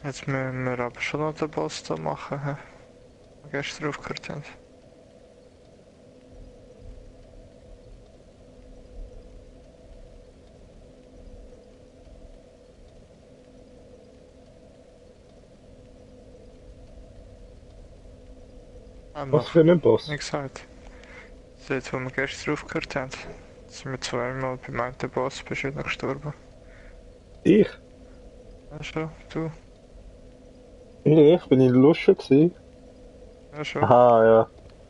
Jetzt müssen wir aber schon noch den Boss da machen, hä? Wir gestern aufgehört haben. Was Einfach, für ein Boss? wie gesagt. Dort, wo wir gestern aufgehört haben, sind wir zweimal beim einen Boss, bist du noch gestorben. Ich? Ja schon, du? Ich bin in der Lusche gewesen. Ja schon. Aha, ja.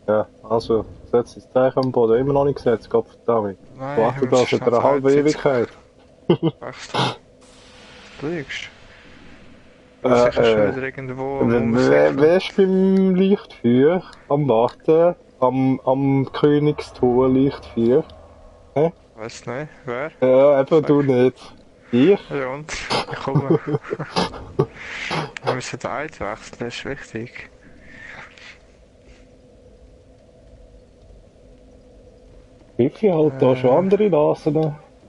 Ja, also, setz das Zeichen am Boden. Immer noch nicht gesetzt, Gottverdammt. Nein, Warte aber es da ist seit noch einer halben Zeit, jetzt Ewigkeit. wechseln. Du liegst. Äh, Aber sicher schon äh. wieder irgendwo am Umsickeln. Wer ist beim Lichtfeuer? Am Warten? Am Königstor Lichtfeuer? Hä? Weiß nicht, wer? Ja, eben du Sag. nicht. Ich? Ja und? Ich komme. Wir müssen den Eid wechseln, das ist wichtig. Pfiffi halt da schon andere Nasen.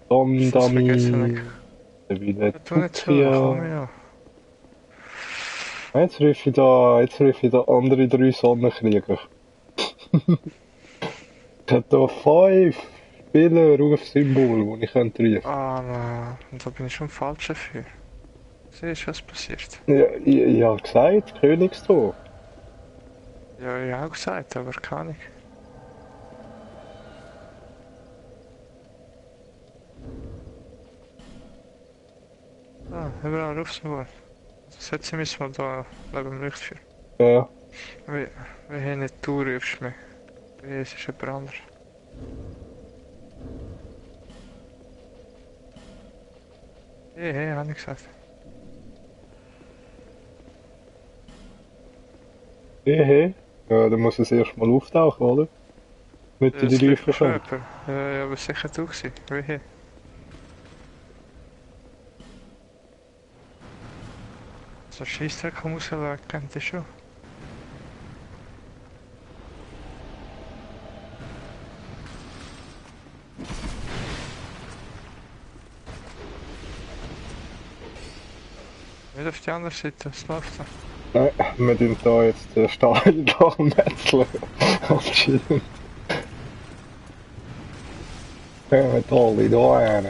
Das vergessen nicht. Dami. Der will Ja, tu nicht so, ich Tupfia. komme ja. Jetzt rufe ich da andere drei Sonnenkrieger. Ich habe da 5 Spieler-Rufsymbole, die ich rufen könnte. Ah, nein, da bin ich schon falsch dafür. Siehst du, was passiert? Ja, ich habe gesagt, Königstor. Ja, ich auch gesagt, aber kann ich. Ah, überall Rufsymbol. Setzen müssen wir da neben Licht für. Ja. Wir haben nicht du rufst mich. Es ist jemand anderes. Hey, habe ich gesagt. Hey. Ja, dann muss es erst mal auftauchen, oder? Damit Es die liegt Läufe mir schon kommen. jemand. Ja, aber sicher du gewesen. Wie hier. So Scheissdreck rauslegen, kennt ihr schon. Nicht auf die andere Seite, was läuft da? Nein, wir tun da jetzt den Stein da metzeln. Anscheinend. Ja, mit alle da rein.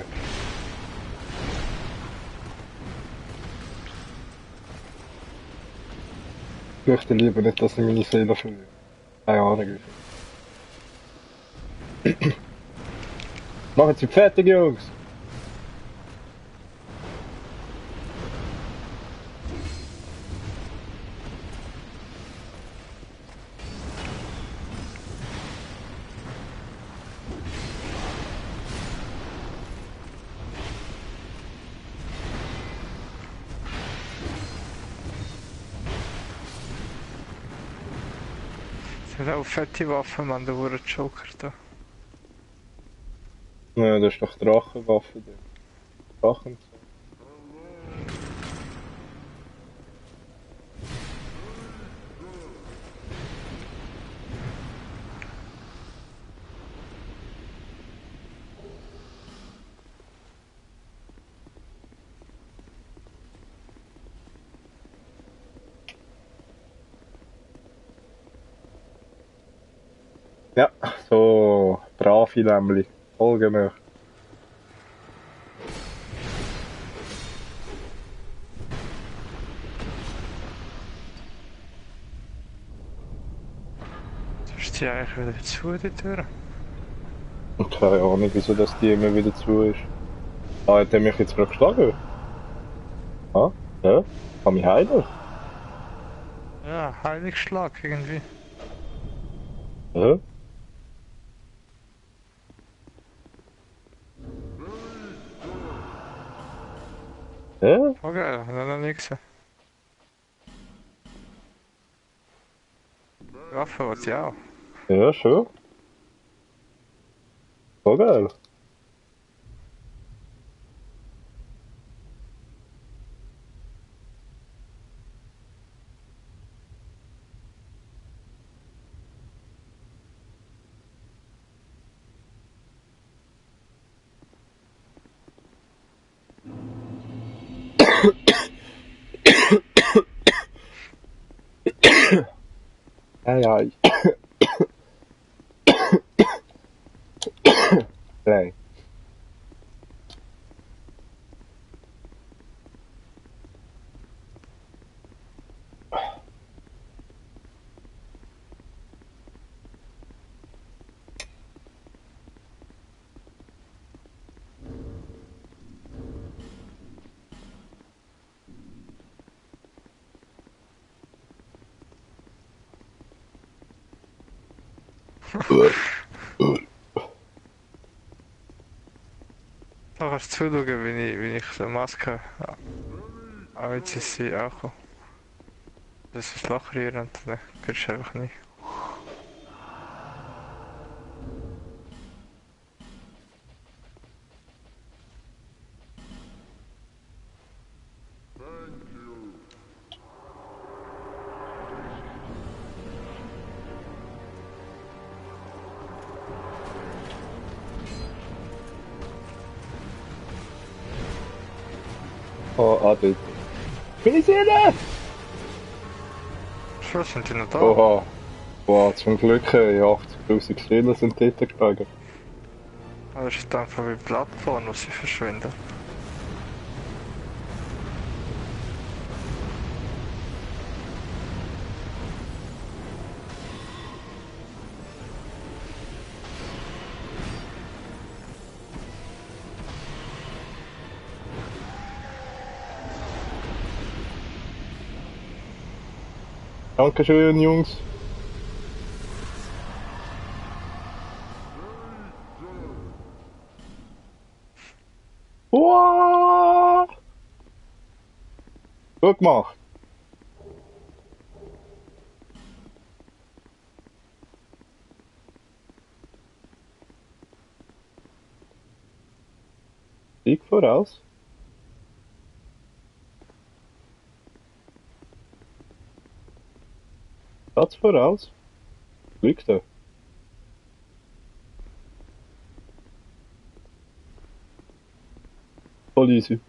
Ich möchte lieber nicht, dass ich meine Seele verliere. Keine Ahnung. Machen Sie fertig, Jungs! Das sind auch fette Waffen, man, der wurde Joker da. Ja, das ist doch Drachenwaffe. Drachen. Ja, so brave Lämmli. Folgen mir. Das ist die eigentlich wieder zu, die Tür. Keine Ahnung, wieso das die immer wieder zu ist. Ah, hat er mich jetzt gerade geschlagen? Ah, ja? Kann mich heilen? Ja, Heiligschlag irgendwie. Ja? Ja? Oh geil, hat er noch nie gesehen. Die Waffe wollte ich auch. Ja, schon. So geil. frei. Da kannst du zuschauen, wie ich so eine Maske habe. Jetzt ist sie auch gekommen. Das ist Loch rühren und dann kriegst du einfach nicht. Oh, dort. Bin ich sehen? Schon sind die noch da? Oha. Wow, zum Glück 80.000 Kilo sind dort gelegen. Aber das ist einfach wie Plattform, wo sie verschwinden. Dankeschön, Jungs. Wow! Gut gemacht. Sieg voraus. Platz voraus. Glück da. Voll easy.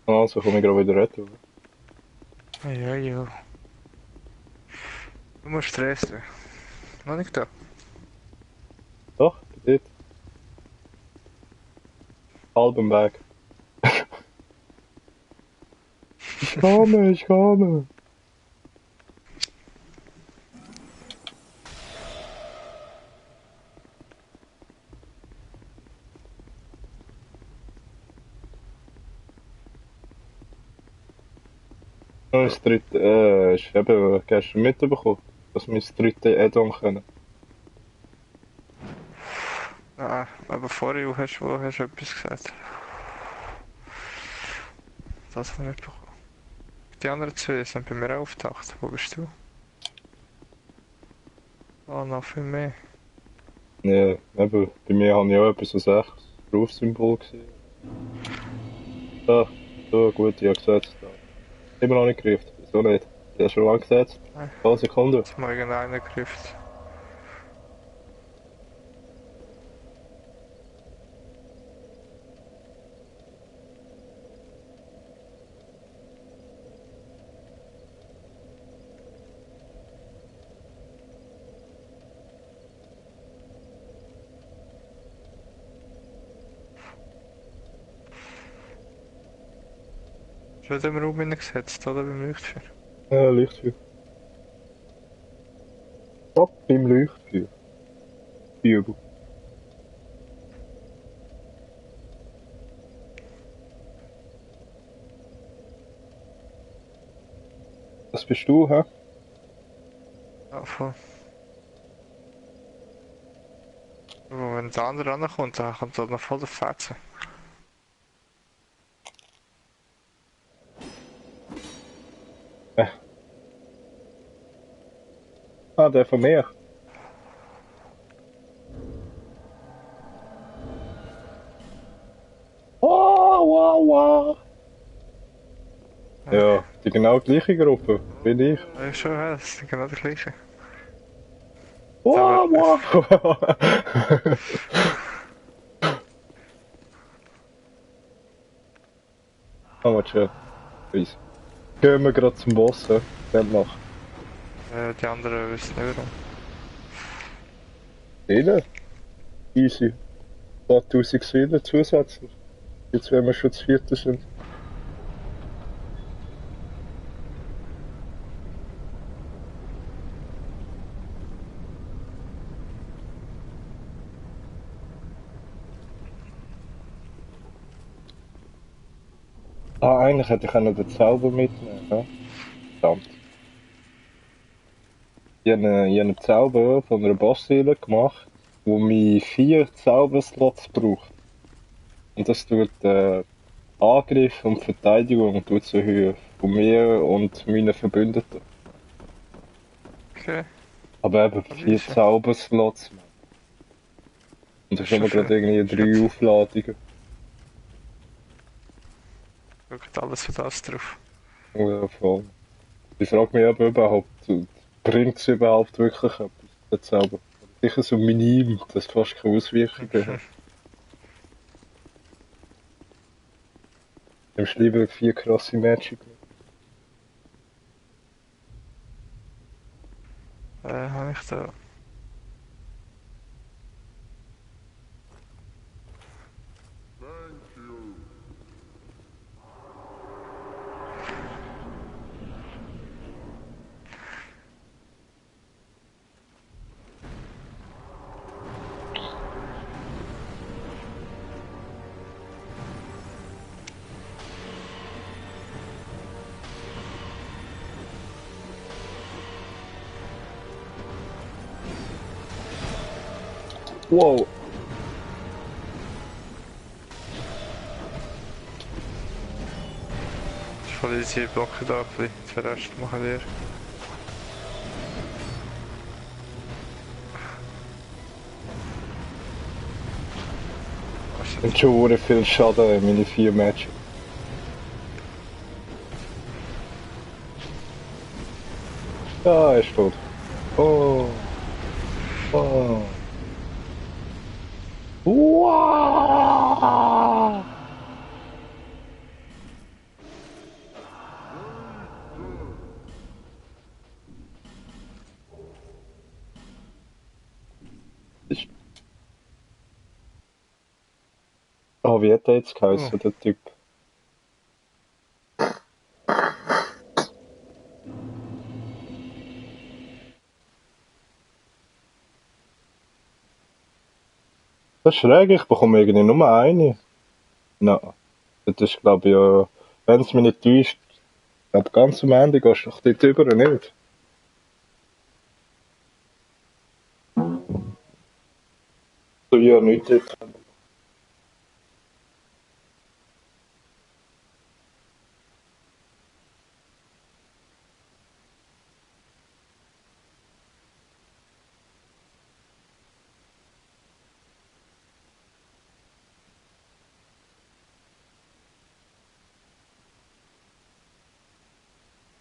Also komme ich gerade wieder retten. Ja, ja. Du musst stressen. Noch nicht da. Doch, dort. Halben Weg. Ich komme, ich komme. Das dritte, ich habe gestern mitbekommen, dass wir das dritte Add-on können. Ah, aber vorher wo hast du etwas gesagt. Das habe ich nicht bekommen. Die anderen zwei sind bei mir auch aufgetaucht. Wo bist du? Oh, noch viel mehr. Ja, eben, bei mir habe ich auch etwas so 6 Berufssymbol gesehen. Ah, so gut, ich habe gesetzt. Immer noch nicht gerufen, wieso nicht? Ich habe schon lange gesetzt. Nein, 2 Sekunden. jetzt mal irgendeiner gegriffen. Schon im Raum hineingesetzt, oder? Beim Leuchtfeuer. Ja, Lichtfeuer. Stopp beim Leuchtfeuer. Übel. Was bist du, hä? Ja, voll. Aber wenn der andere rankommt, dann kommt er noch voll der Fetzen. Äh. Ah, der von mir. Wow, wow, wow. Ja, die genau gleiche Gruppe, wie ich. Ja, schon, ja, das ist genau das gleiche. Wow, wow. Oh, was schön. Easy. Gehen wir gerade zum Boss, hä? Dann noch. Die anderen wissen nicht warum. Jeder? Easy. 2000 Seelen zusätzlich. Jetzt, wenn wir schon zu vierten sind. Ah, eigentlich hätte ich auch noch den Zauber mitnehmen können. Verdammt. Ich habe einen Zauber von einer Bossseele gemacht, wo mir 4 Zauberslots braucht. Und das tut Angriff und Verteidigung tut zu erhöhen. Von mir und meinen Verbündeten. Okay, Aber eben das 4 ist ja. Zauberslots. Und das Ist haben wir schon gerade viel. irgendwie Ist nicht 3 Aufladungen. wirklich alles für das drauf. Ja, voll. Ich frage mich aber überhaupt, bringt es überhaupt wirklich etwas, der Zauber? Sicher so minim, dass es fast keine Auswirkungen hat. Nimmst du lieber 4 krasse Magic mit? Habe ich da. Wow! Ich verliere jetzt hier Blocke da ein bisschen. Den Rest machen wir. Oh shit. Und schon wurde viel Schaden in meine 4 Magic. Ja, er ist tot. Oh! Oh! Wow! Ist- Oh, wie hat der jetzt Oh, geheißen, der Typ? Das ist schräg, ich bekomme irgendwie nur eine. Nein, das ist glaube ich ja, wenn es mich nicht täuscht, ab ganz am Ende gehst du doch dort drüber, nicht? So, ja, nicht dort.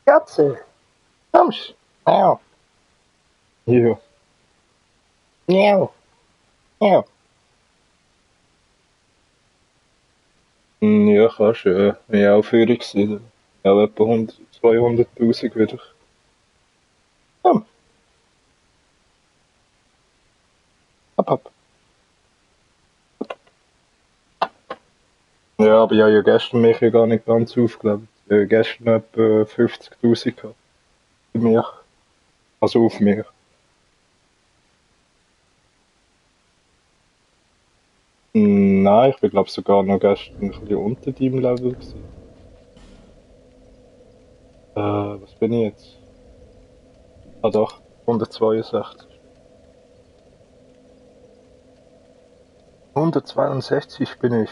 Katze, kommst. Miau. Ja. Miau. Miau. Ja, kannst du, ja. Wenn ich Aufführung gewesen. Ja, etwa 100, 200.000 wieder. Komm, hopp, hopp. Ja, aber ich habe ja gestern mich ja gar nicht ganz aufgeladen. Ich habe gestern etwa 50.000 gehabt. Bei mir. Also auf mir. Nein, ich bin glaube sogar noch gestern ein bisschen unter deinem Level gewesen. Was bin ich jetzt? Ah doch, 162. 162 bin ich.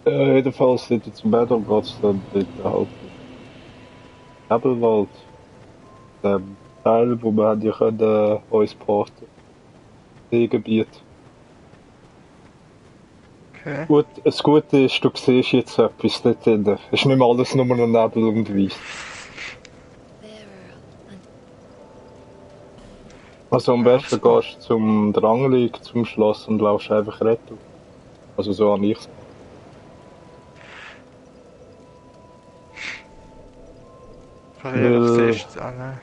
Jedenfalls sind jetzt im Battlegrots dann dort halt Nebelwald. Dem Teil, wo wir ja können, uns porten. Seegebiet. okay. Gut, das Gute ist, du siehst jetzt etwas dort drin. Es ist nicht mehr alles nur noch Nebel und Weiss. Also am besten gehst du zum Dranglig, zum Schloss und laufst einfach retour. Also so habe ich's. Kann ich einfach Weil, zuerst annehmen.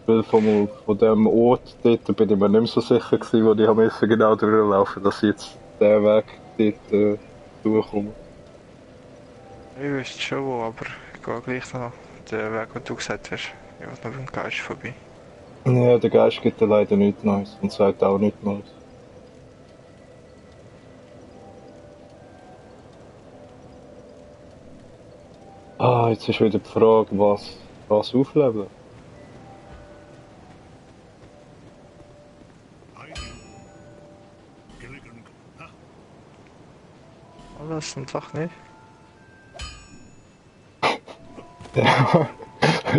weil von dem Ort dort bin ich mir nicht mehr so sicher gewesen, wo ich am besten genau durchlaufen, dass ich jetzt den Weg dort durchkomme. Ich wüsste schon wo, aber ich gehe gleich noch den Weg, den du gesagt hast. Ich will noch beim Geist vorbei. Ja, der Geist gibt dir leider nichts Neues und sagt auch nichts Neues. Ah, jetzt ist wieder die Frage, was aufleben? Alles und doch nicht. Ja,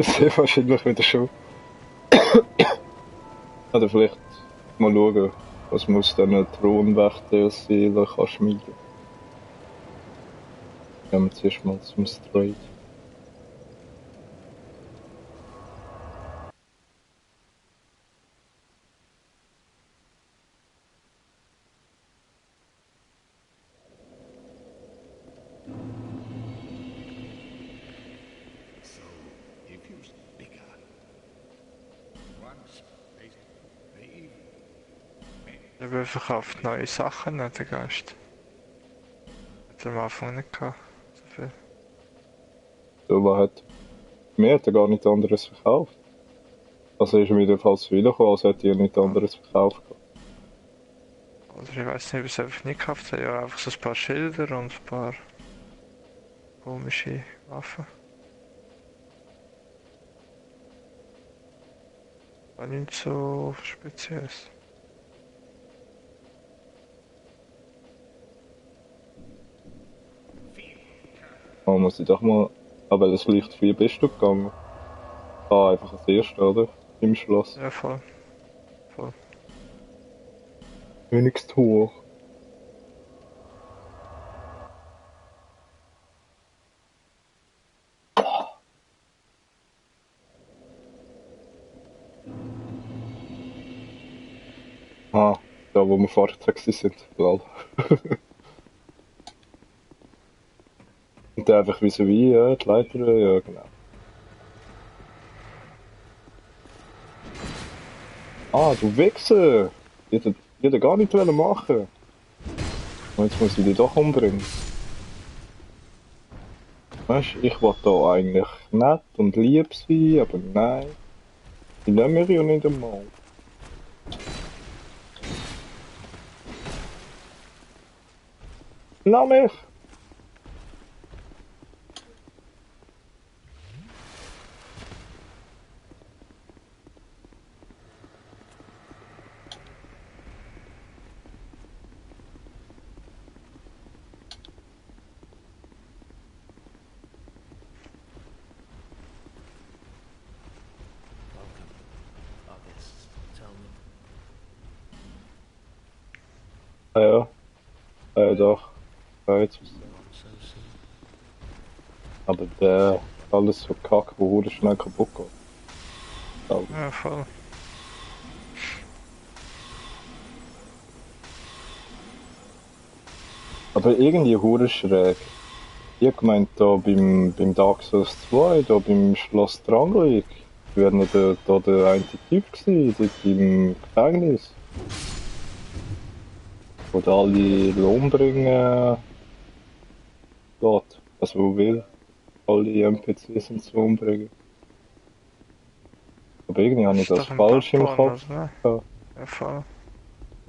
sehr wahrscheinlich wieder schon. Oder vielleicht mal schauen, was man aus diesen Thronwächter-Seelen kann schmieden. Gehen wir zuerst mal zum Straight. So, if you bigger, once they Er verkauft neue Sachen, nicht der Geist. Hat er am Anfang nicht gehabt. So viel. So, was hat. Mir hat er gar nichts anderes verkauft. Also ist er wieder falsch wiedergekommen, als hätte er nichts anderes verkauft. Oder ich weiß nicht, ob es einfach nicht gekauft hat. Ja, einfach so ein paar Schilder und ein paar komische Waffen. War nicht so spezielles. Man muss ich doch mal. Aber das Licht 4 bist du gegangen. Ah, einfach als Erster, oder? Im Schloss. Ja, voll. Voll. Wenigstens hoch. Ah, da wo wir vorher gewesen sind. Lol. Und dann einfach vis-à-vis, ja, die Leiter, ja genau. Ah, du Wichser! Ich hätte gar nicht machen. Und jetzt muss ich dich doch umbringen. Weißt du, ich wollte da eigentlich nett und lieb sein, aber nein. Die nehmen mich ja nicht einmal. Lass mich! Welcome, our guests. Tell me, Ah ja, doch. Ja, jetzt ist not so soon. aber der alles so kack, wo wurde schnell kaputt geht. Aber, Ja, voll. aber irgendwie hure schräg. Ich hab gemeint, da beim Dark Souls 2, da beim Schloss Drangleic, wäre noch der eine Typ gewesen, dort im Gefängnis. Wo da alle umbringen geht. Also wo will. Alle NPCs und so umbringen. Aber irgendwie habe ich Ist das doch ein falsch im Bloodborne, Kopf. oder? Ne? gehabt. Ja, voll.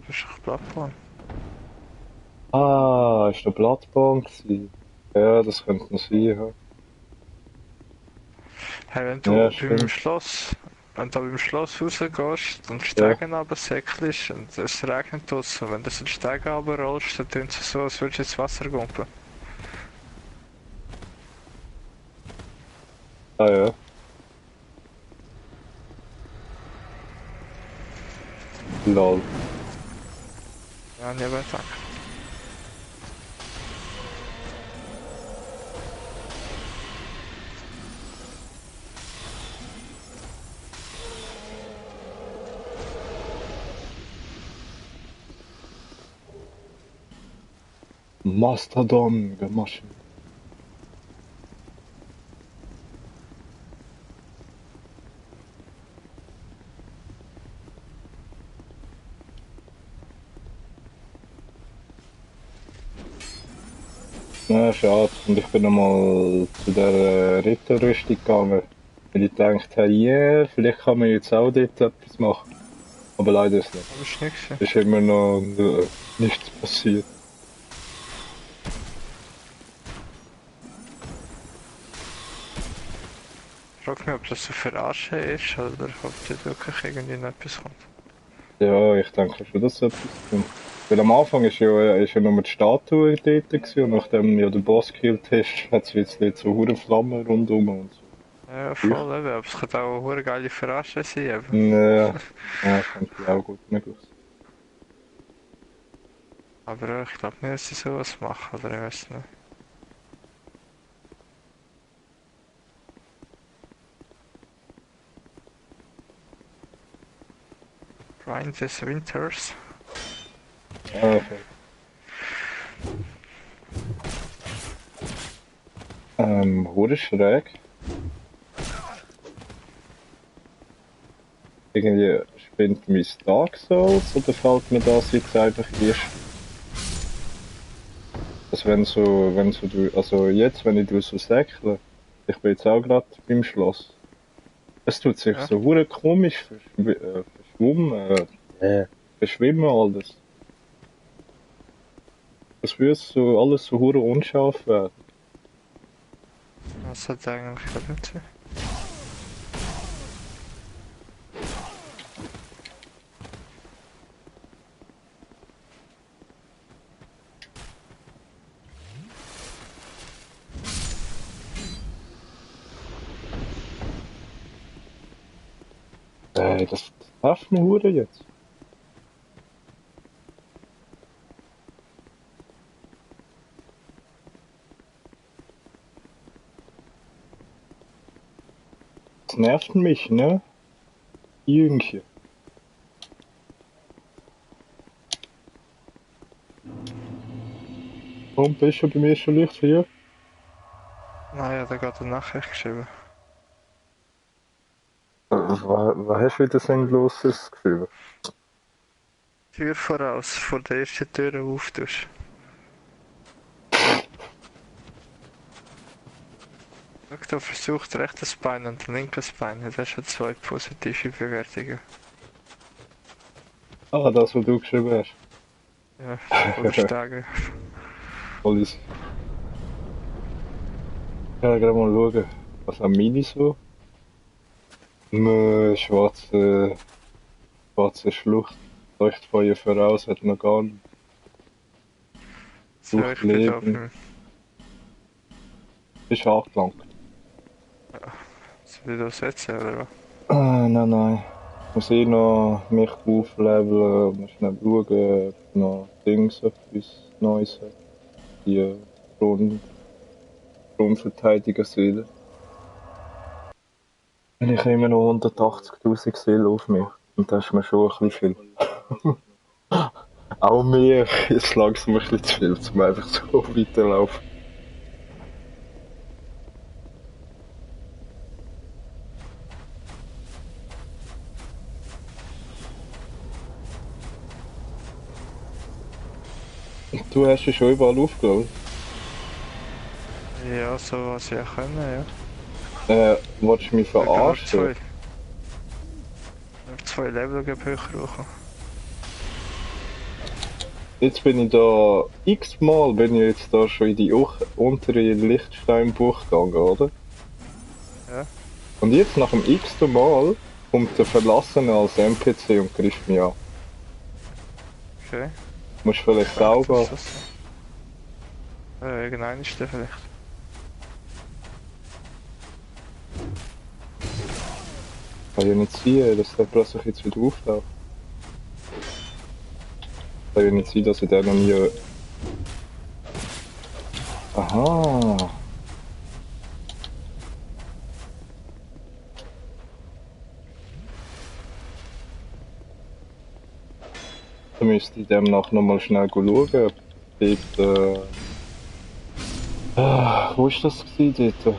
Das ist doch Bloodborne. Ah, ist der Bloodborne gewesen? Ja, das könnte noch sein, ja. Hey, wenn Ja, du beim stimmt. Schloss, wenn du beim Schloss rausgehst und Ja. Stegen runtersäckelst und es regnet draussen, wenn du so die Stegen runterrollst, dann tut es so, als würdest du ins Wasser gumpen. Ah ja. Lol. Ja, nie gedacht. Mastodon Maschine. Ja, schade. Und ich bin nochmal zu der Ritterrüstung gegangen. Weil ich gedacht habe, yeah, vielleicht kann man jetzt auch dort etwas machen. Aber leider ist es nicht. Aber ist nicht gesehen. Ist immer noch nichts passiert. Ich frage mich, ob das so verarschen ist oder ob dort wirklich irgendwie noch etwas kommt. Ja, ich denke schon, dass es etwas kommt. Weil am Anfang ist ja nur die Statue dort gewesen, und nachdem ja der Boss gekillt hast, hat es jetzt nicht so hure Flammen rundum und so. Ja, voll eben, aber es könnte auch eine geile Verarsche sein. Eben. Ja, ja, könnte auch gut möglich sein. Aber ich glaube nicht, dass sie sowas machen, oder ich weiß nicht. Grind des Winters. Ja, okay. Hure schräg. Irgendwie spinnt mein Dark Souls oder fällt mir das jetzt einfach erst? Also also jetzt, wenn ich so säckle, ich bin jetzt auch gerade beim Schloss. Es tut sich Ja. so hure komisch verschwimmen alles. Es würde so alles so hure unscharf werden. Das hat eigentlich nicht sein. Das nervt mich hure jetzt. Das nervt mich, ne? Jüngchen. Und bist du bei mir schon Licht hier? Naja, da geht eine Nachricht geschrieben. Was hast du wieder Sinnloses geschrieben? Tür voraus, vor der ersten Tür auftust. Schau, da versucht rechtes Bein und linkes Bein. Das hat schon 2 positive Bewertungen. Ah, das, was du geschrieben hast. Ja, voll stark. Voll easy. Ich kann gerade mal schauen, was haben meine so? Schwarze Schlucht. Leuchtfeuer voraus, hat noch gar nicht. So, ich bin da auf Leben. dem... Bist angelangt. Soll ich das setzen, oder was? Nein. Muss ich noch mich aufleveln, muss schnell schauen, ob noch Dings etwas Neues hat. Die Grundverteidiger-Seele. Und ich habe immer noch 180.000 Seelen auf mich. Und das ist mir schon ein bisschen viel. Auch mir ist langsam ein bisschen zu viel, um einfach so weiterlaufen. Du hast ja schon überall aufgeladen. Ja, so was ich können, ja. Wolltest du mich Ich habe verarschen? noch 2 Levelgebücher brauchen. Jetzt bin ich da, x-mal bin ich jetzt da schon in die untere Lichtsteinbucht gegangen, oder? Ja. Und jetzt nach dem x-ten Mal kommt der Verlassene als NPC und greift mich an. Okay. Musst vielleicht auch Was gehen. ist das so? Irgendein ist der vielleicht. Kann ja nicht sein, dass der plötzlich jetzt wieder auftaucht. Kann ja nicht sein, dass ich den noch nie... Aha! Da müsste ich demnach nochmal schnell schauen. dort, wo ist das gewesen dort?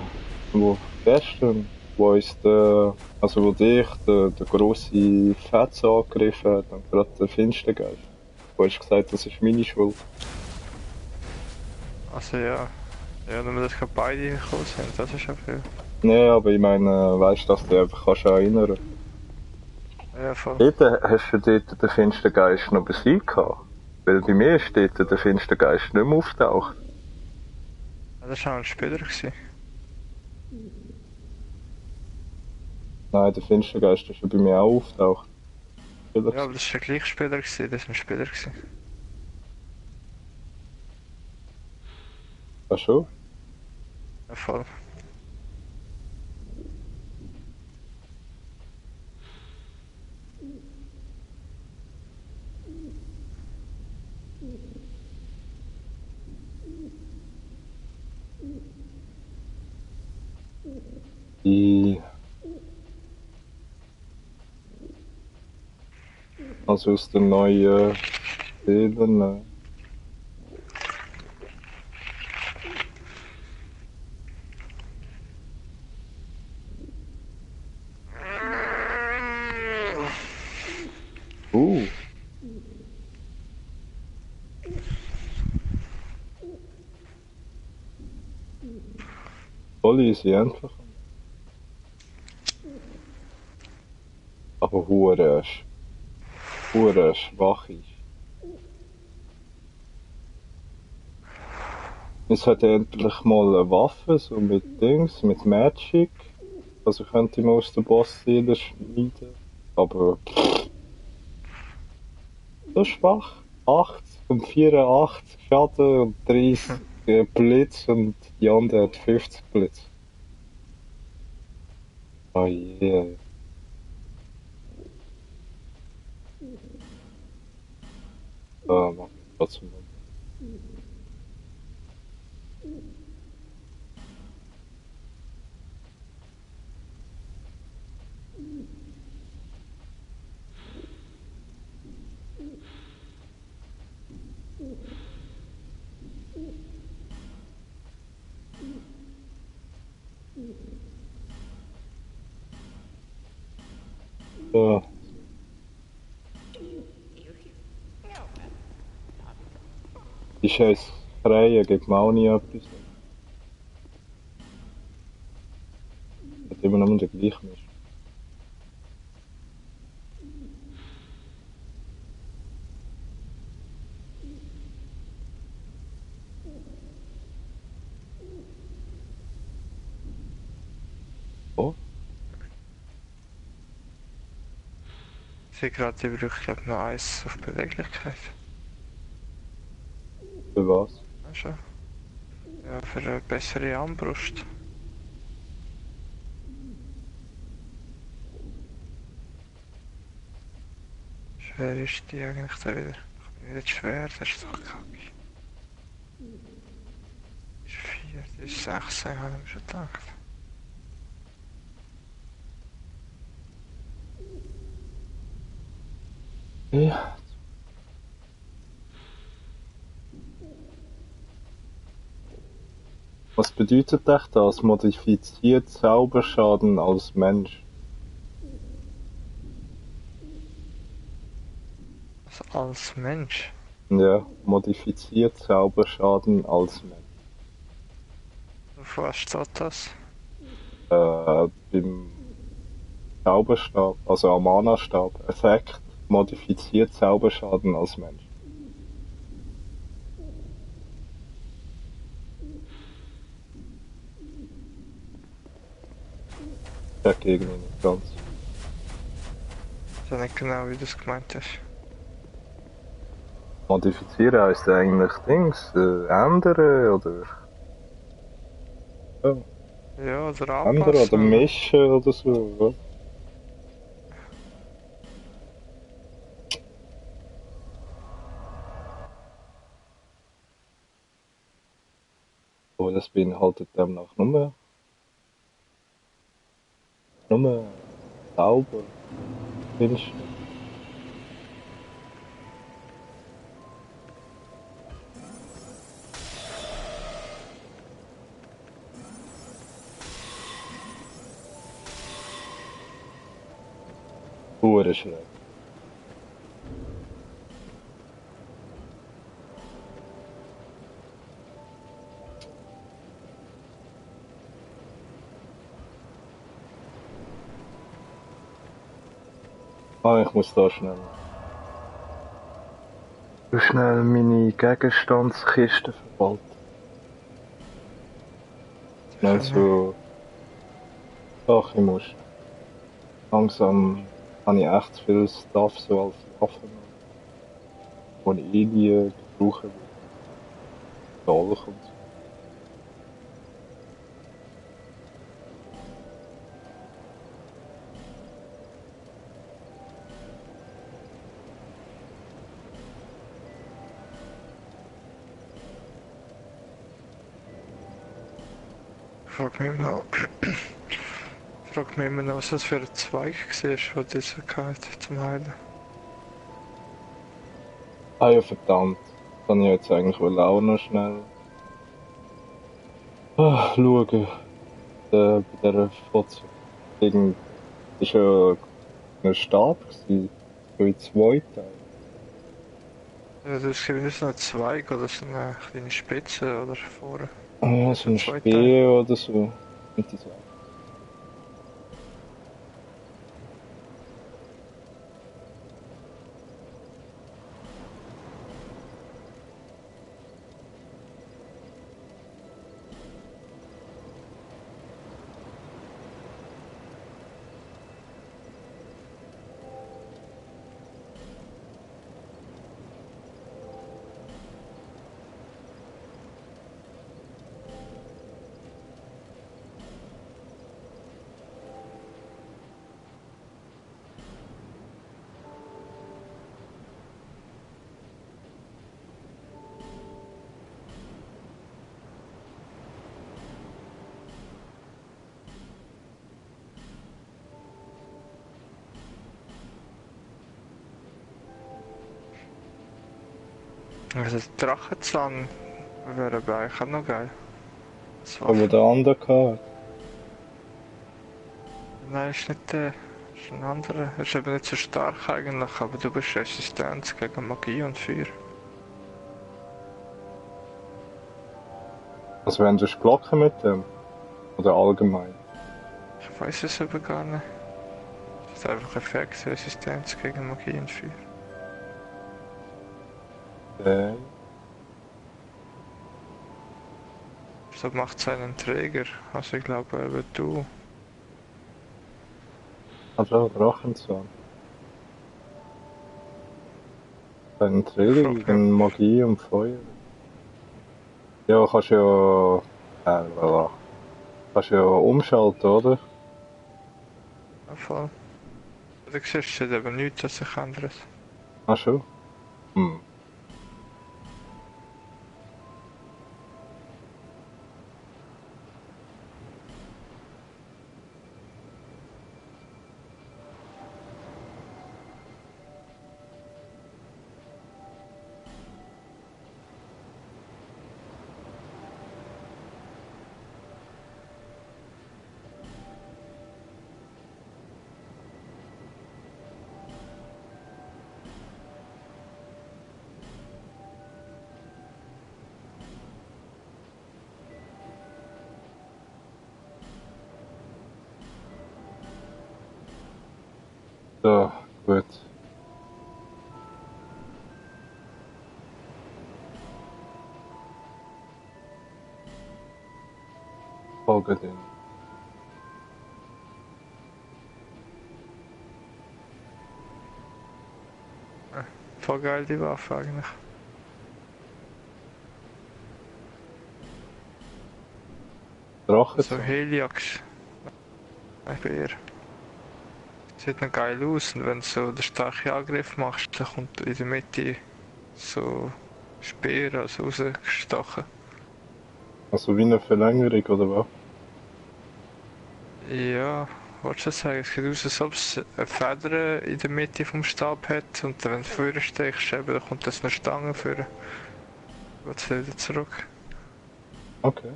Wo, gestern, wo uns also wo dich, der grosse Fetz angegriffen hat und gerade der Finstergeist. Du hast gesagt, das ist meine Schuld. Also ja. Ja, nur dass gerade beide gekommen sind, das ist ja viel. Nee, aber ich meine, weißt du, dass du dich einfach kannst erinnern. Ja, voll. Dort hast du dort den Finstergeist noch besiegt gehabt. Weil bei mir ist dort der Finstergeist nicht mehr auftaucht. Ja, das war auch ein Spieler gewesen. Nein, der Finstergeist ist ja bei mir auch auftaucht. Ja, aber das war der gleiche Spieler gewesen, das war ein Spieler gewesen. Ach schon? Ja, voll. Die... Also aus den neuen Filmen. Voll easy einfach. Aber hure schwach ist. Es hat endlich mal eine Waffe, so mit Dings, mit Magic. Also könnte man aus der Boss-Seele schneiden. Aber so schwach. 80 und 84 Schaden und 30 Blitz und die andere hat 50 Blitz. Oh je. Mach ich trotzdem noch. So. Die scheiß Freie gibt mir auch nie etwas. Hat immer noch der gleiche Mist. Oh, Ich sehe gerade, ich brauche glaube noch eins auf Beweglichkeit. für was? Weißt du? Ja, für eine bessere Armbrust. Schwer ist die eigentlich da wieder? Nicht schwer, das ist doch kacke. Das ist 4, das ist 6, habe ich mir schon gedacht. Ja. Was bedeutet echt das? Modifiziert Zauberschaden als Mensch? Also als Mensch. Ja, modifiziert Zauberschaden als Mensch. Wovor steht das? Beim Zauberstab, also am Mana-Stab, Effekt modifiziert Zauberschaden als Mensch. Dagegen nicht ganz. Ich weiß nicht genau, wie du es gemeint hast. Modifizieren heisst eigentlich Dings, ändern oder ja, Ja, oder ändern oder anpassen. mischen oder so. Ja. Aber das beinhaltet demnach nur Zauber, Hure schräg. Ah, ich muss da schnell meine Gegenstandskiste verwalten. Schnell so. Ach, ich muss. Langsam habe ich echt zu viel Stuff so als Waffen, die ich nie gebrauchen will. Dolch und so. Frag mich noch. Frag mich immer noch, was das für ein Zweig war, der so gehabt zum Heilen. Ah ja, verdammt. Das kann ich jetzt eigentlich wohl auch noch schnell schauen. Bei dieser Fotze. Irgend ist ja ein Stab gewesen. So in 2 Teilen. Ja, das gibt nicht so einen Zweig oder so eine kleine Spitze oder vorne. Ah ja, Das so ein sind 2 Speer oder so. Und das Also Drachenzahn wäre aber eigentlich auch noch geil. Das aber der andere gehabt. Nein, ist nicht der. Ist ein anderer. Er ist eben nicht so stark eigentlich, aber du bist Resistenz gegen Magie und Feuer. Also wenn du Glocken mit dem? Oder allgemein? Ich weiß es aber gar nicht. Das ist einfach Effektresistenz gegen Magie und Feuer. So macht es einen Träger. Also ich glaube eben du. Also Drachenzahn. Ein Träger gegen Magie und Feuer. Ja, kannst ja. Voilà. Kannst ja umschalten, oder? Ja, voll. Du siehst, es hat eben nichts, was sich ändert. Ach schon? Hm. So, gut. Folge dem. Voll geil die Waffe eigentlich. So Drachenzahn. Heliax. Ein Bär. Sieht noch geil aus und wenn du so den starken Angriff machst, dann kommt in der Mitte so Speer also rausgestochen. Also wie eine Verlängerung, oder was? Ja, wolltest du sagen, es sieht aus, als ob es eine Feder in der Mitte vom Stab hat und wenn du vorne stechst, eben, dann kommt das eine Stange vorne. Geht es wieder zurück. Okay.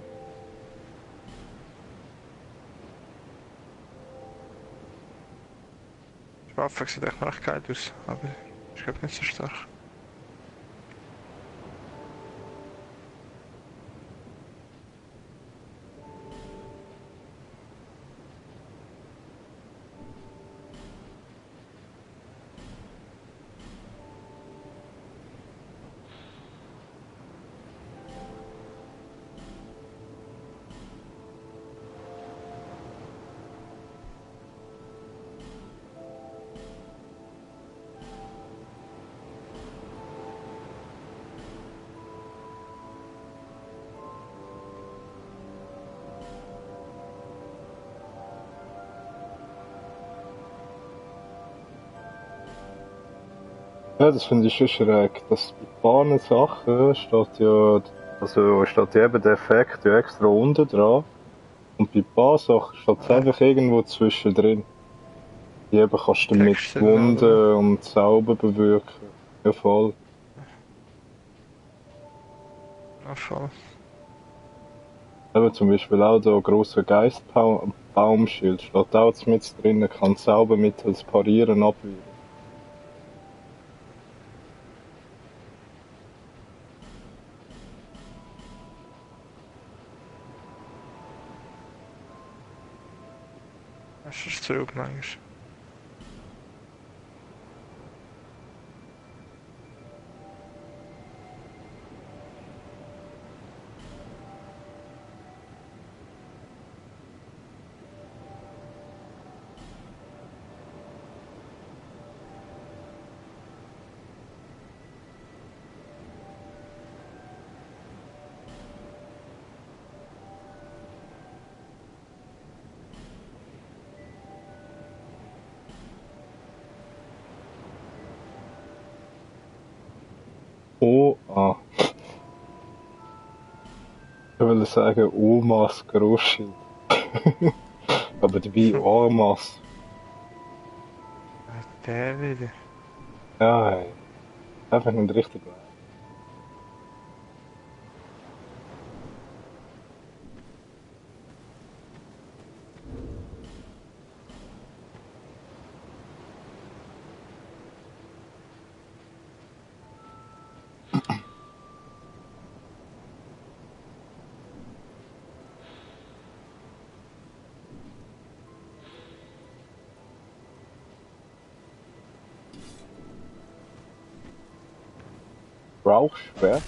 Die Waffe sieht echt noch recht geil aus, aber ich glaube nicht so stark. Ja, das finde ich schon schräg. Dass bei ein paar Sachen steht ja, also steht ja eben der Effekt ja extra unten dran. Und bei ein paar Sachen steht es einfach irgendwo zwischendrin. Die eben kannst du mit Texte dann, oder? Wunden und Zauber bewirken. Ja, voll. Ja, voll. Eben zum Beispiel auch der grosse Geistbaumschild steht auch mit drin, kann Zauber mittels Parieren abwehren. Das ist zurück manchmal. Oh, ah. Ich will sagen Omas Großschild. Aber dabei Omas. Der wieder. Ja, hey. Einfach nicht richtig geil. Rauchschwert?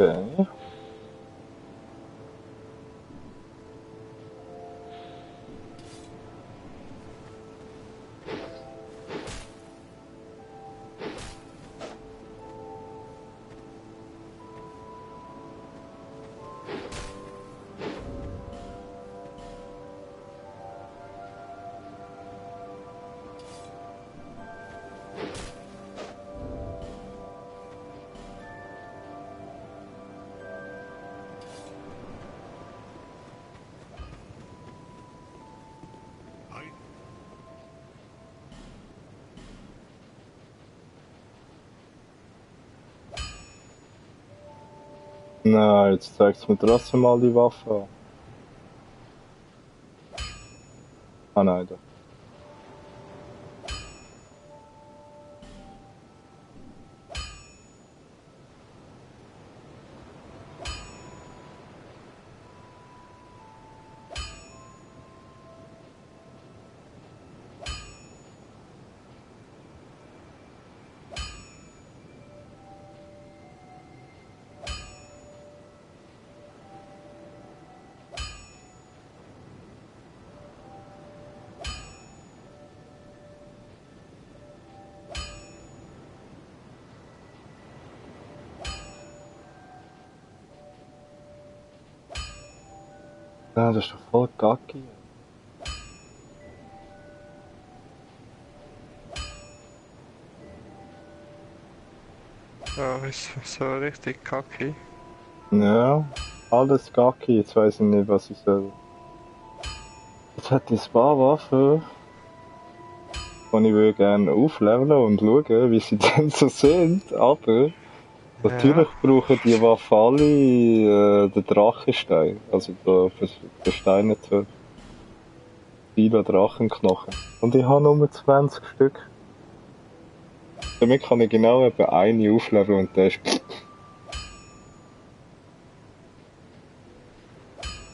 Okay. I Na, jetzt zeigt's mir trotzdem mal die Waffe an. Ah nein, da. Ja, das ist doch voll kacke. Ja, ist so richtig kacke. Ja, alles kacke. Jetzt weiss ich nicht, was ich soll. Jetzt hätte ich ein paar Waffen, die ich gerne aufleveln und schauen, wie sie denn so sind, aber Ja, natürlich brauchen die Waffen alle den Drachenstein, also den versteinerten viele Drachenknochen. Und ich habe nur 20 Stück. Damit kann ich genau etwa eine aufleveln und der ist...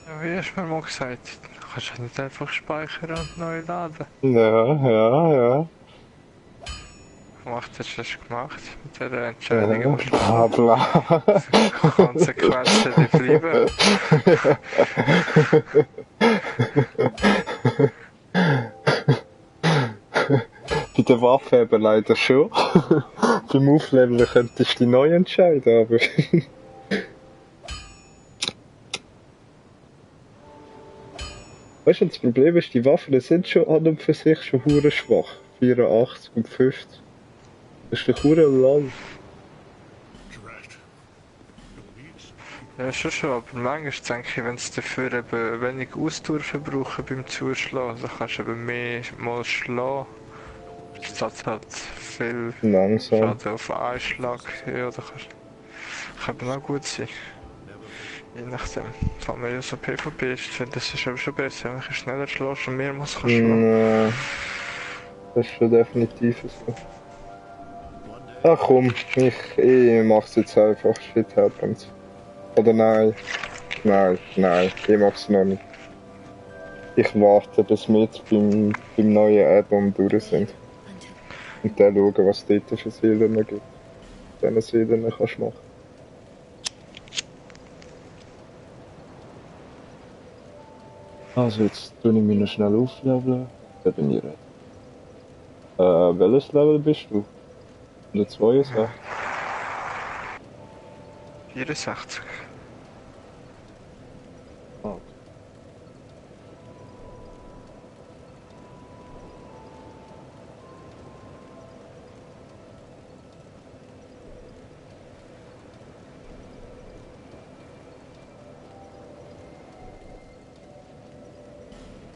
ja, wie hast du mir mal gesagt, du kannst ja nicht einfach speichern und neu laden. Ja. Was hast du gemacht? Mit dieser Entscheidung Ja, am Schluss bla noch? bla. Konsequenzen, die bleiben. Bei der Waffe eben leider schon. Beim Aufleveln könntest du dich neu entscheiden, aber... Weißt du, das Problem ist, die Waffen sind schon an und für sich schon hure schwach. 84 und 50. Das ist doch hure lang. Drat. No needs. Ja, schon, aber manchmal denke ich, wenn es dafür eben wenig Ausdauer verbrauchen beim Zuschlagen, dann kannst du eben mehr mal schlagen. Statt halt viel Langsam. Schaden auf einen Schlag. Ja, das kann eben auch gut sein. Je nachdem. Vor allem, wenn du so PvP ist, finde ich, das ist eben schon besser, wenn du schneller schlägst und mehrmals kannst schlagen. Nee, das ist schon definitiv so. One day. Ach komm, ich mach's jetzt einfach. Shit happens. Oder nein. Nein, ich mach's noch nicht. Ich warte, bis wir jetzt beim neuen Add-on durch sind. Und dann schauen, was es dort für Seelen gibt. Diese Seelen kannst du machen. Also jetzt tue ich mich noch schnell aufleveln. Dann bin ich ready. Welches Level bist du? 162? 64. Ah, okay.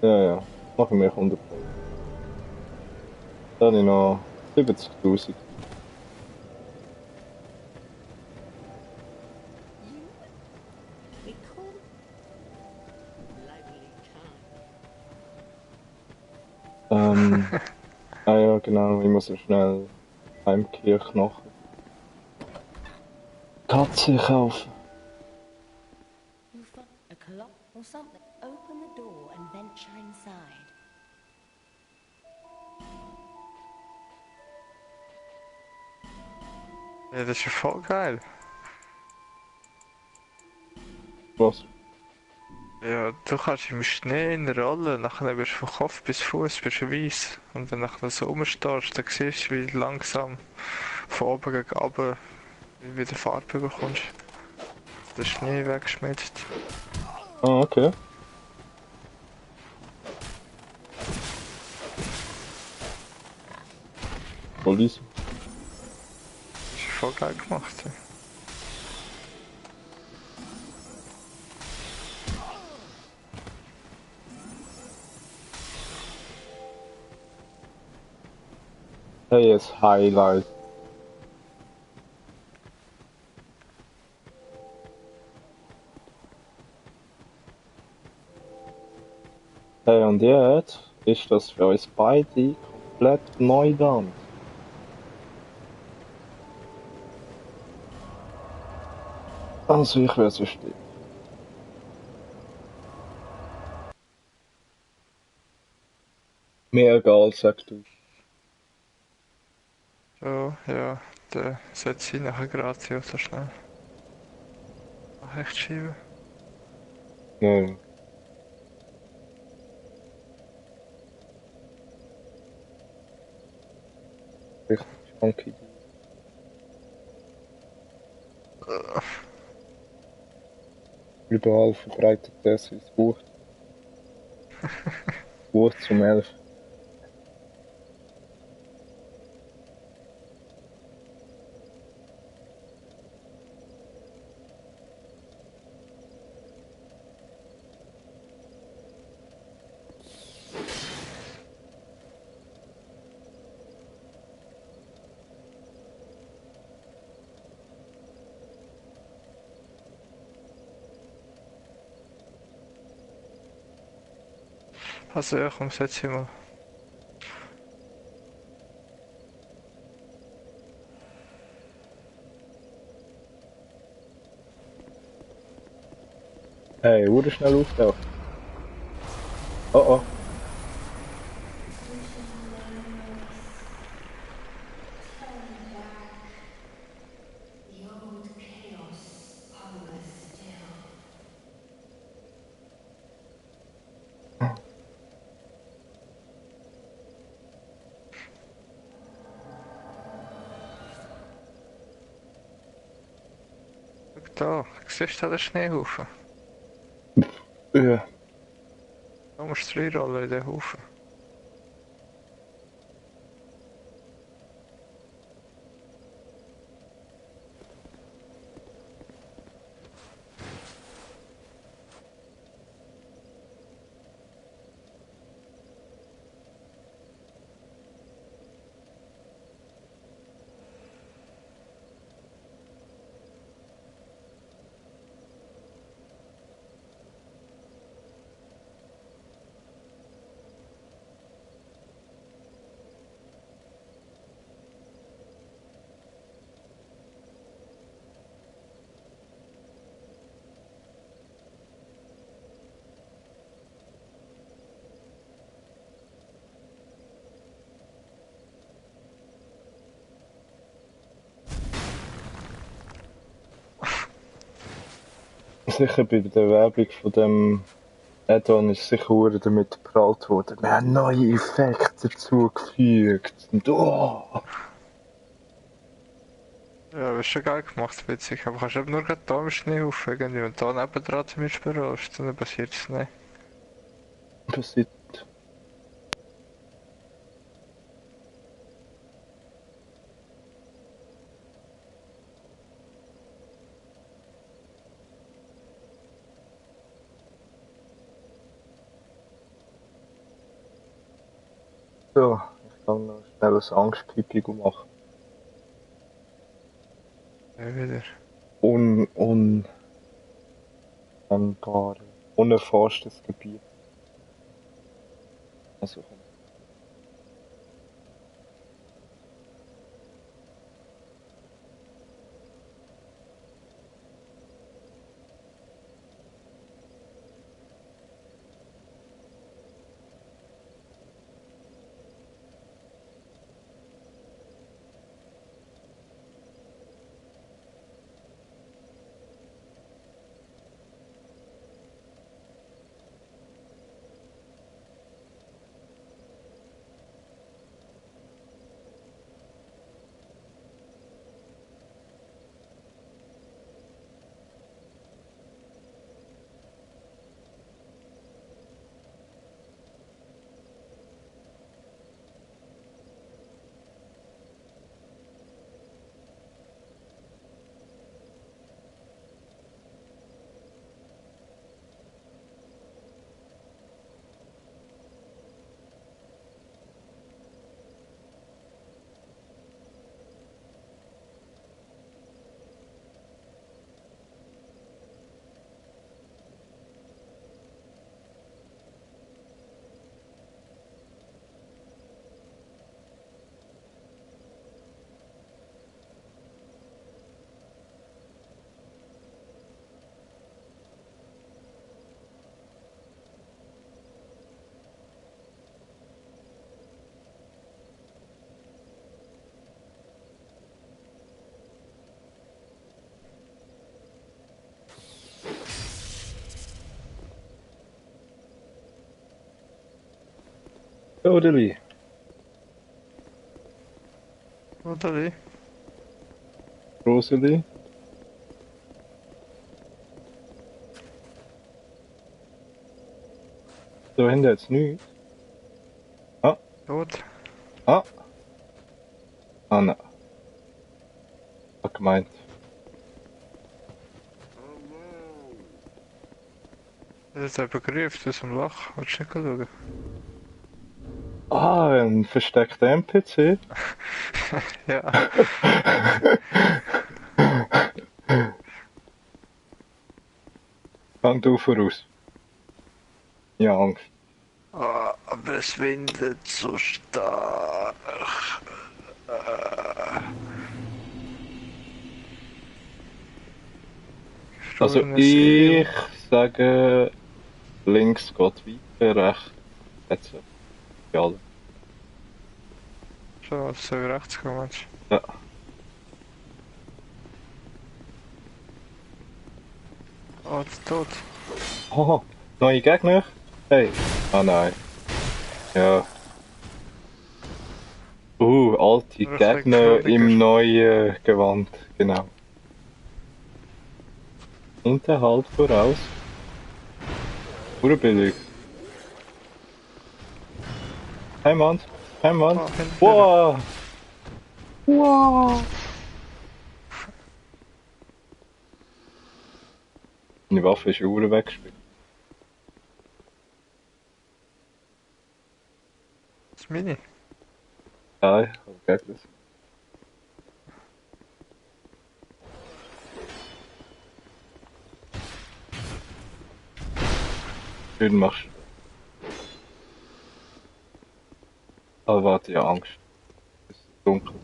Ja. Machen wir 100. Dann habe ich noch 70.000. We call lively time. Ah ja, genau, ich muss ja schnell Heimkehrknochen. Katze kaufen. You find a clock or something. Open the door and venture inside. Ja, das ist ja voll geil. Was? Ja, du kannst im Schnee in der Rolle, nachher wirst du von Kopf bis Fuß weiss. Und wenn du nachher so rumstehst, dann siehst du, wie du langsam von oben gegen unten wieder Farbe bekommst. Der Schnee wegschmilzt. Ah, okay. Voll easy. Das ist voll geil gemacht. Ja. Hey, jetzt Highlight. Hey, und jetzt ist das für uns beide komplett neu dann. Also ich werde so stehen. Mir egal, sagst du. So, ja, der sollte sein nachher gratis so schnell. Ach, echt schieben. Nein. Richtig funky. Überall verbreitet das ins Buch. Uhr zum 11. Also ja, komm, setz dich mal. Hey, Uhr schnell auftaucht. Oh oh. The old chaos hungers still. Schau da, siehst du den Schneehaufen? Ja. Da musst du reinrollen in den Haufen. Sicher bei der Werbung von dem Add-on ist sicher hure damit geprallt worden. Wir haben neue Effekte dazugefügt. Und oh! Ja, das ist schon geil gemacht, witzig. Aber kannst eben nur gerade da im Schneehaufen irgendwie und da nebendran zum Beispiel rost, dann passiert es nicht. Passiert. So, ich kann noch schnell ein Angstpipi machen. Ja, wieder. Unerforschtes Gebiet. Also, Totally. Oder wie? Rosalie. Da hinten jetzt nichts. Ah, Tot. ah. Ah, nein. Hab gemeint. Das ist jemand gerufen aus dem Loch. Willst du nicht schauen? Ah, ein versteckter NPC. Ja. Fang du voraus. Ja, Angst. Ah, aber es windet so stark. Also Gefrorenes ich Öl. sage, links geht weiter, rechts jetzt. Ja, So, was soll ich rechts kommen? Mensch? ja. Oh, der ist tot. Oh, neue Gegner? Hey. Ah nein. Ja. Alte Ein bisschen Gegner im gefroriger. neuen Gewand, genau. Hinterhalt voraus. Urbillig. Heimat, Heimat. Oh, hinten. Wow! Wow! Meine Waffe ist Uhr weggespielt. Das ist meine. Nein, aber geht das. Schön machst du. Aber warte, ja, Angst. Es ist dunkel.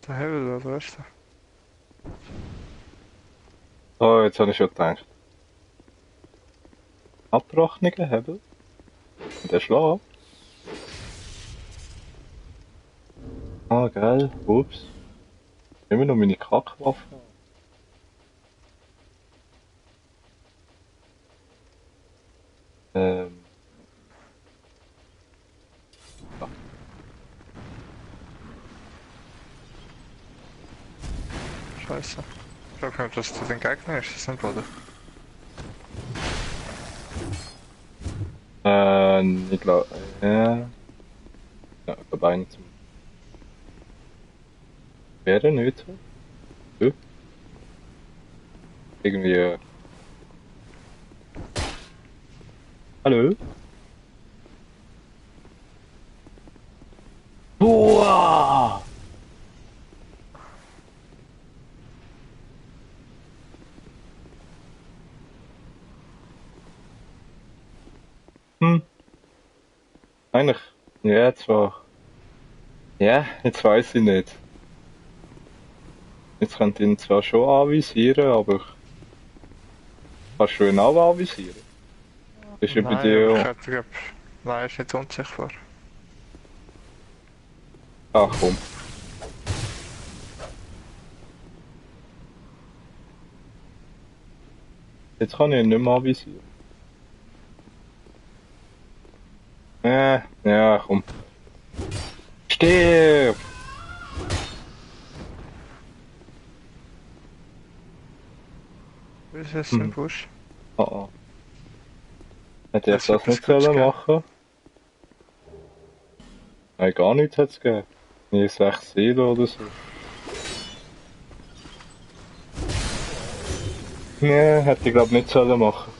Der Hebel, oder was ist das? Oh, jetzt habe ich schon gedacht. Abgebrochene Hebel? Und der Schlag? Ah, geil. Ups. Immer noch meine Kackwaffe. Ähm. Scheiße. Ich frage mich, ob das zu den Gegner ist. Das sind Boden. Ich glaube, ja, ich glaube einen zum. Wäre nicht so. Ja. Irgendwie, hallo? Boah! Hm, eigentlich, ja, zwar, ja, jetzt weiß ich nicht. Jetzt könnte ich ihn zwar schon anvisieren, aber kannst du ihn auch anvisieren? Ist ja bei Nein, aber ich dir, hätte glaub... Nein, ist nicht unsichtbar. ach komm. Jetzt kann ich ihn nicht mehr anvisieren. Ja, komm. Stirb! Wo ist es im Hm. Busch? Oh, oh. Hätte ich Das das hat nicht etwas Gutes sollen gegeben. machen? Nein, gar nichts hat's gegeben. Nie 6 Seelen oder so. Nee, hätte ich glaub nicht sollen machen.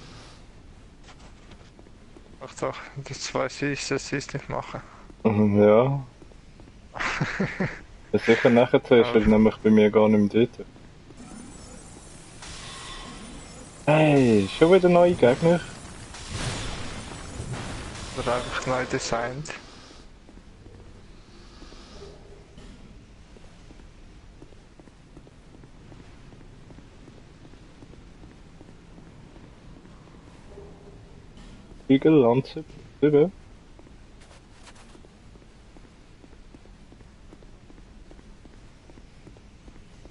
Ach doch, das weiß ich, dass sie es nicht machen. Ja. Ja, sicher nachher ist Aber er nämlich bei mir gar nicht mehr dort. Hey, schon wieder neue Gegner? oder einfach neu designt. Flügellanze, bitte.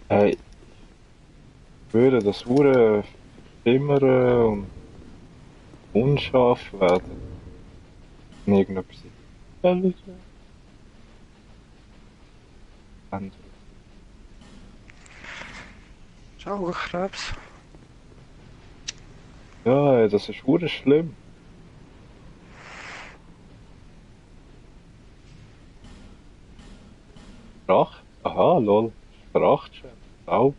Hey, ich würde das Hure immer und unscharf werden. Irgendetwas. Völlig anderes. Ciao, Krebs. Ja, ey, das ist verdammt schlimm. Fracht? Aha, lol. Frachtschäden. Au.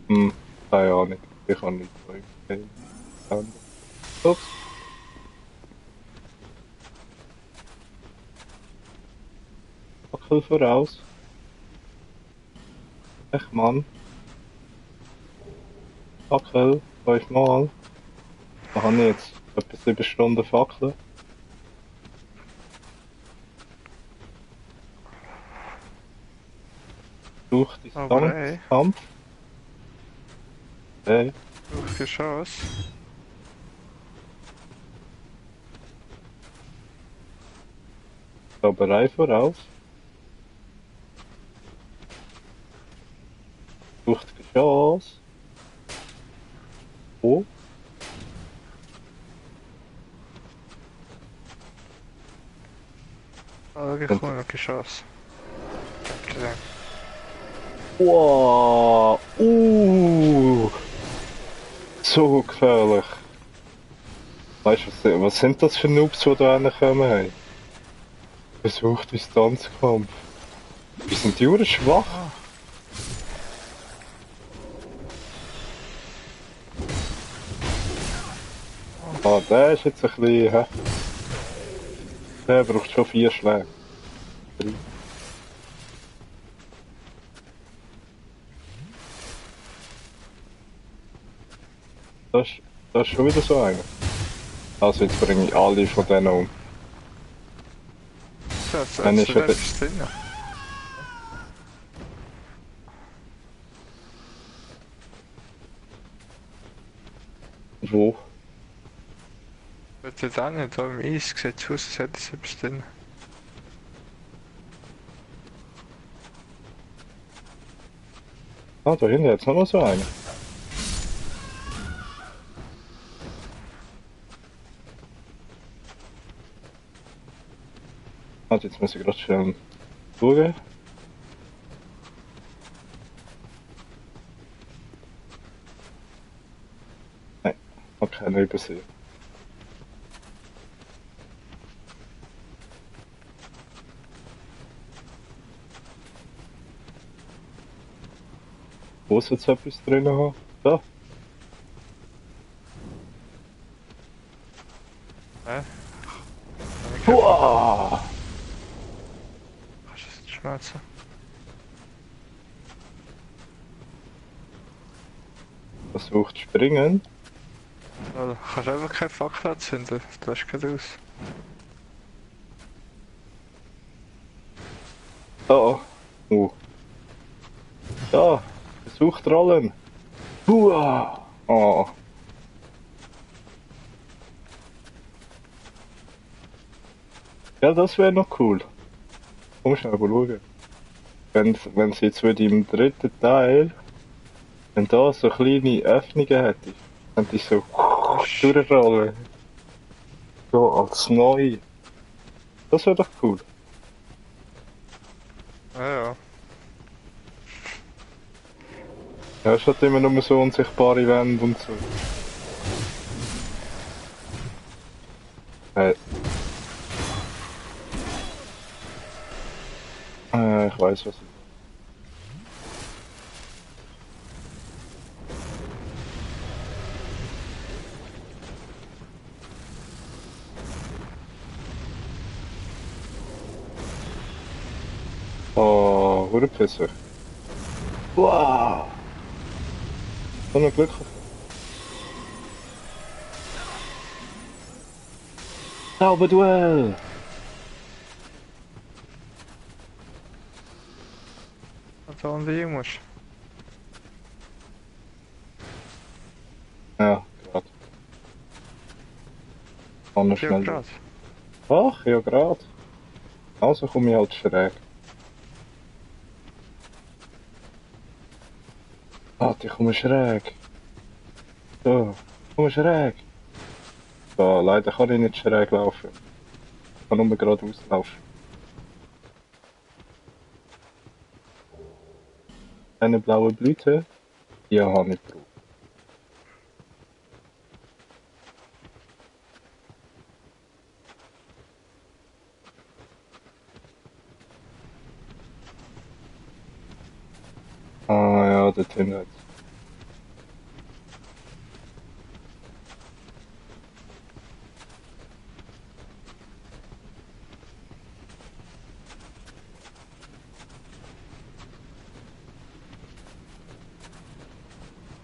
Hm, keine Ahnung. Ich kann nicht sagen. Ups. Fackel voraus. Echt, Mann. Fackel. 5-mal. Da habe ich jetzt etwa 7 Stunden Fackeln. Durch Aber ey, Distanzkampf. Hey. durch die Chance. Zauberei voraus. Durch die Chance. Oh. Ich habe noch keine Chance. Gesehen. Wow. So gefährlich. Weißt du, was sind das für Noobs, die da hinkommen haben? Versucht Distanzkampf. Die sind die schwach. Ah, der ist jetzt ein bisschen, hä? Der braucht schon 4 Schläge. 3. Das ist schon wieder so einer. Also jetzt bringe ich alle von denen um. So, Dann jetzt ist ja etwas drin. Wo? Wird jetzt auch nicht, da im Eis sieht es aus, als hätte es etwas drin. Ah, da hinten jetzt noch so einer. Warte, jetzt muss ich gerade schnell schauen. Nein, hab keinen übersehen. Wo ist jetzt etwas drin haben? Da. Hä? Wow! Kannst du es nicht schmelzen? Versucht springen. Oder kannst du einfach keine Fackel anzünden, du lässt gerade aus. Da. Da. Versucht rollen. Hua! Oh. Ja, das wäre noch cool. Komm schnell schauen. Wenn sie jetzt wieder im dritten Teil, wenn da so kleine Öffnungen hätte, könnte ich so durchrollen. So als neu. Das wäre doch cool. Ja. Ja, es hat immer nur so unsichtbare Wände und so. Ich weiß was. Oh, Hurenpisser. Wow! So ein Glück. Zauberduell! Da unten hin musst. Ja, gerade. Anders Ja, schnell. gerade. Ach, ja, gerade. Also komme ich halt schräg. Warte, ich komme schräg. So, ich komme schräg. So, leider kann ich nicht schräg laufen. Ich kann nur geradeaus laufen. Eine blaue Blüte? Ja, habe ich gebraucht. Ah ja, dort hinten hat's.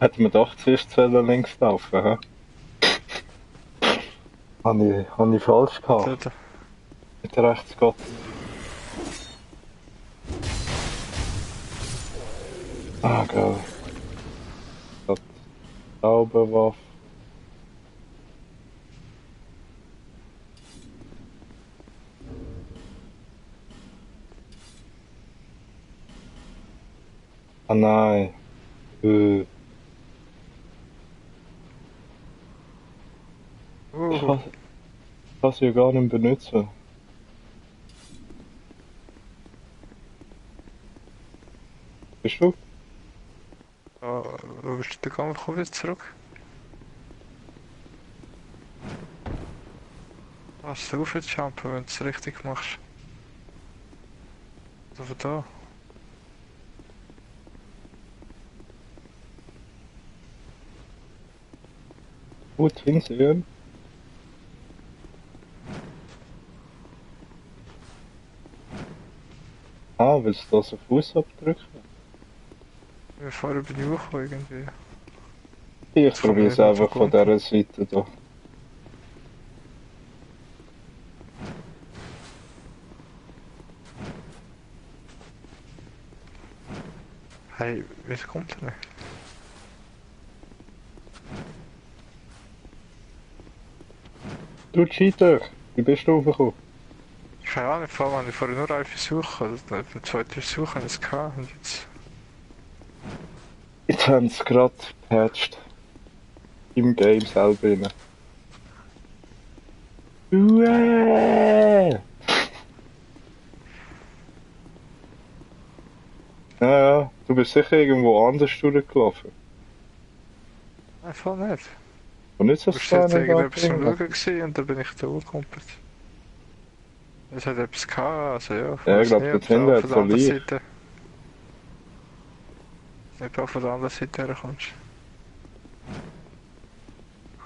Hätte man doch zuerst links laufen, hä? Habe ich falsch gehabt. Da, Mit rechts Gott. Ah, geil. Das Zauberwaffe. Ah nein. Ich kann, ich kann sie ja gar nicht benutzen. Bist du? wo bist du gegangen? Komm jetzt zurück. Hast du aufjumpen, wenn du es richtig machst. So von da. Gut hinsehen. Ah, willst du das auf Fuß abdrücken? Wir fahren über die Uhr irgendwie. Ich probiere es einfach von dieser Seite da. Hey, wieso kommt er nicht? Du Cheater, wie bist du raufgekommen? Keine Ahnung, vor allem, ich vorher nur einen Versuch, also beim zweiten Versuch habe ich es gehabt und jetzt... Jetzt haben sie gerade gepatcht. Im Game selber rein. Uäh! Ja, du bist sicher irgendwo anders durchgelaufen. Einfach nicht. Und nicht so Du bist jetzt spannend irgendetwas am angefangen. Schauen gewesen und dann bin ich da hochgekumpelt. Es hat etwas gehabt, also ja. Ja, weiß ich glaub, nicht, dort ob du hinten auf hat's der so anderen Licht. Seite... Ob du auf der anderen Seite herkommst.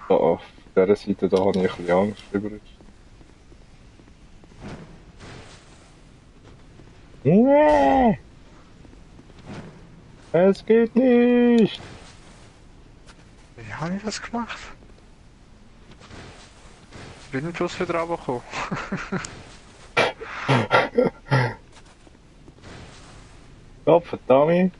Oh, auf dieser Seite da habe ich ein bisschen Angst übrigens. Nee! Es geht nicht! Wie habe ich das gemacht? Ich bin nicht bloß wieder runtergekommen. Gott verdammt!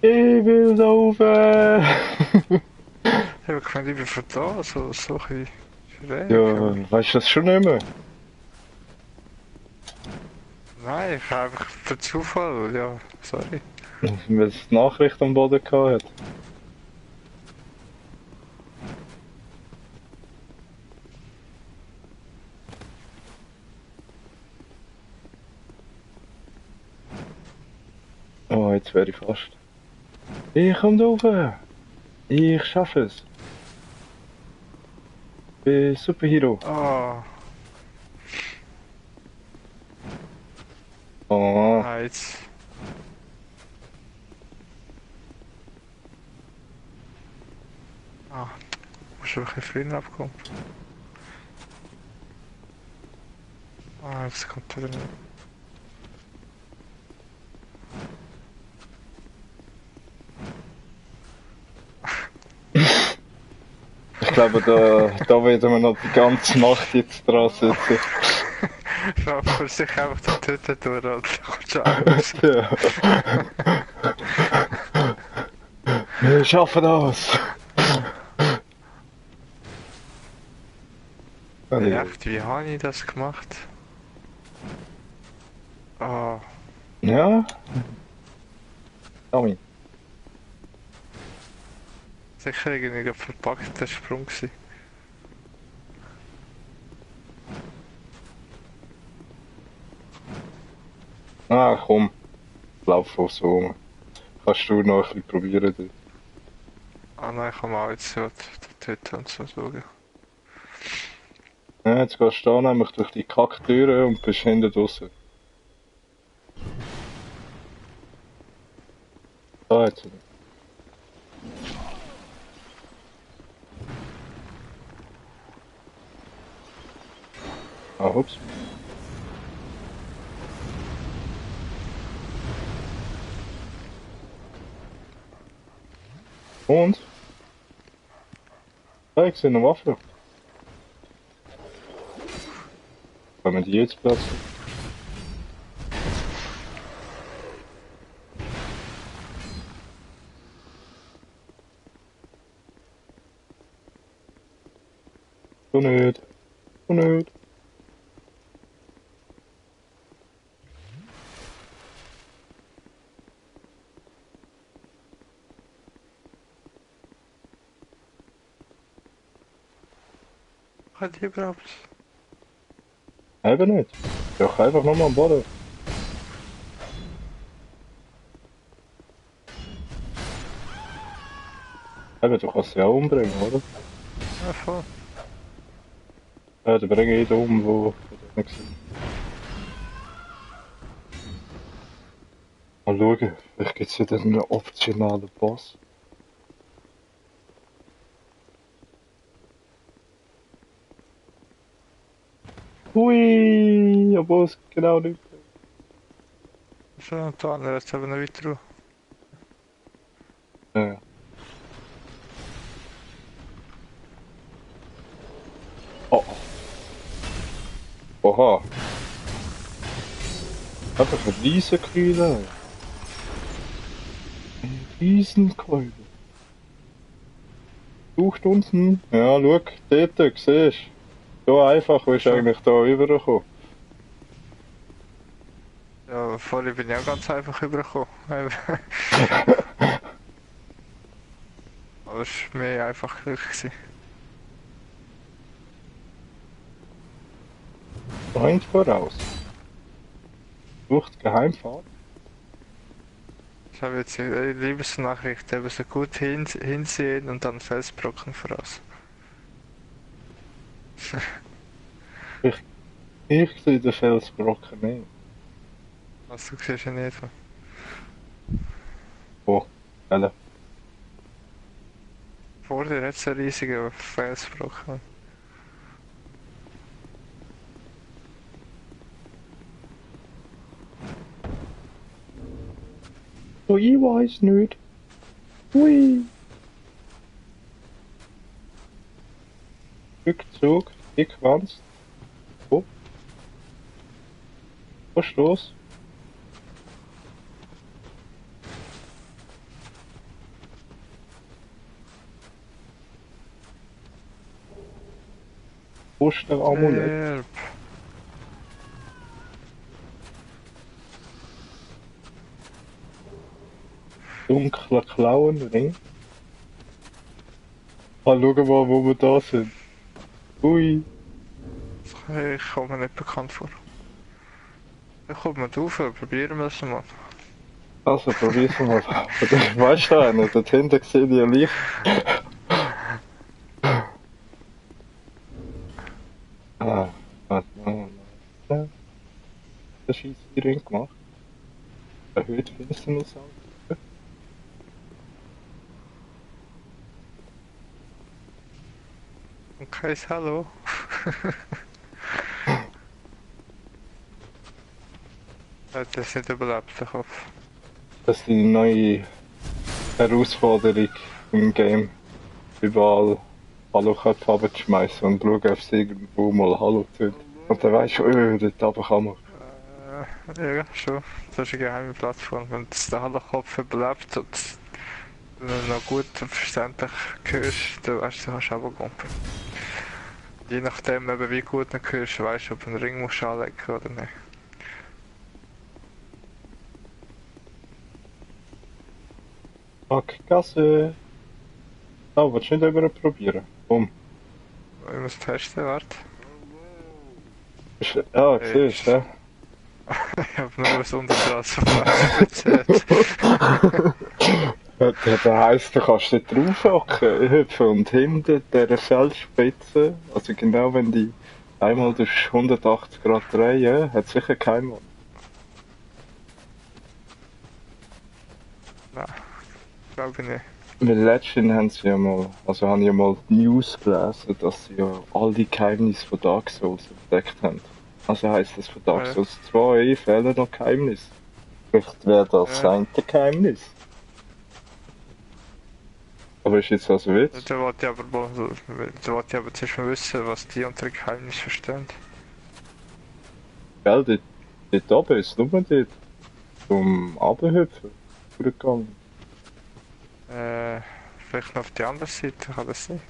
Ich will saufen! Ich habe gemeint, ich bin von da, so ein bisschen schräg. Ja, weißt du das schon nicht mehr? Nein, ich habe einfach per Zufall, ja, sorry. Weil es die Nachricht am Boden gehabt hat. Oh, jetzt wäre ich fast. Ich komme rauf! Ich schaffe es! Ich bin Superhero! Oh, Oh, nein, jetzt. Ah, musst du ein bisschen früher abkommen. Ah, jetzt kommt wieder nicht. ich glaube, da werden wir noch die ganze Nacht jetzt dran sitzen. Ich war sicher einfach da töten durch und dann kommst du alles. Ja. Wir schaffen das! Echt, wie habe ich das gemacht? Ah, Ja, Tommy. Sicher irgendwie ein verpackter Sprung gewesen. Ah, komm. Lauf auf so rum. Kannst du noch ein bisschen probieren dort. Ah nein, ich kann mal jetzt so dort und so schauen. Ja, jetzt gehst du da nämlich durch die Kacktüre und bist hinten draussen. Da jetzt. Ah, ups. Und? Ja, ich sehe eine Waffe. Kann man die jetzt platzen? So nicht. So nicht. Hat die überhaupt? Eben nicht. Ja, ich einfach nochmal am Boden. Eben, du kannst sie auch umbringen, oder? Ja, voll. Ja, dann bringe ich jeden um, wo nicht sind. Mal schauen, vielleicht gibt es ja dann einen optionalen Boss. Hui, obwohl es genau nicht. So, und der andere jetzt eben noch weiter. Ja. Oh. Oha. Einfach eine Riesenkeule. Eine Riesenkeule. Sucht unten. Ja, schau, dort, siehst du. So einfach bist du So. eigentlich da rübergekommen. Ja, vorher bin ich auch ganz einfach übergekommen. Aber es war mehr einfach Glück gewesen. Freund voraus. Sucht Geheimfahrt. Ich habe jetzt eine Liebesnachricht, eben so gut hinsehen und dann Felsbrocken voraus. Ich sehe den Felsbrocken nicht. Also du siehst ja nicht. Oh, Helle. Vor dir hat es einen riesigen Felsbrocken. Oh, ich weiß nicht. Hui. Rückzug, gequanzt. Oh. Verstoß. Osteramulett. Erb. Dunkler Klauenring. Ah, schau mal, wo wir da sind. Ui. Ich komme mir nicht bekannt vor. Ich komme mal rauf, probieren wir es mal. Also, probier's mal. Weißt du einen? Dort hinten sehe ich ein Licht. Ah, warte mal. Der Scheissring gemacht. Erhöht Finsternis an. Und kein Hallo. Hat das nicht überlebt, der Kopf. Das ist die neue Herausforderung im Game. Überall Hallo-Karten schmeißen und schauen, ob sie irgendwo mal Hallo tut. Und dann weisst du, dort runter kann man. Ja, schon. Das ist eine geheime Plattform. Wenn es der Hallo-Kopf überlebt und du ihn noch gut und verständlich hörst, dann weißt du, du kannst runtergumpen. Je nachdem, eben, wie gut du ihn hörst, weißt du, ob du einen Ring musst anlegen oder nicht. Packgasse. Ah, willst du nicht überprobieren? Komm. Ich muss testen, warte. Ja, Hey. siehst du, Ich hab nur was unter Straßenfläche bezählt. Das heisst, du kannst nicht draufhocken, hüpfen und hinter dieser Feldspitze, also genau wenn die einmal durch 180 Grad drehen, hat sicher kein Mann. Nein, glaube ich nicht. Weil letztens haben sie ja mal, also habe ich ja mal die News gelesen, dass sie ja all die Geheimnisse von Dark Souls entdeckt haben. Also heisst das von Dark Ja. Souls 2 fehlen noch Geheimnisse. Vielleicht wäre das Ja. ein Geheimnis. Aber ist jetzt also Witz? Da wollte ich aber zuerst mal wissen, was die unter Geheimnis verstehen. Gell, dort oben ist nur dort zum Abhüpfen vorgegangen. Vielleicht noch auf die andere Seite, kann das sein?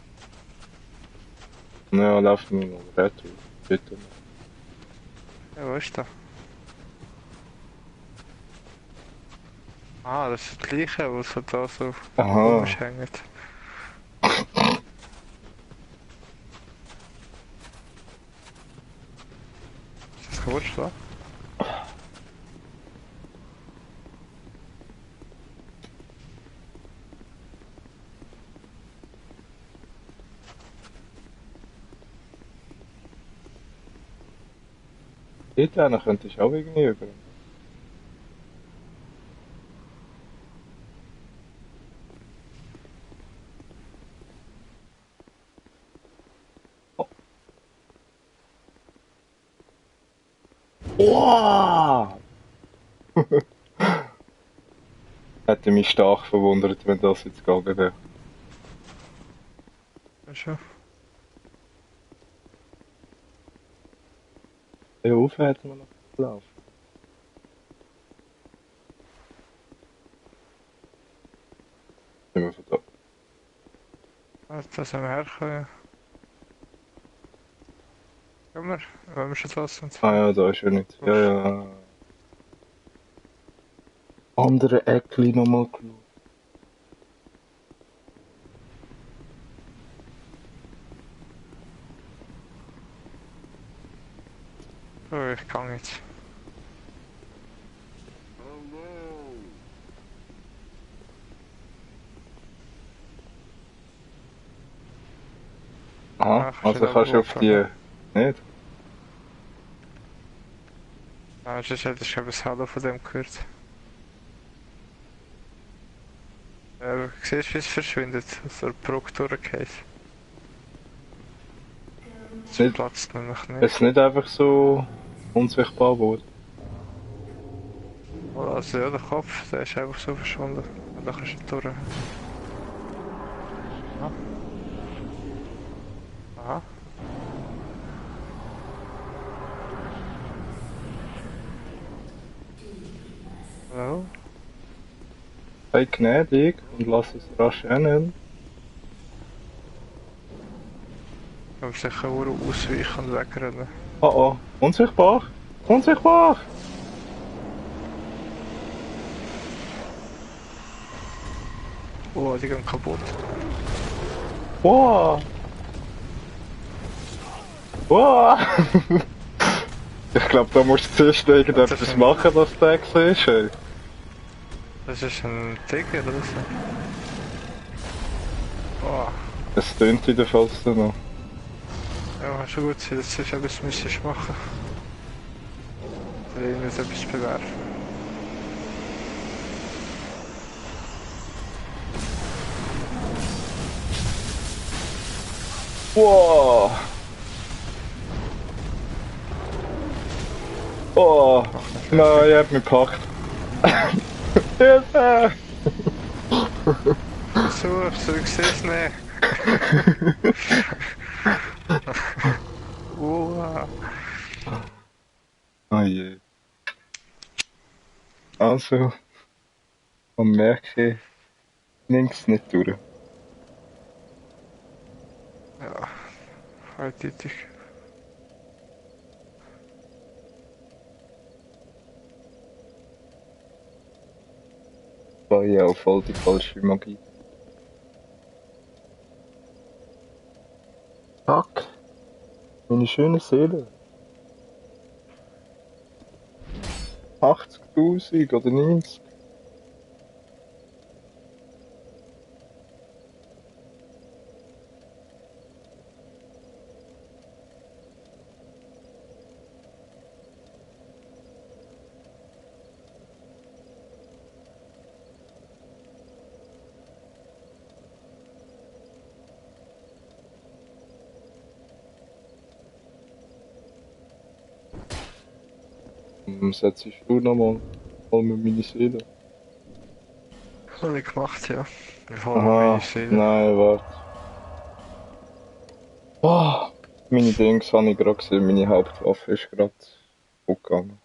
Ja, laufen wir mal retour. Bitte. Ja, wo ist das? Ah, das ist das gleiche, was so da so Aha. rumhängt. Ist das kaputt, oder? Dort einer könnte ich auch irgendwie über. Wow! Hätte mich stark verwundert, wenn das jetzt gegangen wäre. Ja, schon. Ja, auf hätten wir noch gelaufen. Sind wir von da. Ah, da sind wir hergekommen. Gehen wir, wenn wir schon da sind. Ah ja, da ist er nicht. Ja, ja. Andere Eckli nochmal geschaut. Oh, ich kann jetzt. Aha, Ah, also kannst du auf die... Nicht? Ah, sonst hätte ich das Hallo von dem gehört. Siehst du, wie es verschwindet? So ein Brücke durchgeht. Es Nicht- platzt nämlich nicht. Es ist nicht einfach so unsichtbar geworden. Also ja, der Kopf, der ist einfach so verschwunden. Und dann kannst du durch. Aha. Aha. Hallo? Sei gnädig und lass es rasch rennen. Ich muss sicher auch ausweichen und wegrennen. Oh oh, unsichtbar! Unsichtbar! Oh, die gehen kaputt. Wow! Wow! Ich glaube, da musst du zuerst irgendetwas machen, dass der siehst. Ey. Das ist ein Tiger oder so. Oh, Es tönt jedenfalls so noch. ja, schon gut, dass du etwas müsstest machen. Oder irgendetwas bewerfen. Wow! Oh! Nein, ich hab mich gepackt. Hilfe! So ich sehe es nicht. Wow. Oh je. Also, man merkt, nimmt's nicht durch. Ja, eindeutig. war ja auch voll die falsche Magie. Fuck. Meine schöne Seele. 80.000 oder 90. Setze ich du nochmal mit meiner Seele. Habe ich gemacht, ja. Ich hole mir meine Aha, Seele. nein, warte. Oh, meine Dings habe ich gerade gesehen, meine Hauptwaffe ist gerade gegangen.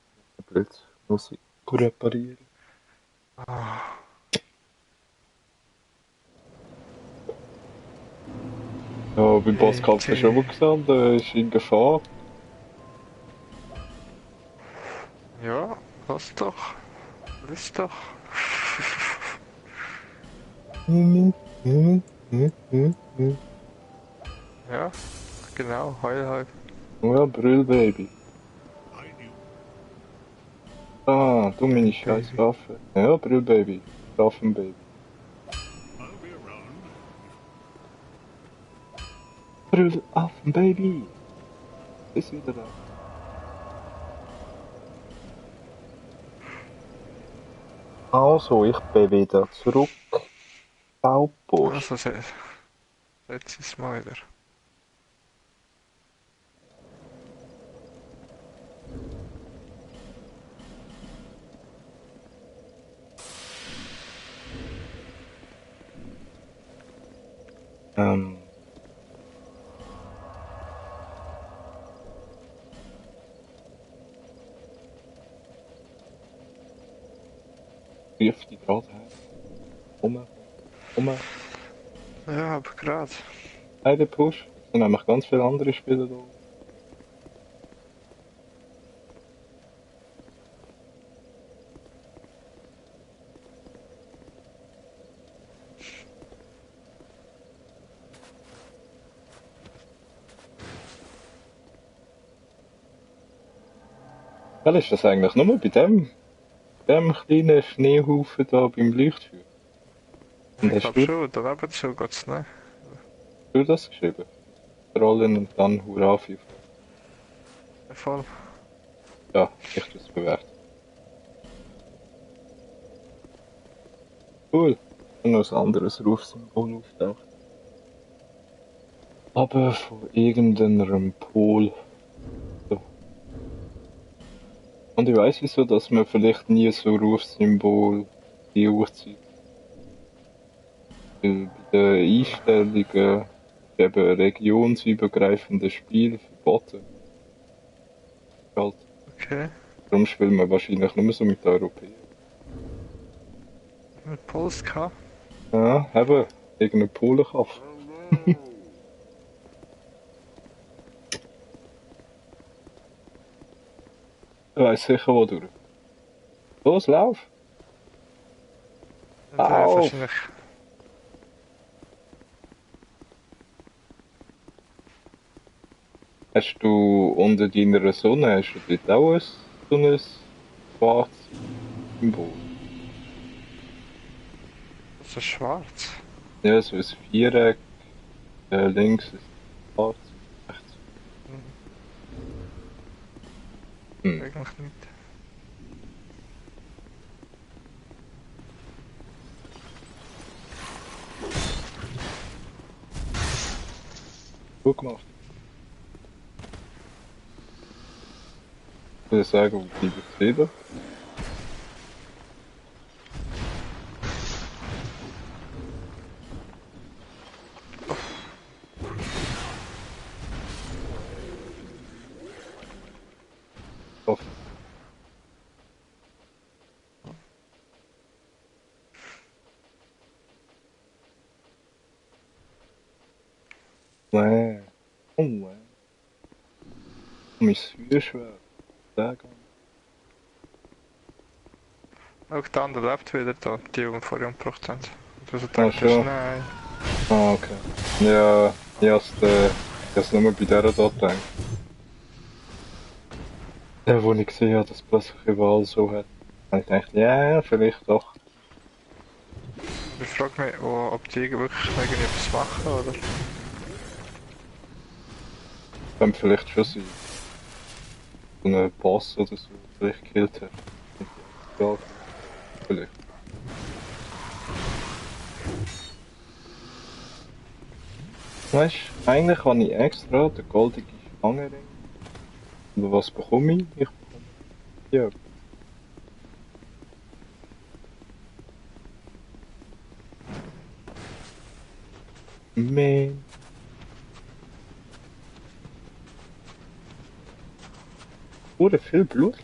Blöd, muss ich reparieren. Ah, Ja, beim Bosskampf ist die- schon mal gestanden, ist in Gefahr. Ja, lass doch. Lass doch. Ja, genau, heul halt. Ja, Brüllbaby. I knew. Ah, du meine scheiß Baby. Waffe. Ja, Brüllbaby. Waffenbaby. I'll be around. Brüllaffenbaby. Ist wieder da. Also, ich bin wieder zurück. Baupost. Also, setz es mal wieder. Ähm. Rief die gerade her. Um. Ja, aber gerade. Hey, der Push. Es sind nämlich ganz viele andere Spieler da. Well, ist das eigentlich nur bei dem kleinen Schneehaufen da beim Leuchtfeuer? Und Ich hast glaube schon, daneben zu geht's, ne? du das geschrieben? Rollen und dann Hurra 5. Voll. Ja, ich tue es bewerten. Cool. Und noch ein anderes Rufsymbol auftaucht. Aber von irgendeinem Pol. So. Und ich weiss wieso, dass man vielleicht nie so Rufsymbol die Uhrzeit. Weil bei den Einstellungen ist eben regionsübergreifendes Spiel verboten. Halt. Okay. Darum spielen wir wahrscheinlich nur so mit Europäern. Mit Polska. Ja, eben. Irgendein Polenkaff. Ich weiss sicher wo durch. Los, lauf! Und der Auf! wahrscheinlich. Hast du unter deiner Sonne, hast du dort auch so ein schwarzes Symbol? Das ist schwarz. Ja, so ein Viereck, links ein schwarz, rechts. Eigentlich nicht. Gut gemacht. Ich würde sagen, wo bleiben wir wieder? Auf. Ouais. Oh ouais. Mein Feuerschwert. Sehr geil. Auch der andere lebt wieder da, die wir vorher umgebracht haben. Also Ah, denkt er, schon. nein. Ah, okay. Ja, ich hab's nur bei der da gedacht. Der, wo ich gesehen habe, dass es plötzlich überall so hat. Und ich dachte, ja, vielleicht doch. Ich frage mich, ob die wirklich irgendetwas machen, oder? Wenn vielleicht schon sein. So einen Boss oder so, vielleicht gekillt hat. Ja, vielleicht. Weißt du, eigentlich habe ich extra den goldigen Schlangenring. Aber was bekomme ich? Ich bekomme ja. Man. Wurde viel Blut.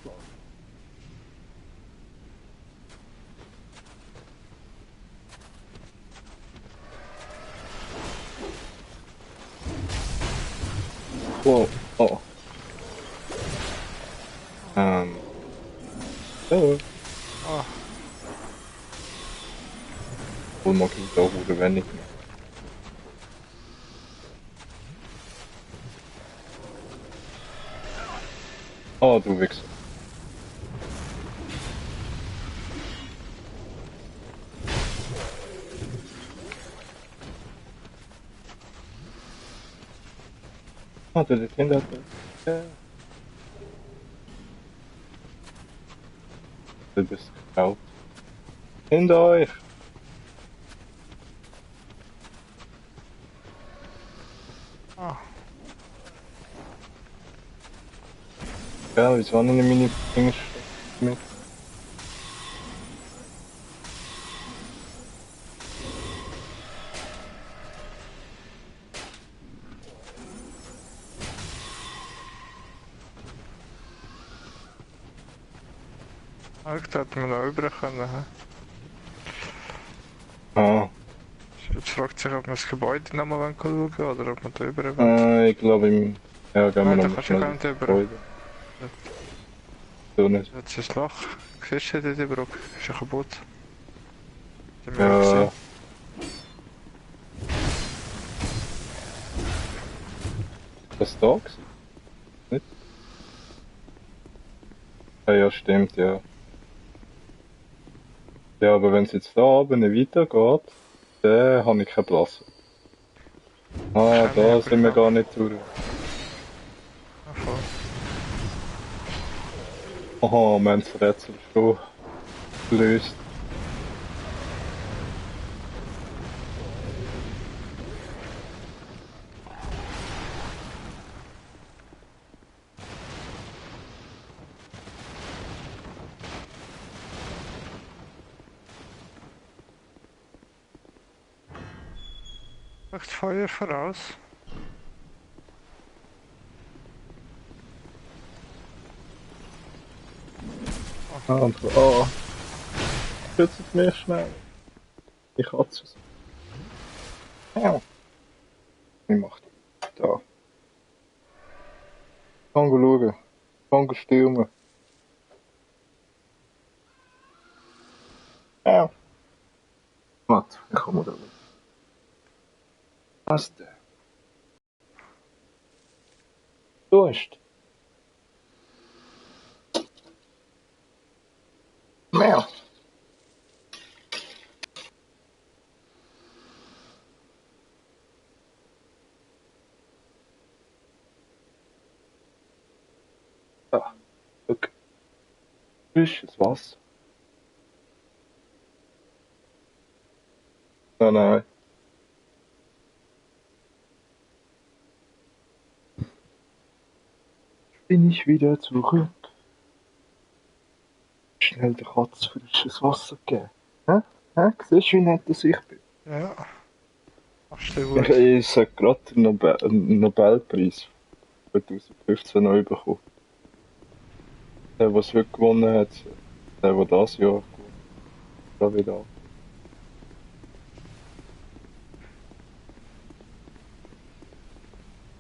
Wow. Oh. So. Ah, Wohl mag ich da oder wenn nicht mehr. Ah, du Wichser. Ah, der Kinder hat ja. Du bist geklaut. Hinter euch! ah. Ja, wieso habe ich nicht meine Finger mit? Eigentlich hätten wir noch über können. Hä? Ah, Jetzt fragt sich, ob wir das Gebäude nochmal schauen wollen oder ob wir da über wollen. ich glaube im... Ja, gehen wir Nein, da nochmal kannst du schnell gar ins nicht über. Gebäude. So nicht. Jetzt ist ein Loch. Siehst du die Brücke? Ist ja kaputt. Die haben wir Ja, gesehen. das da gewesen? Nicht? Ah, ja, stimmt, ja. Ja, aber wenn es jetzt da oben nicht weitergeht, dann habe ich keinen Platz. Ah, Wahrscheinlich da sind wir übergegangen. gar nicht durch. Ja, voll. Aha, wir haben das Rätsel schon gelöst. Echt Feuer voraus. Ah, und oh, schützt mich schnell. Ich hat's es. Ja. Ich mach das. Da. Kann schauen. Kann stürmen. Ja. Warte, ich komme da. Was denn? Du hast. Mehr. Da. Guck. Frisches Wasser. Nein, nein. Bin ich wieder zurück. Schnell der Katze frisches Wasser geben. Hä? Hä? Siehst du, wie nett dass ich bin? Ja. Machst du Ich gut. habe gerade den Nobelpreis 2015 noch bekommen. Der, der es heute gewonnen hat, der das Jahr gewonnen hat, da wieder.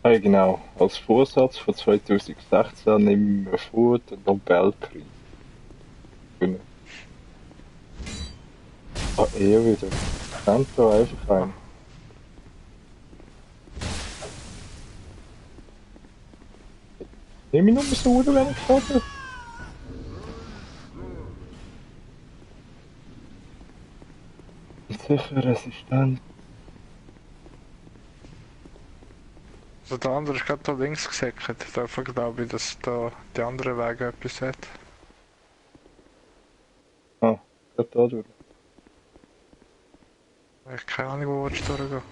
Ah, genau. Als Vorsatz von 2016 nehmen wir vor, den Nobelpreis zu gewinnen. Ah, wieder. Zentro einfach ein. Nimm mich nur so wenn ich schaue. Sicher resistent. Also der andere ist gerade da links gesäckert. Davon glaube ich, dass da die andere Wege etwas hat. Ah, gerade da durch. Ich habe keine Ahnung, wo willst du durchgehen.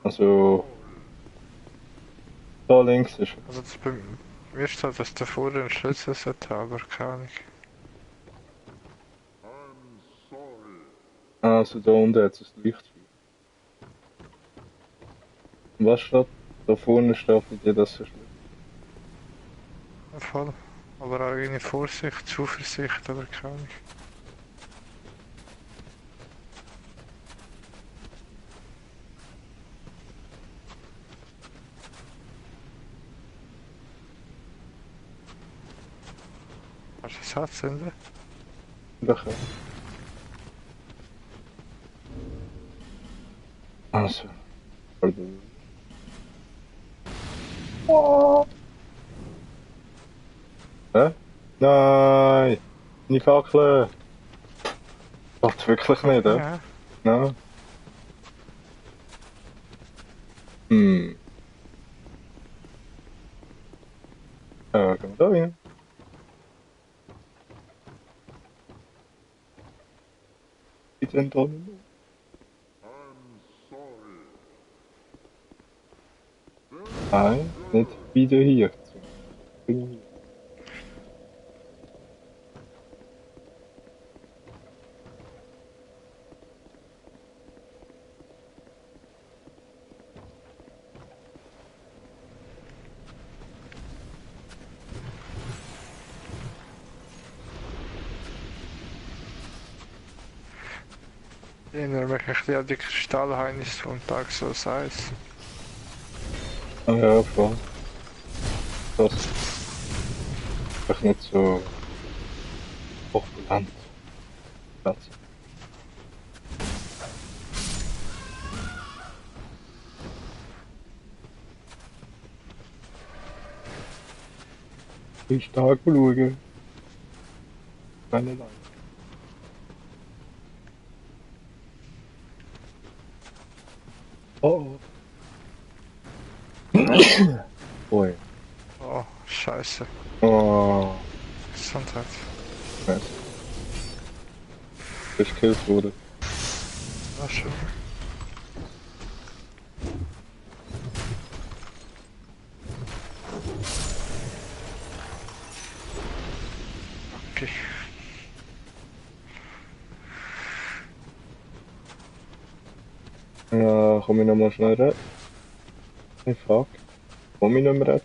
Also, da links ist er. Also das bei mir steht, dass der vorne einen Schlüssel sollte haben, aber keine Ahnung. Also da unten hat es ein Licht. Und was steht? Da vorne steht bei dir das verschlossen. Voll. Aber auch irgendwie Vorsicht, Zuversicht oder keine Ahnung. Kannst du das Satz senden? Nachher. Also, pardon. Oh. Hä? Nein! Nicht fackeln! Gott, wirklich nicht, hä? Ja, Nein. Hm. Gehen wir da rein? Ich denn da nicht mehr? Nein, nicht wieder hier. Bin ich hier. ich erinnere mich ein bisschen an die Kristallheinis vom Tag so Eis. Ah ja, voll. Das ist echt nicht so hochbekannt. Platz. Ich stark schauen. Keine Leute. Oh. Ui. Oh, scheiße. Oh. Gesundheit. Nice. Gekillt wurde. Na schon. Okay. Ja, komm ich nochmal schnell rein. Hey, fuck. Komm ich nicht mehr rein?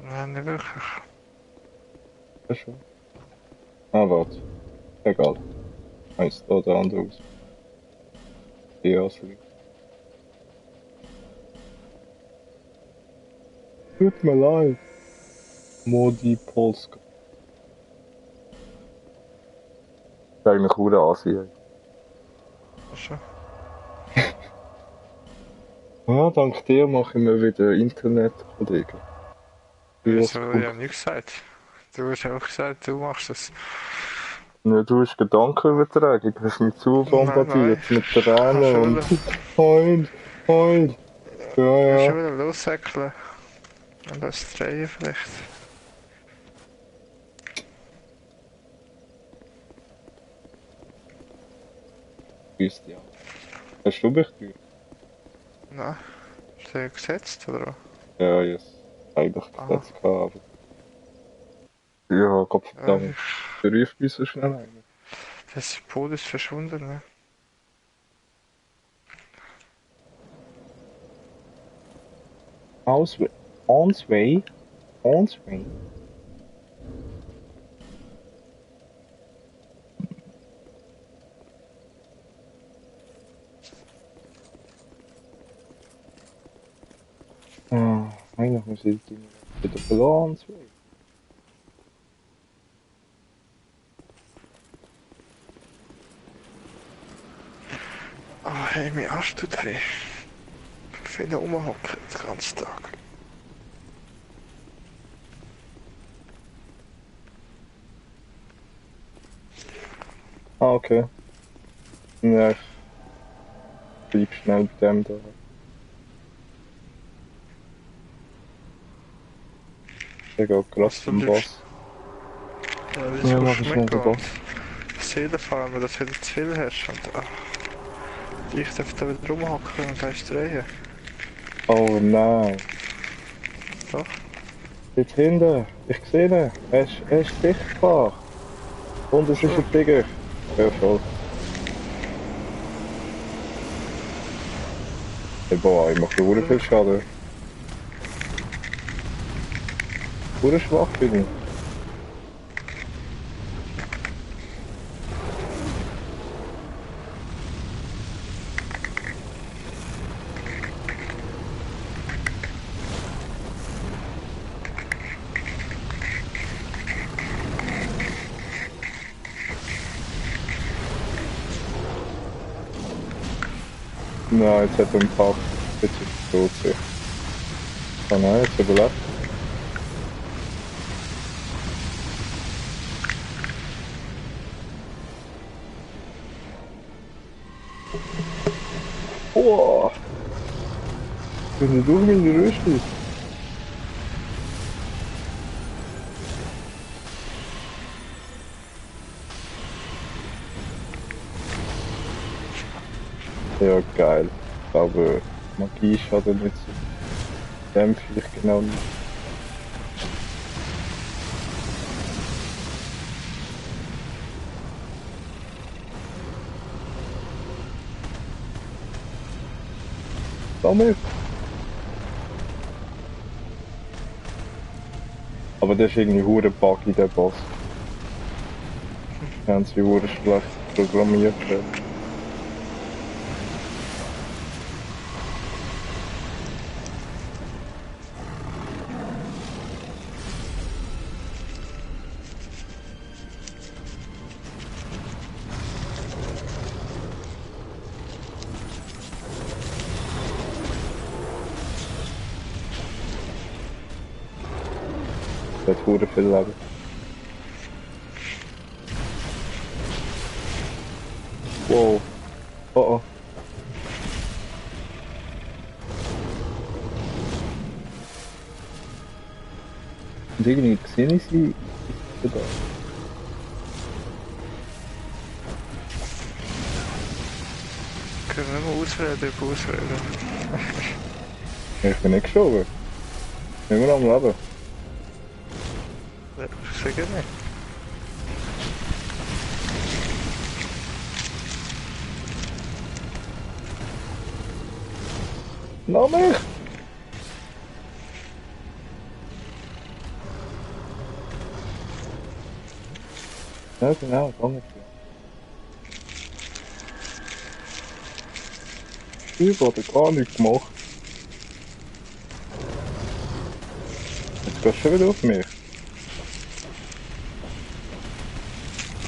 Nein, nicht wirklich. Ja, schon. Ah, warte. Egal. Eins da, der andere aus. Ja, es liegt. Tut mir leid. Modi Polska. Das ist eigentlich hure Asien. Na schon. Ja, dank dir mache ich mir wieder Internetkollegen. Wieso? Ich habe nichts gesagt. Du hast auch gesagt, du machst es. Ja, du hast Gedankenübertragung, du hast mich zu Nein, nein. bombardiert mit Kannst Tränen du und wieder, heul, heul. Ja, kannst du ja. wieder lossäckeln. Und das drehen vielleicht. Grüß dich. Hast du mich gehört? Nein. Ist der gesetzt, oder? Ja, yes. Eigentlich Aha. gesetzt gehabt, aber. Ja, Gott Ja, verdammt. Beruf mich so schnell ein. das Boot ist verschwunden, ne? Ausway. Onsway. Onsway. Ah, eigentlich muss ich die. Wieder verloren, zwei. Ah, hey, mein Arsch tut weh. Viele rumhocken den ganzen Tag. Ah, okay. Ja, ich bleib schnell bei dem da. Der geht gerade Was, du zum bleibst? Boss. Ja, Ja, wieso mach kommst du schnell den mitgehen? Boss. Seelenfarmen, dass du wieder zu viel hast und ich darf da wieder rumhocken und gleich drehen. Oh nein. Doch? Dort hinten. Ich sehe ihn. Er ist sichtbar. Und es ist Schon. ein Tiger. Ja, voll. Hey, boah, ich mache verdammt viel Schaden. Verdammt schwach bin ich. Nein, jetzt hat er einen Pakt. Jetzt ist er tot sicher. Ah nein, jetzt überlebt. Boah! Ich bin durch meine Rüstung. Ja, geil. Aber Magie schadet nicht so. Dämpfe ich genau nicht. Damit. Aber das ist irgendwie hure buggy, der Boss. Den haben sie hure schlecht programmiert. Der hat hure viel Leben. Wow. Oh oh. Und irgendwie sehe ich sie. Da. Können wir mal ausreden, über ausreden. Ich bin nicht geschoben. Immer noch am Leben. Ja, sicher nicht. Noch mich! Ja, genau, danke. Ich habe gar nichts gemacht. Jetzt gehst du schon wieder auf mich.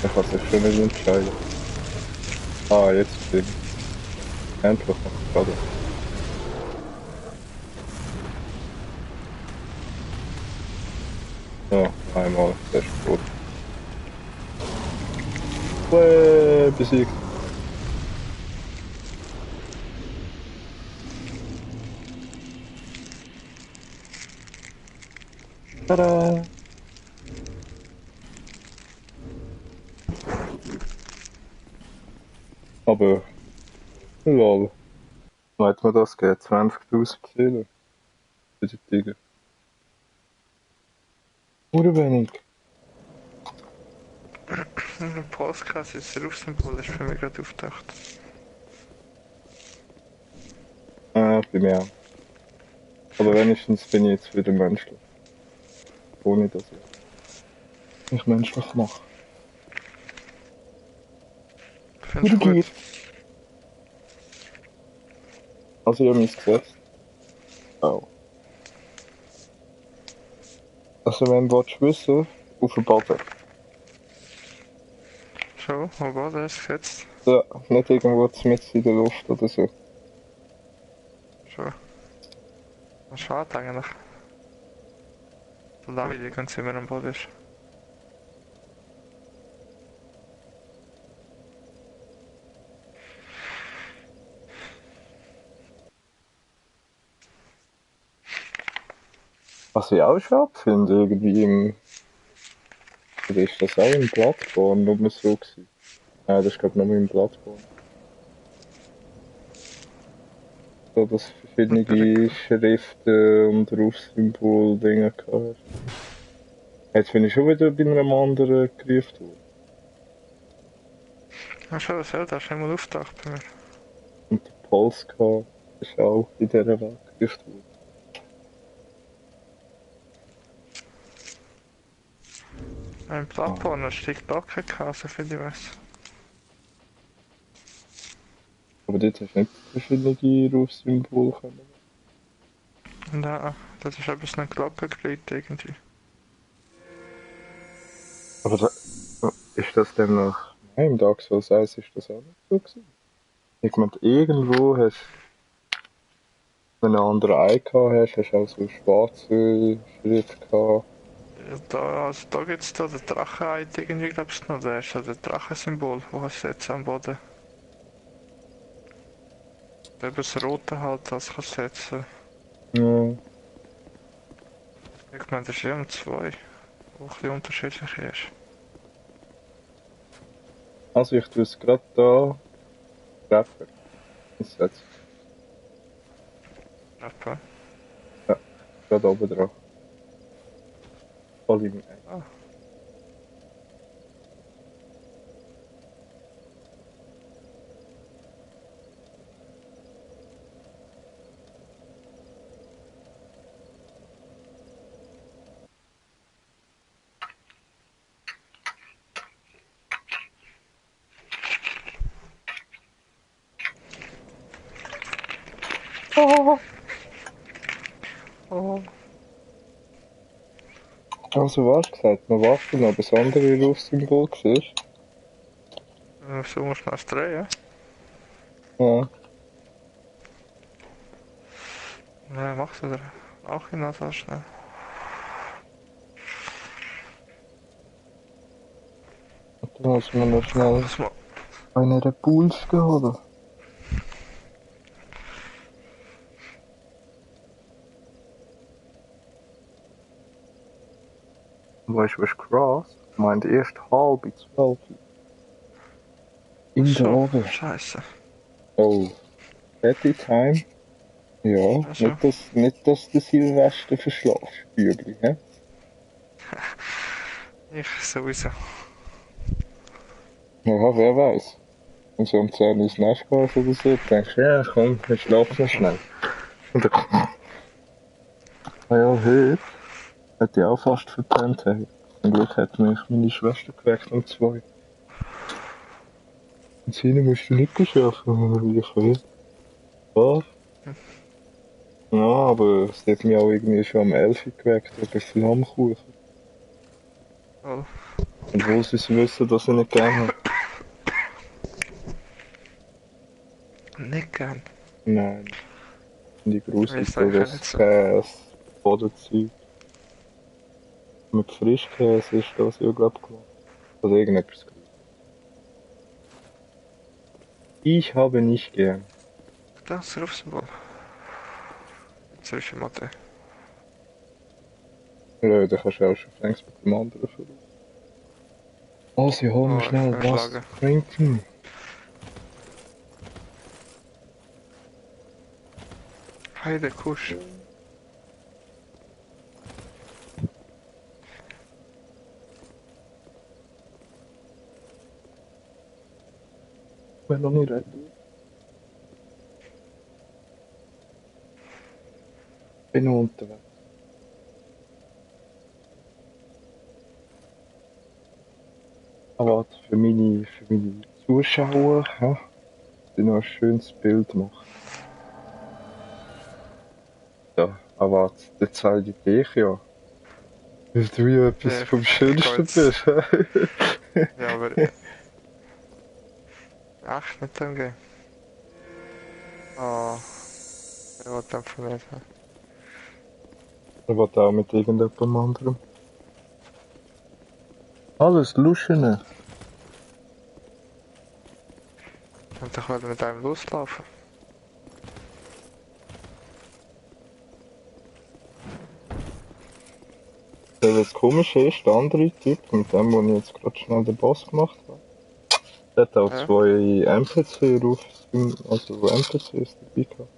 Ich kann sich schon nicht entscheiden. Ah, jetzt bin ich. Endlich noch gerade. Ja, einmal, der ist gut. Besiegt. Tada! Aber, lol. Weit mir das geht, 20.000 Seelen. Für die Tiger. Oder wenig. Ein Podcast ist ein Rufsymbol, ist für mich gerade aufgetaucht. Bei mir auch. Aber wenigstens bin ich jetzt wieder menschlich. Ohne dass ich mich menschlich mache. Findest du gut? Also ich habe mich gesetzt. Oh. Also wenn du wissen, auf dem Boden. Schon, wo war das gesetzt? Ja, nicht irgendwo mitten in der Luft oder so. Schon. Schade eigentlich. So langweilig, wenn es immer am Boden ist. Was ich auch schade finde, irgendwie im... Oder ist das auch im Bloodborne nur so gewesen? Nein, das ist glaube ich nur im Bloodborne. So, dass du verschiedene Schriften und Rufsymbol-Dinge gehabt hast. Jetzt bin ich schon wieder bei einem anderen gerufen worden. Ja, schon, das Zelda ist einmal aufgetaucht bei mir. Und der Polska ist auch in dieser Welt gerufen worden. Ein Plattform, da steigt da keine Kase, finde ich weiß. Aber dort hast du nicht verschiedene Rufsymbole können. Nein, das ist etwas eine Glocke gelegt irgendwie. Aber da, ist das denn nach... Nein, im Dark Souls 1 ist das auch nicht so gewesen. Ich meine, irgendwo hast du, wenn du einen anderen Eye gehabt hast, hast du auch so eine schwarze Schrift gehabt. Da, also da gibt's da den Drachen irgendwie, glaubst du noch? Da ist da das Drachensymbol, wo kannst du setzen am Boden. Eben das rote halt, das kannst du setzen. Ja. Ich meine, das ist ja um zwei, wo ein bisschen unterschiedlich ist. Also ich tue es gerade da treffen. Einsetzen. Etwa. Ja, gerade oben drauf. Voll im Ah. Oh. Also was gesagt, wir warten noch, bis andere Rufsymbol siehst. So muss man es drehen. Ja. Ja, mach's wieder. Auch in so schnell. Da muss man noch schnell Das mal. einen Repulse holen. Weißt du, was Cross meint? Erst halb 12. In der So, Oben. Scheiße. Oh. Party Time? Ja, Also. nicht, dass du Silvester verschlafst, Bübli, hä? Ich sowieso. Ja, wer weiß. Wenn du um 10 Uhr ins Nest gehst oder so, denkst du, ja komm, ich schlafe noch schnell. Und dann, ja, heute hätte ich auch fast verpennt. Hey. Zum Glück hat mich meine Schwester geweckt um 2. Und sie musst du nicht arbeiten. Ich will. Was? Ja, aber sie hat mich auch irgendwie schon um 11 Uhr geweckt, wegen Flammkuchen. Oh. Obwohl sie wissen, dass ich nicht gerne habe. Nicht gern. Nein. Die gruselig, Ist so eigentlich das nicht so. Käse, Bodenzeug. Mit Frischkäse ist das ja, glaub ich, gemacht. Oder irgendetwas. Ich habe nicht gern. Das Rufsymbol. Zwischen Mathe. Ja, da kannst du auch schon längst mit dem anderen vorbei. Oh, sie holen Oh, schnell ich was schlage. zu trinken. Heide Kusch. Wenn noch nicht ready. Bin noch unterwegs. Aber für meine Zuschauer, ja, die noch ein schönes Bild machen. Ja, aber jetzt zeige ich dich ja. Weil du ja etwas Ich- vom ich Schönsten geh bist, hä? Ja, aber. Echt mit dem Game? Oh, ich wollte einfach nicht. Ich wollte auch mit irgendjemandem anderem. Alles Luschen. Und ich wollte mit einem loslaufen. Das Komische ist, der andere Typ, mit dem, wo ich jetzt gerade schnell den Boss gemacht habe, der hat auch Ja. 2 NPC-Rufe, also NPCs dabei gehabt.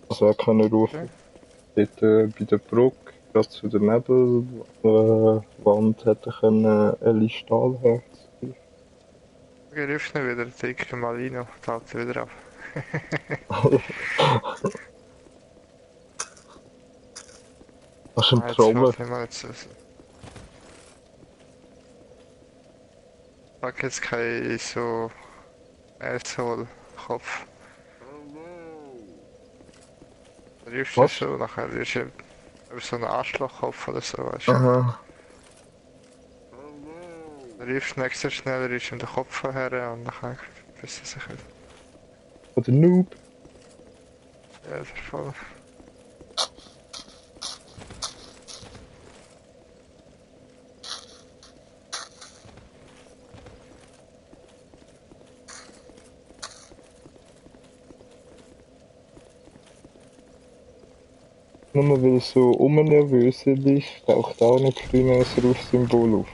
Also er kann rufen. Dort bei der Brücke, gerade zu der Nebelwand, hätte er können Ellie Stahlherz greifen. Ich rufe ihn wieder, dicke Malino, taucht wieder ab. Das ist ein Jetzt Trommel. warte ich mal jetzt. Sag jetzt kein so Asshole-Kopf. Du rufst ihn Was? so, nachher ist er über so einen Arschlochkopf oder so, weißt du. Aha. Du rufst ihn extra schnell, rufst ihm den Kopf her und nachher bist du sich wieder. Oder Noob. Ja, das ist voll. Nur weil es so nervös ist, taucht auch nicht früher ein Rufsymbol auf.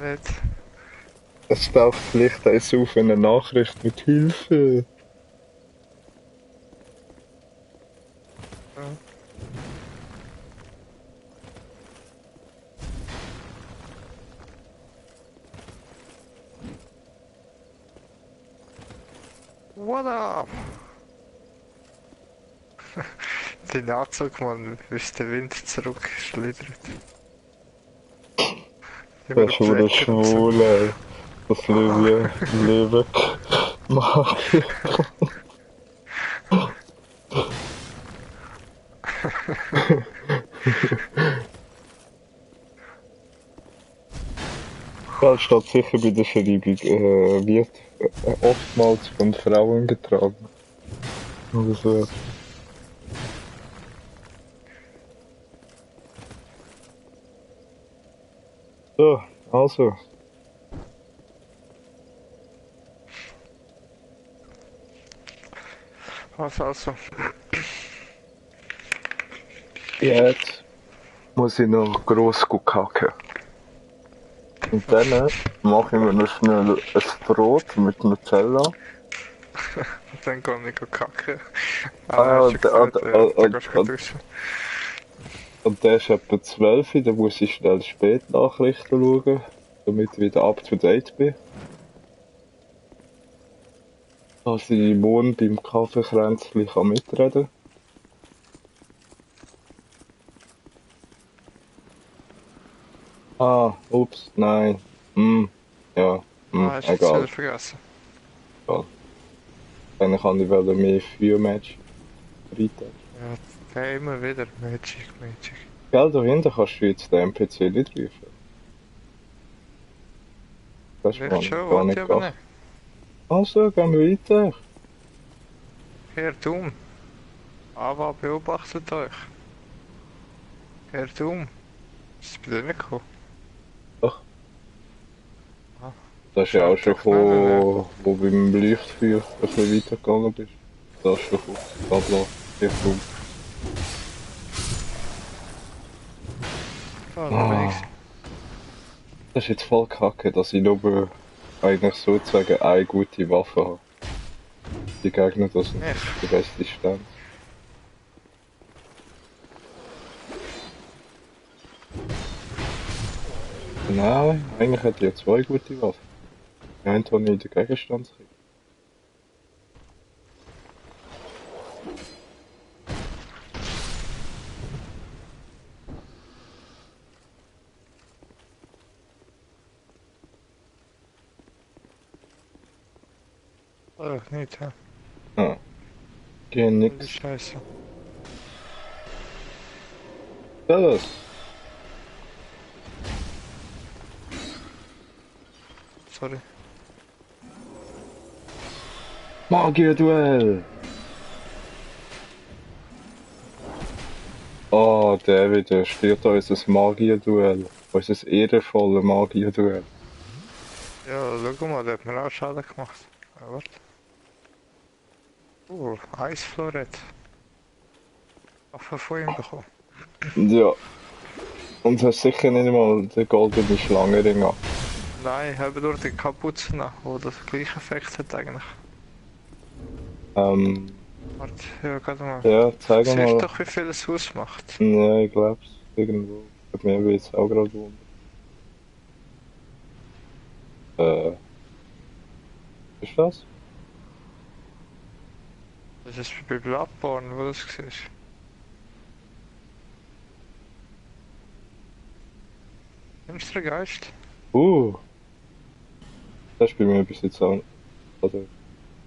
Nicht. Es taucht vielleicht eins auf eine Nachricht mit Hilfe. Ja. What up? Den Anzug, man, bis der Wind zurückschlittert. Immer Das noch ist schon Blätter und so. schwul, ey. Das Leben macht. Ja, es steht sicher bei der Schreibung, wird oftmals von Frauen getragen. Oder so. So, also. Was also? Jetzt muss ich noch gross kacken. Und dann mache ich mir noch schnell ein Brot mit Nutella. Und dann kann ich kacken. Ah, Hast du gesagt, dann gehst du und duschen. der ist etwa 12, da muss ich schnell Spätnachrichten schauen, damit ich wieder up to date bin. Dass ich morgen beim Kaffeekränzchen mitreden kann. Ah, ups, nein. Ja, Hast du jetzt egal. wieder vergessen? Dann kann ich wieder mehr Feuermatch freitags. Ja, der immer wieder. Magic. Gell, da hinten kannst du jetzt den NPC nicht rufen. Das ist Nicht mir schon, gar wollte nicht ich aber gedacht. nicht. Also, gehen wir weiter. Herr Doom. Ava beobachtet euch. Herr Doom. Ist bei dir nicht gekommen? Doch. Ah. Das ist ja auch schon Schaut doch nein, gekommen, wo du beim Leuchtfeuer ein bisschen weitergegangen bist. Das ist schon gekommen. Tabla, Richtung. Ah, da bin ich. Das ist jetzt voll kacke, dass ich nur eigentlich sozusagen eine gute Waffe habe. Die Gegner, das sind Echt? die beste Stand. Nein, eigentlich hätte ich ja 2 gute Waffen. Die eine habe ich in der Gegenstandskiste. Nicht, hä? Ah. Gehen Die nix. Scheiße. das? Sorry. Magier-Duell! Oh, David, da steht unser Magier-Duell. Unser ehrenvolle Magier-Duell. Ja, schau mal, der hat mir auch Schaden gemacht. Warte. Eisflorett. Waffe von ihm bekommen. Ja. Und hast sicher nicht mal den goldenen Schlangenring an. Nein, habe durch die Kapuze noch, wo das gleiche Effekt hat eigentlich. Warte, ja, gerade mal. Ja, zeig Siehst mal. doch, wie viel es ausmacht. Ja, ich glaub's. Irgendwo. Bei mir will es auch gerade wundern. Ist das? Das ist bei Bloodborne, wo du das siehst. Nimmst du den Geist? Das ist bei mir bis jetzt auch. Also,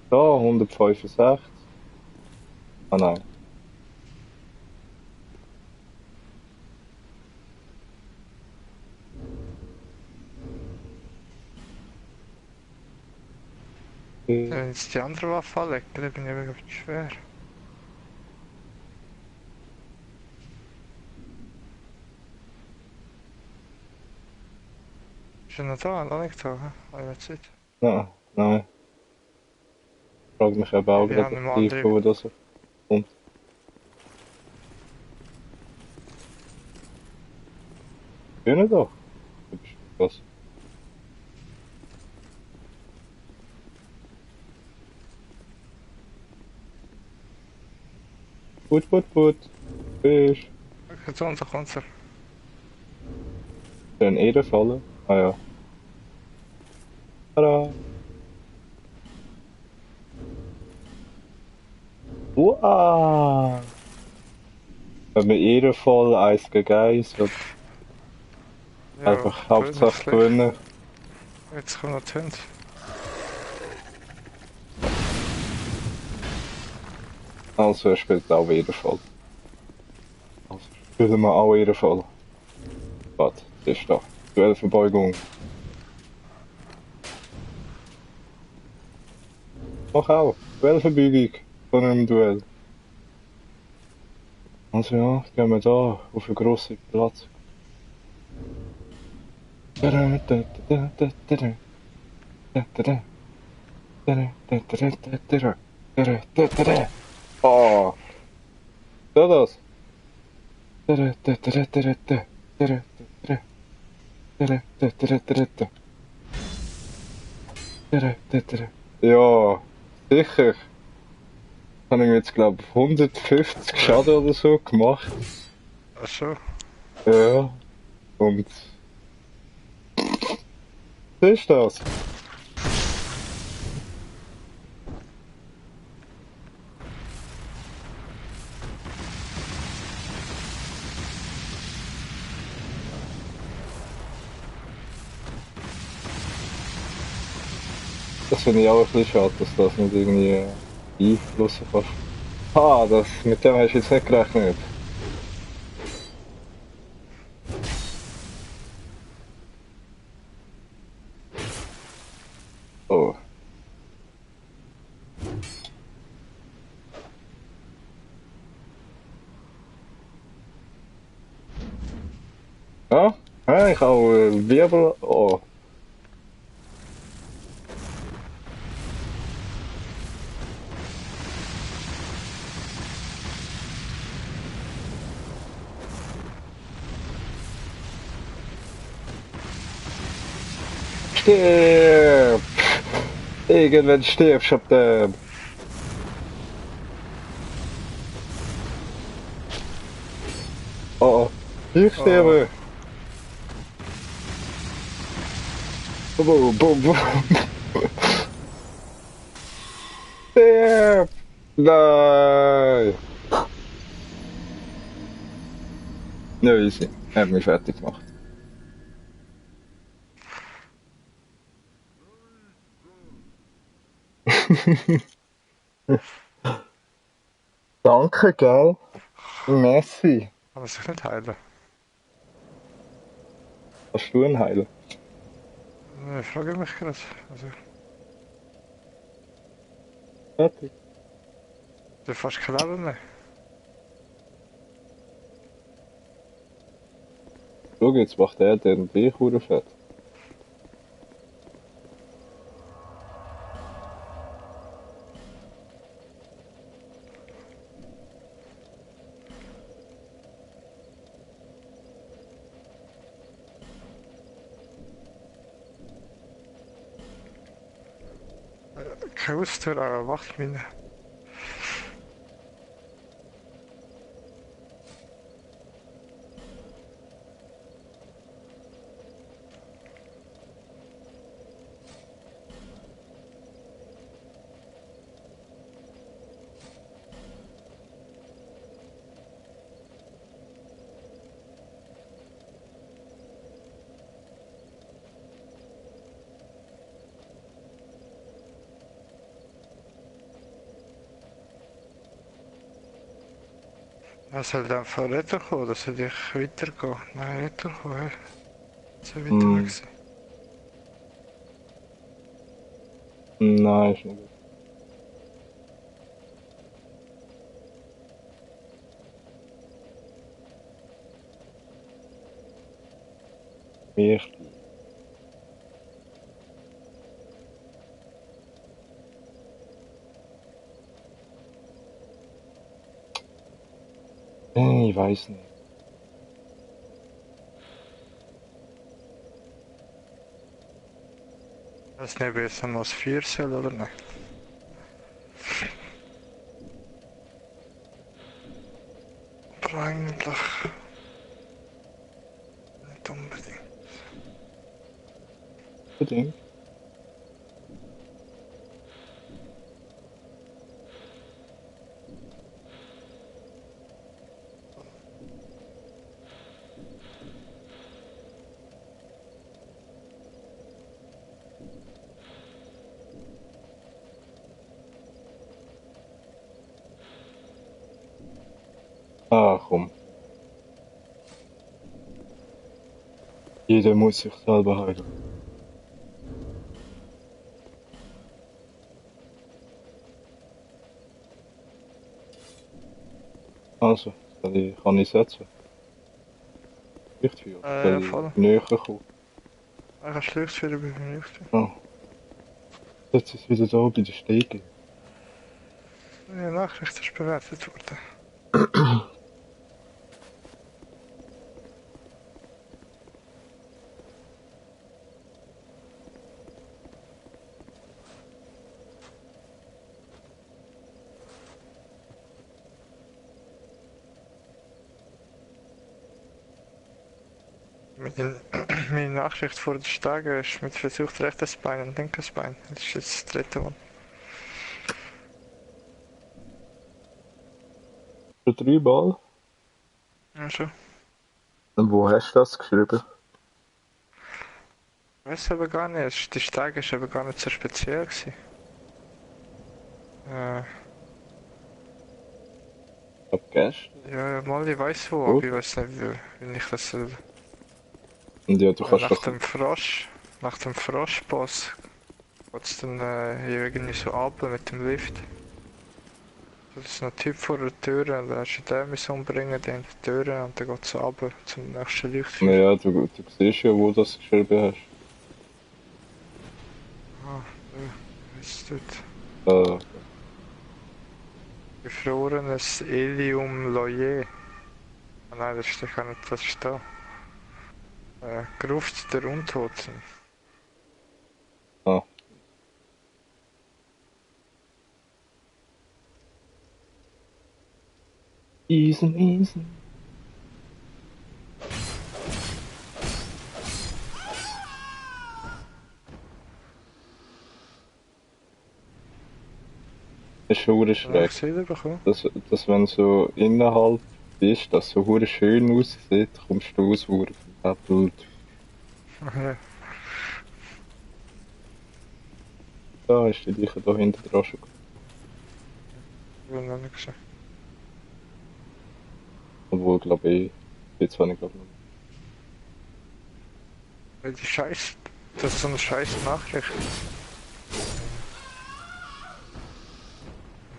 da 165. Ah nein. Wenn ich jetzt die andere Waffe anlege, dann bin ich aber schwer. Ist er noch da? Noch nicht da? Habe ich jetzt nicht. Nein. Ich frage mich eben auch Wir gerade, haben einen wo das kommt. Können doch. Du bist was. Put. Fisch. Okay, zu uns kommt er. Ein Ehrenfalle. Ah ja. Tada. Wow. Wenn wir ehrenvoll 1 gegen 1 wird Ja, einfach Hauptsache gewinnen. Jetzt kommt noch die Hunde. Also er spielt auch ehrenvoll. Also spielen wir auch ehrenvoll. Warte, das ist da. Duellverbeugung. Mach auch. Duellverbeugung von einem Duell. Also ja, gehen wir da auf einen grossen Platz. Oh, so das. Ja, sicher. Habe ich jetzt glaube 150 Schaden oder so gemacht. Ach so. Ja. Und was ist das? Das finde ich auch ein bisschen schade, dass das nicht irgendwie beeinflussen kann. Ah, mit dem hast du jetzt nicht gerechnet. Oh. Ja, ich habe Wirbel. Oh. Stirb! Irgendwann stirbst du ab dem. Oh, ich sterbe. Boom. Stirb! Nein! Ja, easy. Er hat mich fertig gemacht. Danke, gell? Messi. Kann man sich nicht heilen. Kannst du ihn heilen? Frage mich gerade. Also, Fertig. du hast fast kein Leben mehr. Schau, jetzt macht er den dich fett. Keine Haustür, aber Wachtmine. Was soll dann von Retter kommen? Das soll ich weitergehen? Nein, Retter kommen, hä? Das soll weiter weg sein. Nein, ist nicht gut. Echt? Ich weiß nicht. Weiß nicht, ob es noch das 4 soll oder nicht. Aber eigentlich nicht unbedingt. Bedingt. Ah, komm. Jeder muss sich selber heilen. Also, kann ich setzen? Lichtfeuer. Ja, voll. Näher kommen. Ich habe schlecht wieder bei mir nicht. Ah. Jetzt ist es wieder da bei der Stege. Die Nachricht ist bewertet worden. Meine Nachricht vor der Tage ist mit versucht rechtes Bein und linkes Bein. Das ist jetzt das dritte Mal. Schon 3 Mal? Ja, schon. Und wo hast du das geschrieben? Ich weiß aber gar nicht, die Stege ist aber gar nicht so speziell gewesen. Ab gestern. Ja, mal ich weiß wo, Gut. aber ich weiß nicht, wie ich das soll. Und ja, du kannst Nach doch... dem Froschboss geht's dann irgendwie so runter mit dem Lift. Da ist noch ein Typ vor der Tür und da hast du den müssen umbringen, den in die Tür und dann geht's runter zum nächsten Leuchtfeuer. Naja, du siehst ja, wo du das geschrieben hast. Ah, was ist dort? Äh, Gefrorenes Ilium Loyer. Ah nein, das steht gar nicht, das ist da. Gruft der Untoten. ah. Easy. Ist schon hure Ja, schräg. ich sehe bekommen. Dass wenn so innerhalb bist, dass so hure schön aussieht, kommst du aus hure verheppelt. Ja, Da ist die Leiche da hinten dran schon. ich habe noch nicht gesehen. Obwohl, glaube ich, jetzt habe ich glaube noch. Die Scheiß. Das ist so eine scheiß Nachricht.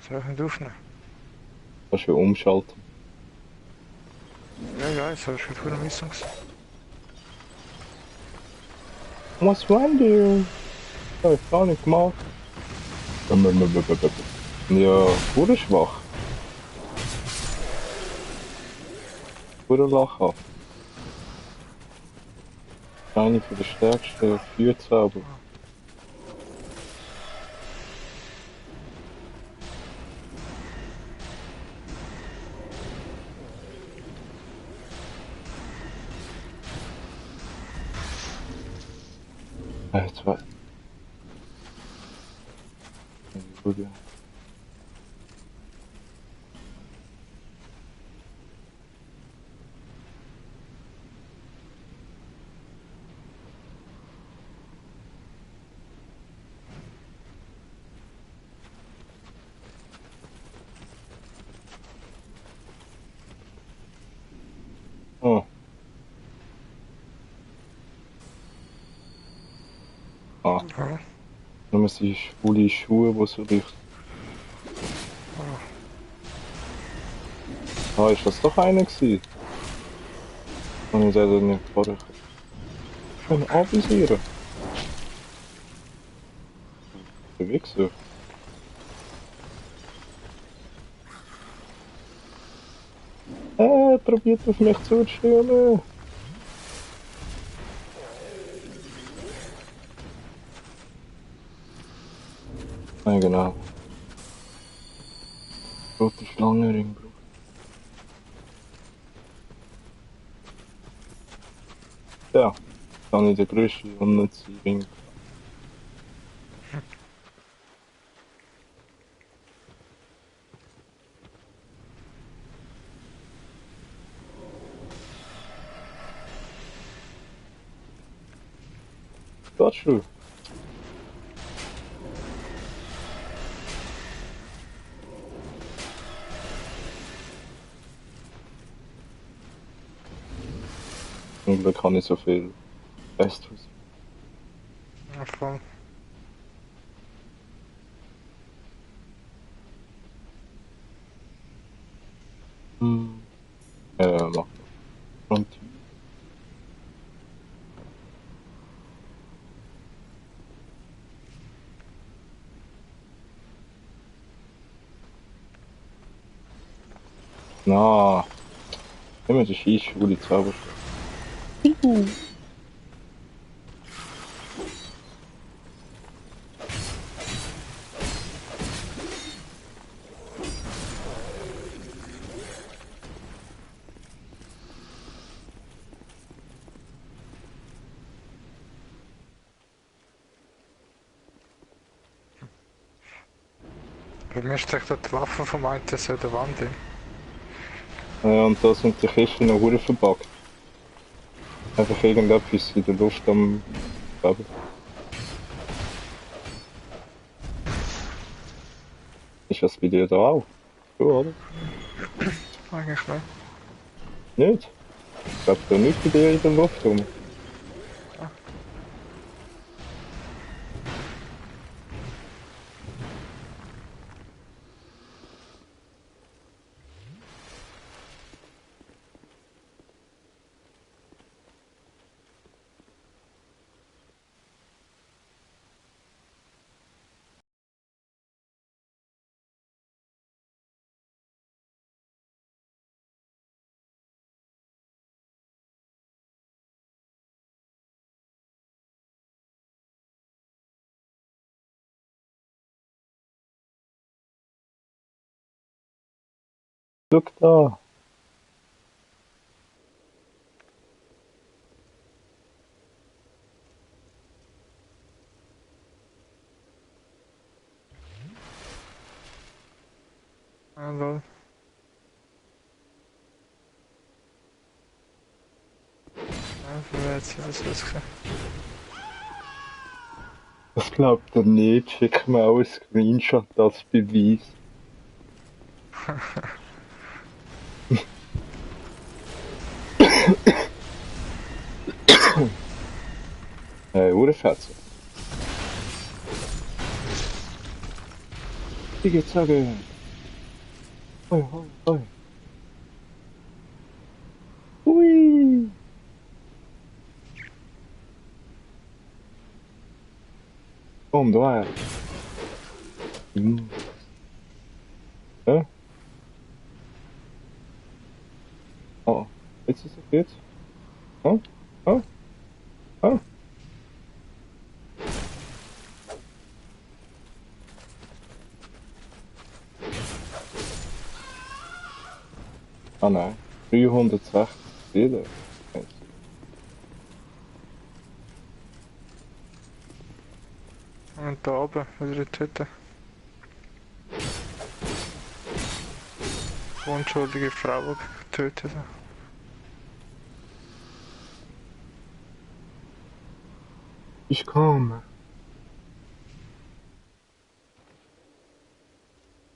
Soll ich nicht aufnehmen? Kannst du umschalten. Ja, jetzt habe ich schon vorher Missung gesehen. Was wollen die? Das hab ich gar nicht gemacht. Ja, wurde schwach. Wurde lachhaft. Eine von der stärksten Feuerzauber. Jetzt war. Gut. Oh. Ah, Ja. nur die schwule Schuhe, die so richtig. Ah, ist das doch einer gewesen? Und ich hätte nicht vorher. Schön anvisieren. Der Wichser. Probiert auf mich zuzustürmen. Ja, genau. Rote Schlangenring, Bro. Ja, kann ich den grössten unnützen Ring. Geht schon. Zum Glück habe ich so viel Festus. Ja, voll. Mach. Und na, immer die Skischule Zauberstab. Bei mir steckt die Waffe vom einen so in der Wand hin. Ja, und da sind die Kisten noch gut verpackt. Einfach irgendetwas in der Luft am Schweben. Ist das bei dir da auch? So, oder? Eigentlich nicht. Nicht? Ich glaube, da nicht bei dir in der Luft rum. Schau da! Ah, lol. Ja, wie wäre jetzt das ausgesehen? Das glaubt er nicht. Schick mir auch einen Screenshot als Beweis. Uhrenfetzen. Wie geht's sagen? Hoi, hoi, hoi. Hui! Kom, daar. Hä? Oh, jetzt ist es jetzt? Oh, oh, oh. Ah nein, 360 Ziele. Und da oben, wieder in die Hütte. Unschuldige Frau getötet. Ich komme.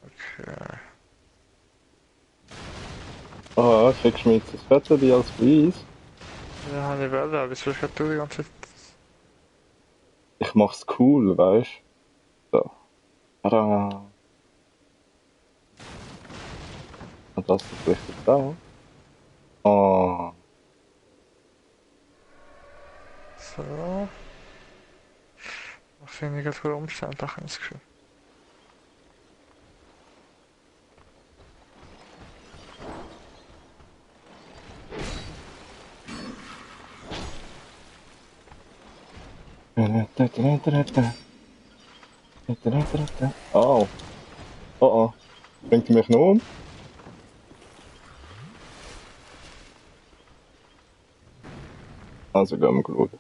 Okay. Ah, schickst du mir jetzt das Fettchen als Beweis? Ja, habe ich wollen, aber sonst hat du die ganze Zeit... Ich mach's cool, weißt du? So. Tada. Und das ist richtig da. Ah. So. Was finde ich gerade für Umstände, da habe ich das Gefühl. Oh. Oh oh. Bringt ihr mich noch um? Also gehen wir schauen.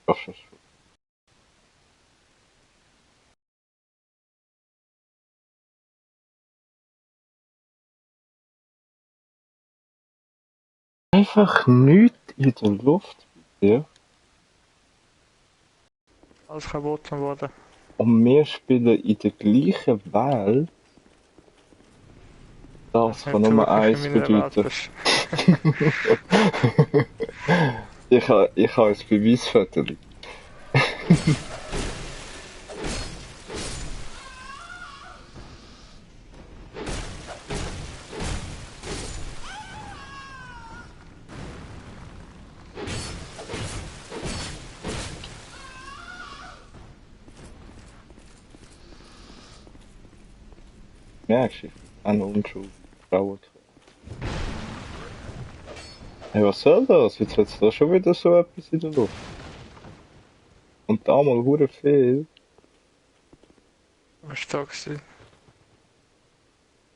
Ach, schon. Einfach nichts in der Luft bei dir. Alles kaputt am Boden. Und wir spielen in der gleichen Welt. Das Dass kann nicht du nur wirklich eins in meiner Welt bedeuten. bist. Ich habe ein Beweisfoto. Merkst du? Eine unschuldige Frau. Hey, was soll das? Jetzt hat es da schon wieder so etwas in der Luft. Und da mal hure viel. Was war da gewesen?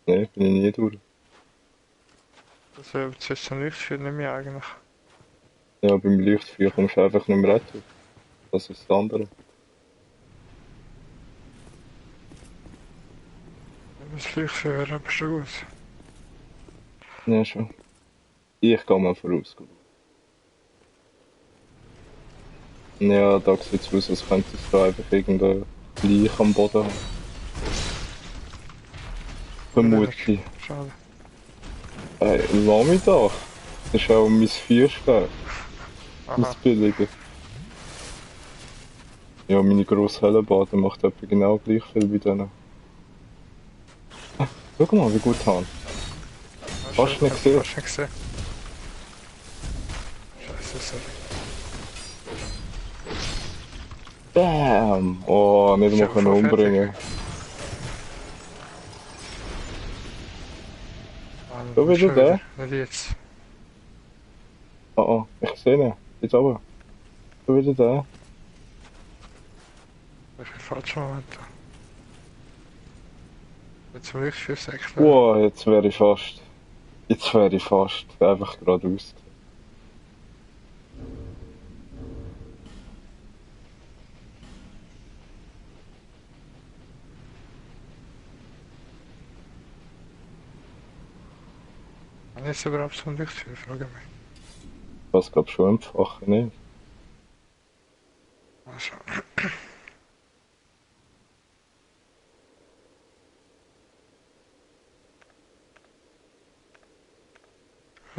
Ne, bin ich nie durch. Das wäre zwischen Lichtschirm nicht mehr eigentlich. Ja, beim Lichtfeuer kommst du einfach nicht mehr rein. Das ist das andere. Wenn wir das Lichtschirm hören, bist du gut. Ja, schon. Ich gehe mal voraus. Ja, da sieht es aus, als könnte es da einfach irgendein Leich am Boden haben. Vermute ich. Schade. Lass mich doch. Das ist auch mein Feuerschwert. Mein Aha. billige. Ja, meine grosse Hellenbade macht etwa genau gleich viel wie denen. Schau mal, wie gut haben. Hast du nicht gesehen? Hast du nicht gesehen? Scheiße, sorry. Bam! Oh, nicht Ist mal aber können voll umbringen. fertig. Mann, Schon wieder schon der? Nicht jetzt. Oh oh, ich sehe ihn. Jetzt aber. Schon wieder der. Ich bin falsch Moment. Jetzt zum Lichtschirm-Sektor. Wow, jetzt wäre ich fast. Jetzt wäre ich fast einfach geradeaus. Wann ist überhaupt so ein Lichtschirm? Frage mich. Was glaub schon empfachen, nicht? Also.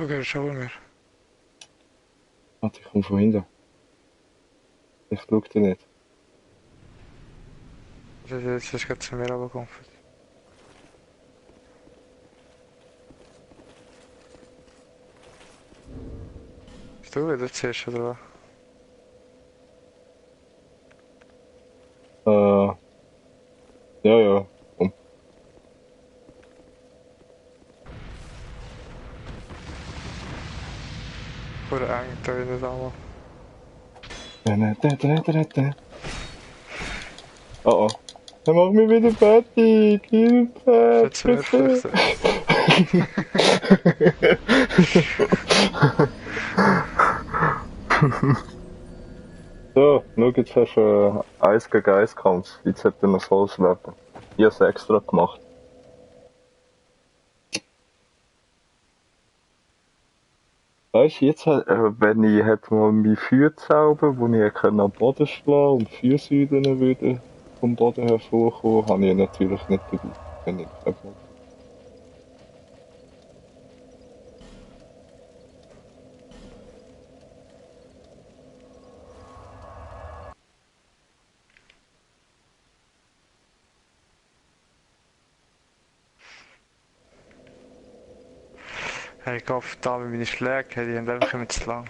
Okay, schauen wir. Warte, ich komme von hinten. Ich schaue dich nicht. Jetzt ist gerade zu mir runtergekommen. Bist du wieder zuerst, oder was? Ja, ja. Komm. Oder eng da in der Dame. Oh oh. Dann mach mich wieder fertig. Hilfe, Jetzt wird bitte. flüchten. So, schau, jetzt hast du 1 gegen 1 Kampf. Jetzt hat er noch volles Leben. Ich hab's extra gemacht. Weißt du, jetzt, wenn ich hätte mal meine Feuerzauber, wo ich können am Boden schlagen und Feuersäulen würden vom Boden hervorkommen, habe ich natürlich nicht dabei. Wenn ich nicht mal. Hey, ich hoffe, da mit meinen Schlägen, die haben einfach immer zu lang.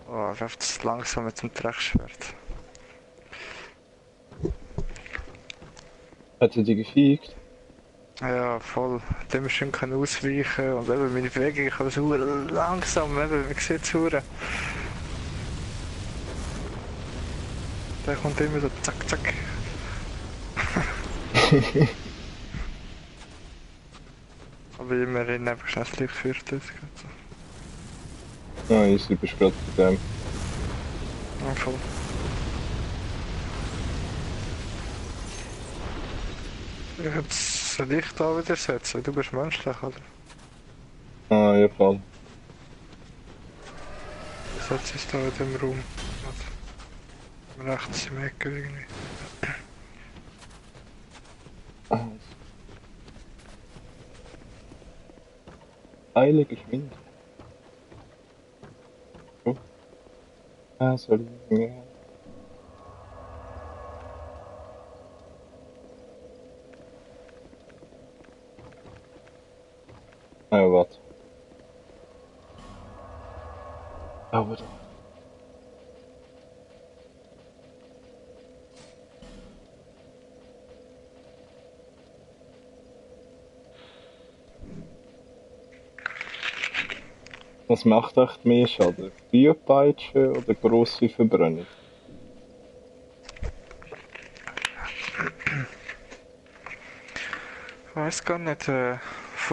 Oh, ich werfe zu langsam mit dem Dreckschwert. Hat er dich gefiegt? Ja, voll. Dem schön kann ausweichen und eben meine Bewegung kann so langsam, eben, man sieht es hure. Der kommt immer so zack, zack. Aber immerhin einfach schnell das Licht führt das. Ja, easy, bist gerade bei dem. Ja, voll. Jetzt soll ich da wieder setzen, du bist menschlich, oder? Ah, ja, voll. Setz es da in dem Raum. Rechts im Ecke irgendwie. Eile geschwind. So. Ah, soll ich? Ja. Ah, ja, warte. Aber da. Was macht echt mehr Schaden? Feuerpeitsche oder grosse Verbrennung? Ich weiß gar nicht, von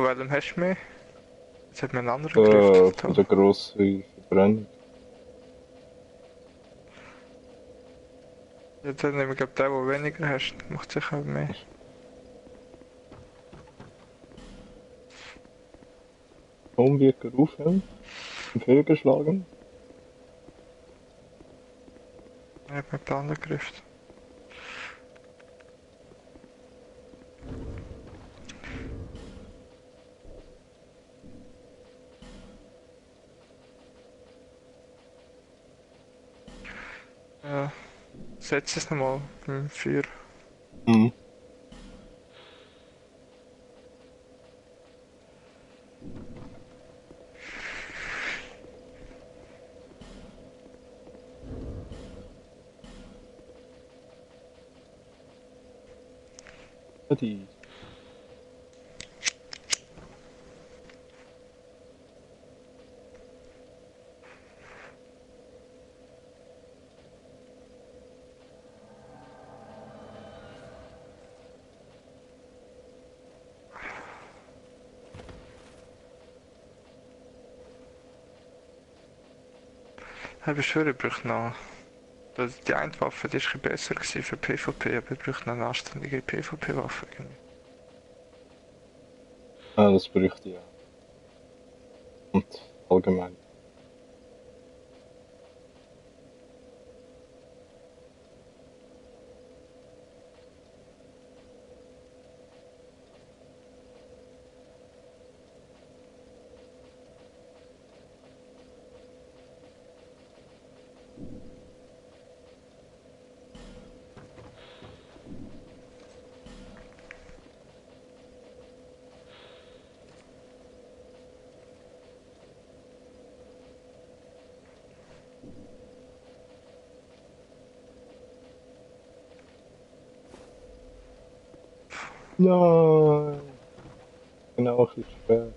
welchem hast du mehr? Jetzt hat mir einen anderen Griff Von da. der grossen Verbrennung. Ja, dann nehme ich glaub, den, der weniger hast, macht sicher auch mehr. Kaum wird gerufen und fehlgeschlagen. Ich hab mir den anderen Griff. Ja, setz es nochmal beim Feuer. Mhm. Die. Ich schwöre, ich brauche noch... Die eine Waffe die ist ein bisschen besser gewesen für PvP, aber ich brauche noch eine anständige PvP-Waffe. Ah, das bräuchte ich ja. Und allgemein. Nein! Genau, ein bisschen spät.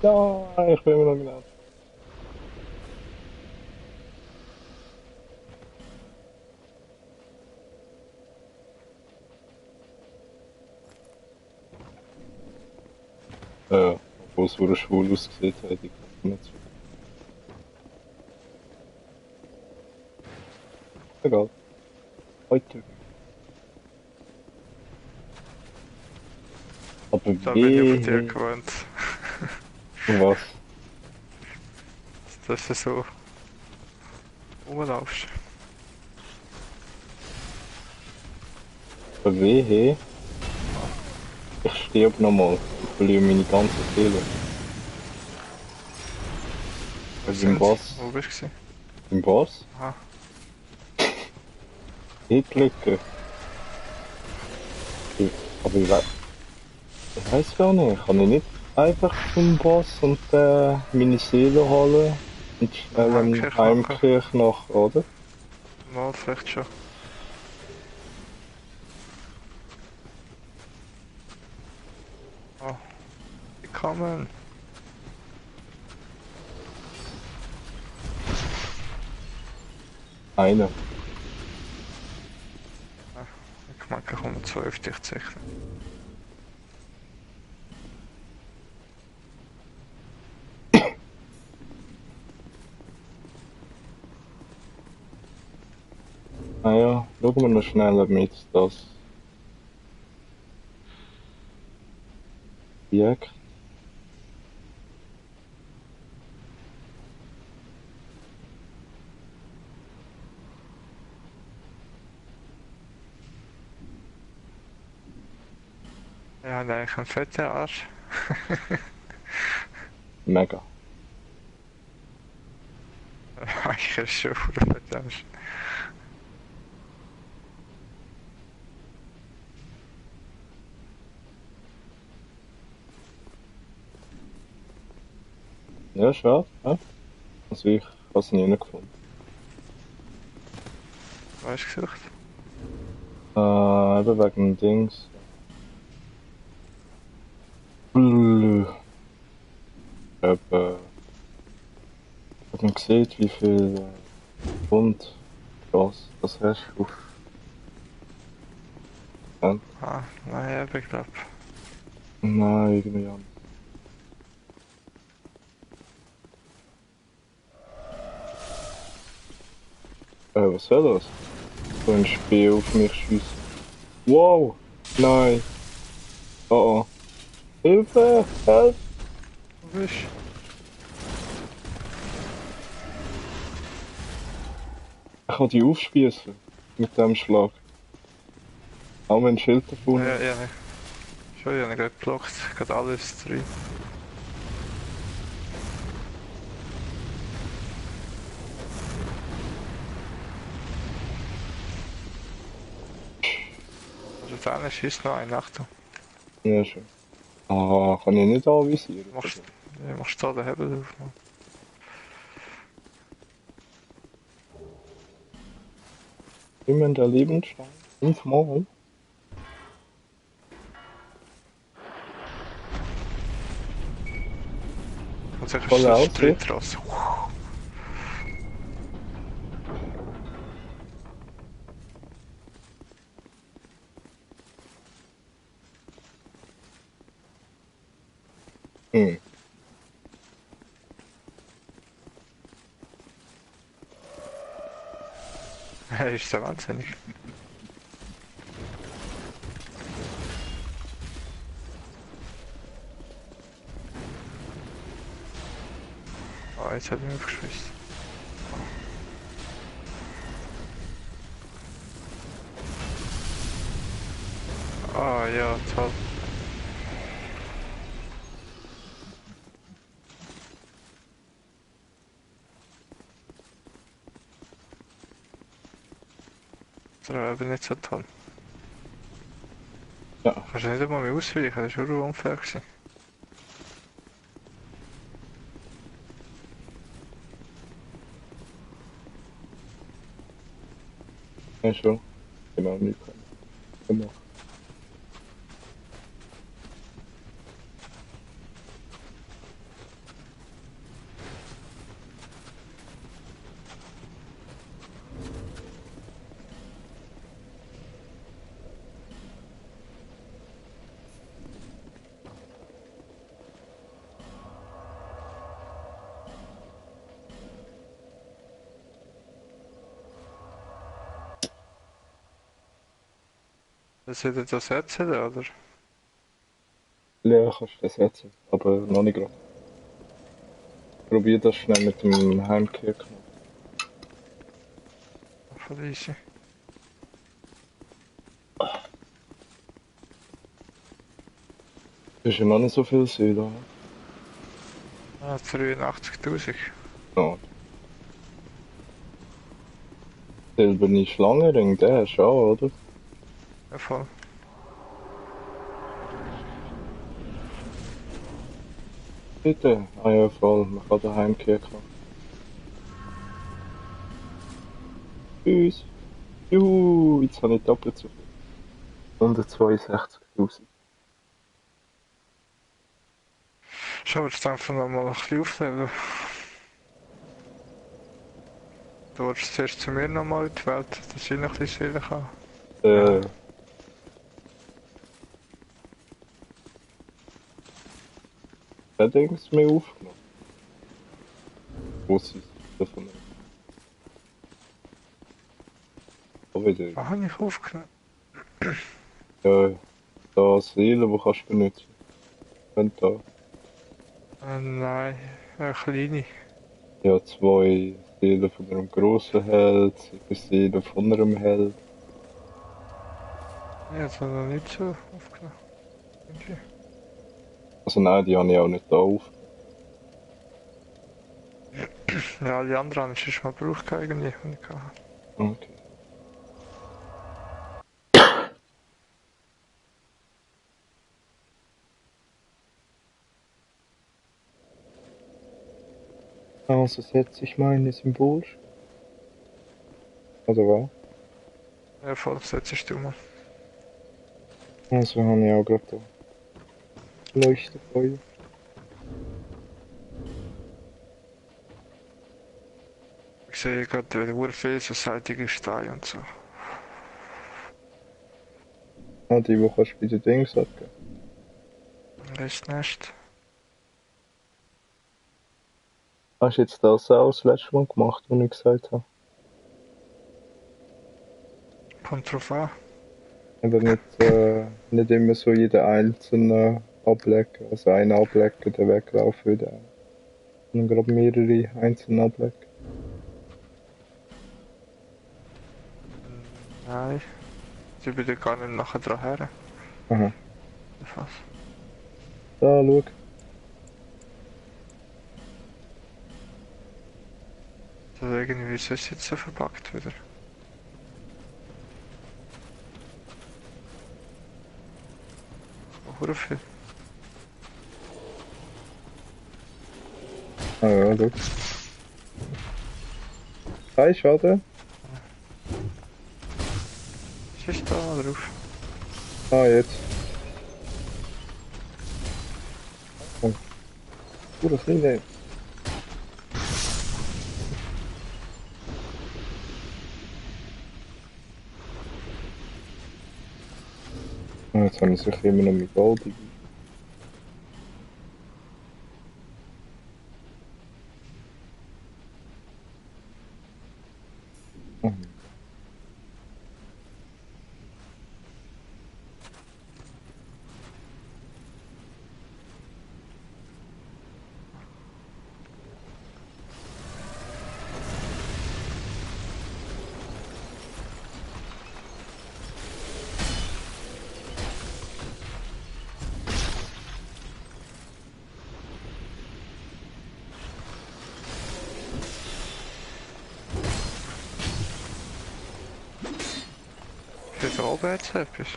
Nein, ich bin immer noch genau. Obwohl es so schwul ausgesehen hat, ich kann nicht so. Egal. Heute. Aber Da bin ich von dir wie? gewöhnt, Was? dass du so rumlaufst. Aber wie? Ich sterbe nochmal. Ich verliere meine ganze Seele. Also im Boss. Wo bist du? Im Boss? Aha. Hinklicken. Aber ich weiß gar nicht. Kann ich nicht einfach zum Boss und meine Seele holen und schnell einen Heimkehr Heimkehr nach, oder? Mal vielleicht schon. Oh. Willkommen. Einer. Ich mag, ich komme 12 dich sicher. Naja, schauen wir noch schnell mit das Objekt. Ja, der ist ein fetter Arsch. Mega. Ich ist schon ein fetter Arsch. Ja, schade. Ja? Also ich habe es nie gefunden. Was hast du gesucht? Eben wegen dem Dings. Blö. Eben. Hat man gesehen, wie viel Pfund das hast du auf. Ah, nein, ich glaube. Nein, irgendwie anders. Was soll das? So ein Spiel auf mich schießen. Wow! Nein! Oh oh. Hilfe! Help! Wo bist Ich kann die aufspießen. Mit dem Schlag. Auch wenn ein Schild du? davon Ja, ja, nicht. Schon, ich habe ihn gerade geblockt. Gerade alles drin. Also dann schießt noch ein Achtung. Ja, schon. Ah, kann ich nicht anvisieren. Machst da den Hebel auf. Immer der Lebensstein. 5-mal. Und sicher Voll ist das Aussicht. Sprit raus. Hm. Ist der wahnsinnig. Oh, jetzt hat er mich aufgeschmissen. Ah, ja, toll. Das war aber nicht so toll. Ja. Kannst du nicht einmal mehr ausweichen, das war schon unfair gewesen. Ja, schon. Genau, nicht gemacht. Das wieder das setzen, oder? Ja, kannst du das setzen, aber noch nicht gerade. Probier das schnell mit dem Heimkehrknopf. Voll easy. Das ist ja noch nicht so viel Seele, oder? Ah, 83.000. Ja. Silberne Schlangenring, der hast du auch, oder? Ja, voll. Bitte? Ah ja, voll. Man kann den Heimkehrknopf. Tschüss. Juhu, jetzt habe ich doppelt so viel. 162.000. Schau, jetzt einfach noch mal ein bisschen aufleveln. Du wolltest zuerst zu mir nochmal in die Welt, dass ich noch ein bisschen Seele kann. Äh, hat irgendwas mehr aufgenommen? Grosse Seele von mir. Da wieder. Was habe ich aufgenommen? Ja, da Seele, die kannst du benutzen. Und da. Nein, eine kleine. Ja, 2 Seelen von einem grossen Held, 7 Seelen von einem Held. Ja, das habe ich noch nicht so aufgenommen. Irgendwie. Also nein, die habe ich auch nicht da auf. Ja, die anderen habe ich schon mal gebraucht eigentlich. Und ich kann. Okay. Also setze ich meine Symbol. Oder was? Ja, voll, setzt du mal. Also habe ich auch gerade da. Leuchtefeuer. Ich sehe gerade wieder viel so seitige Steine und so. Ah, die Woche kannst du bei den Dings abgeben. Das ist nicht. Hast du jetzt das auch das letzte Mal gemacht, was ich gesagt habe? Kommt drauf an. Aber nicht immer so jeden einzelnen ablecken. Also einen ablecken, der weglaufen würde. Sondern gerade mehrere einzelne ablecken. Nein. Sie bin gar nicht nachher dran her. Aha. Was? Da, schau. Also irgendwie ist es jetzt so verpackt wieder. Hure viel. Ah ja, schau. Hi, schade. Was ist da drauf? Ah, jetzt. Oh, das nicht. Ah, jetzt habe ich sicher immer noch mit Gold dabei. Ah, Für da oben jetzt etwas.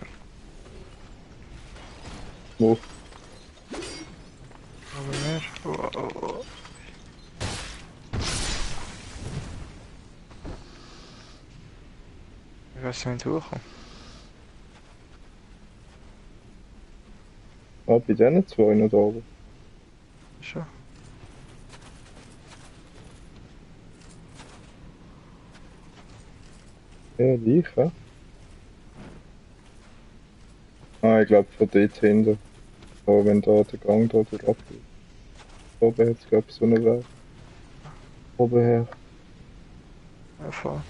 wo? Aber mehr. Oh, oh, oh. Ich weiß nicht, wie ich durchkomme. Ah, bei diesen zwei noch da oben. Schon. Ja, gleich, ja. Ah, ich glaube von dort hinten. Aber wenn da der Gang da durch abgeht. Oben hat es, glaube ich, so einen Weg. Oben her. Ja, voll.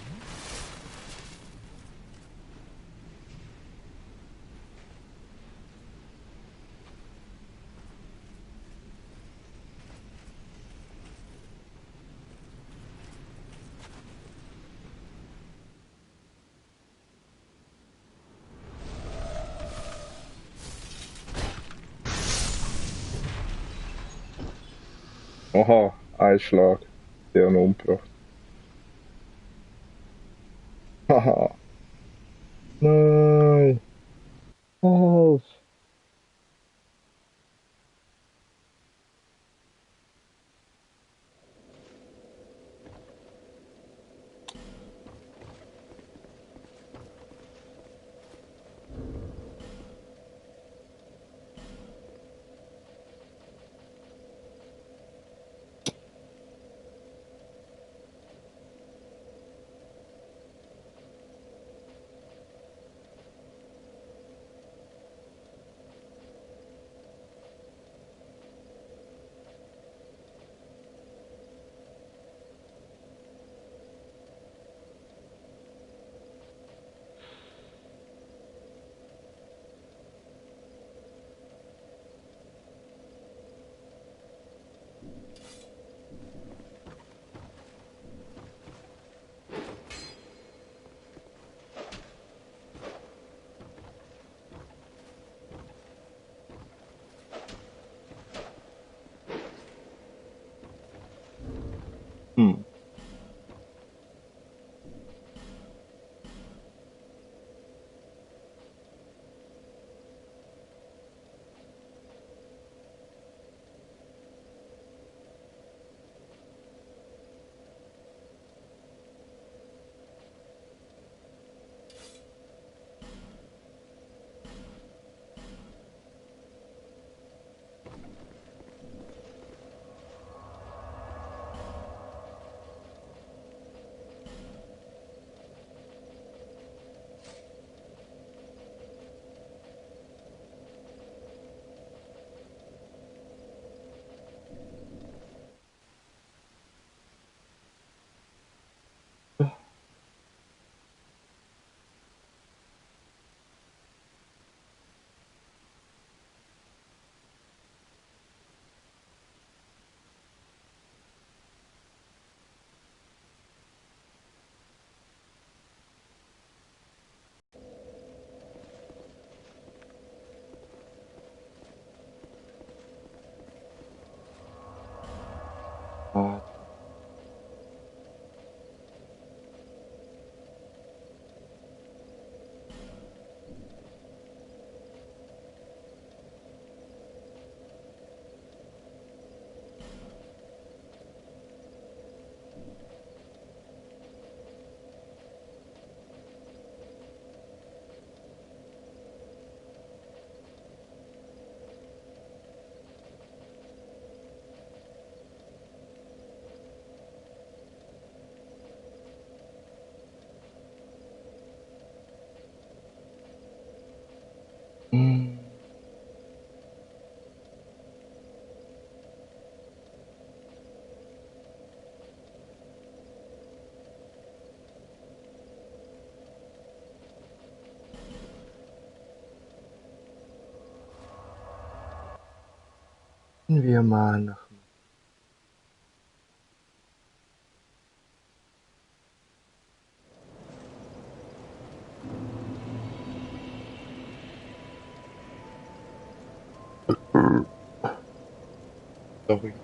Aha, ein Schlag. Der hat ihn umgebracht. Haha. Nein. Helf. Hm. Ah, hm. Wir mal nach. Sorry.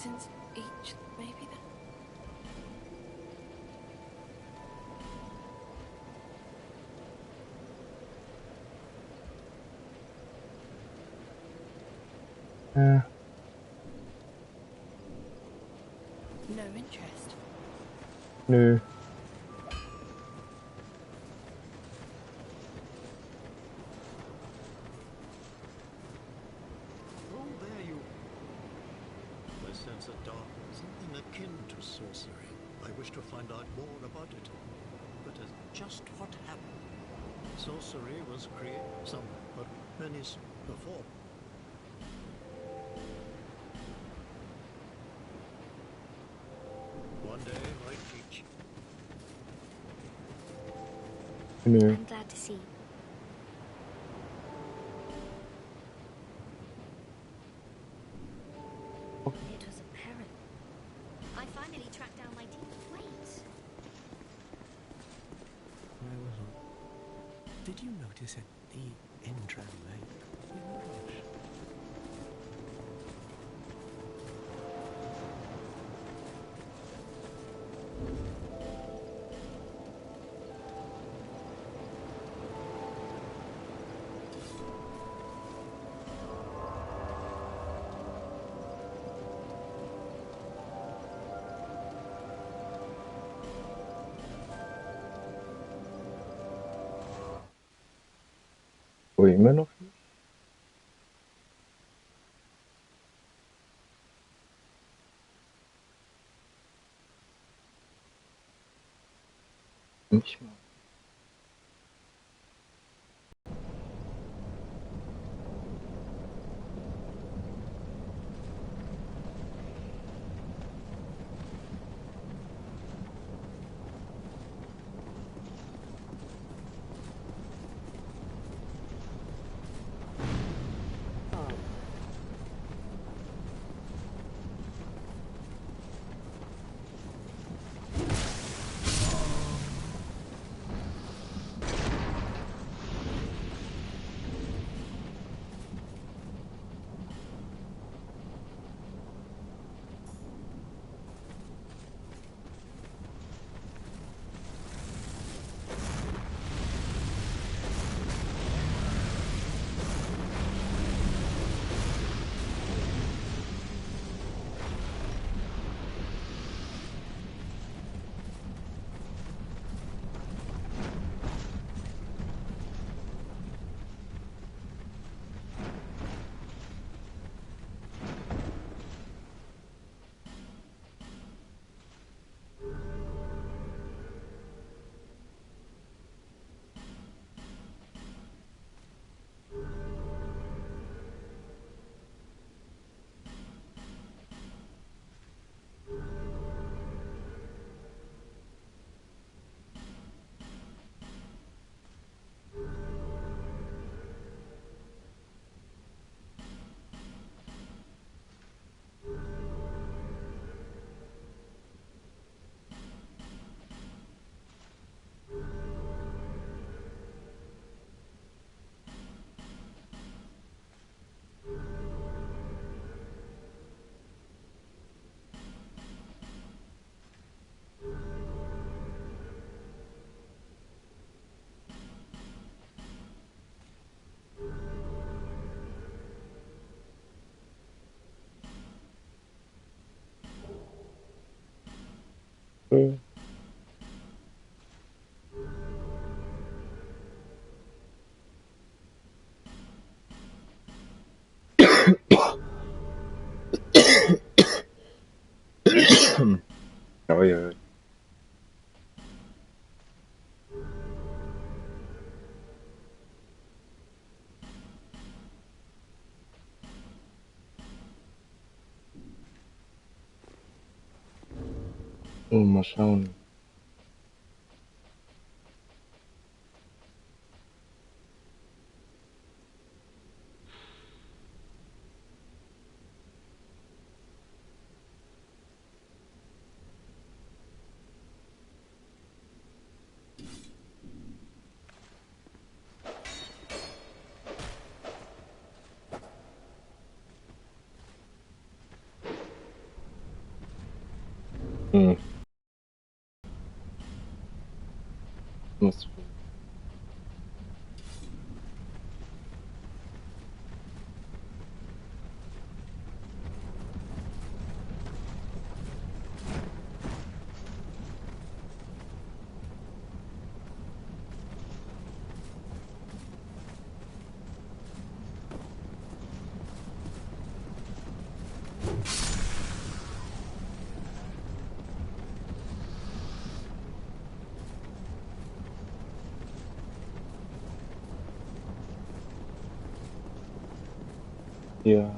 Citizens each, maybe then? No interest. Nö. Oh, there you. I sense a dark, something akin to sorcery. I wish to find out more about it. But just what happened? Sorcery was created some, but many before. One day I teach. Nö. I'm glad to see. It was apparent. I finally tracked down my team. Wait. Where was I? Did you notice at the Endran Lake? In the rush. Wo immer noch? Nicht mal. Oi, oi. Oh, mal schauen. Hm. Muss. Ja.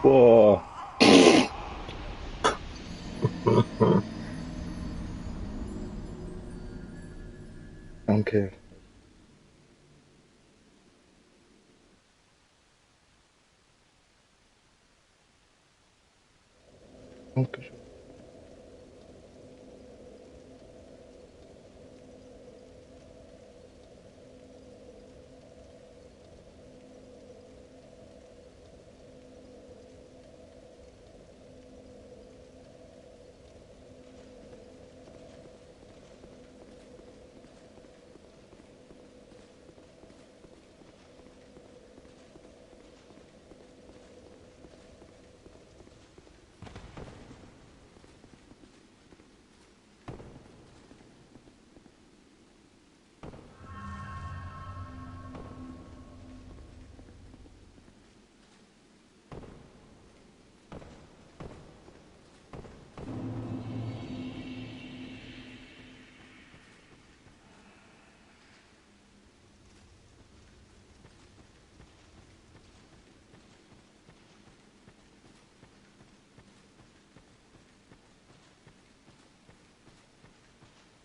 Boah. Danke. Dankeschön.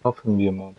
Hoffen wir mal.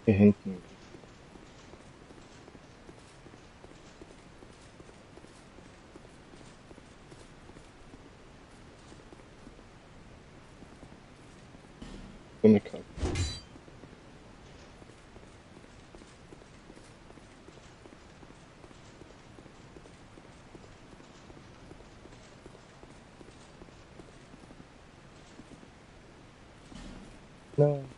Hier hinten. Nicht gehabt. Nein.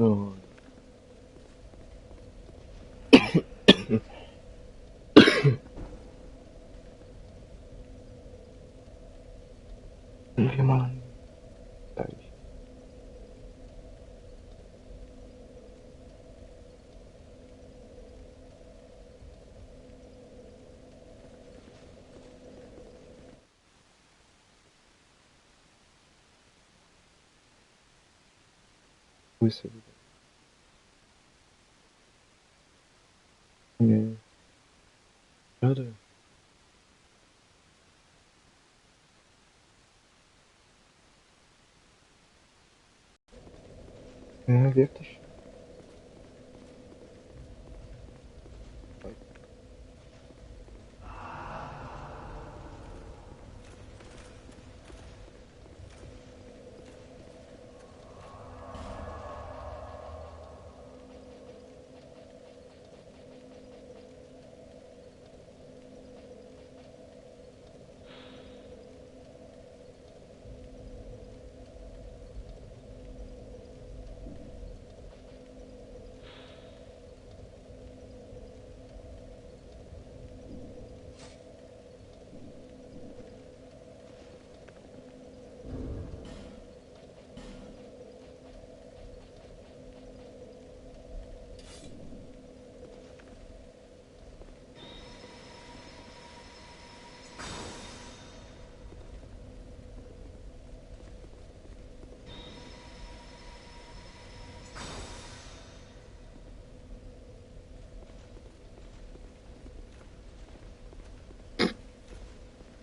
Oh. Gimana? Bisa. Iya. Ada. Ja, wirklich.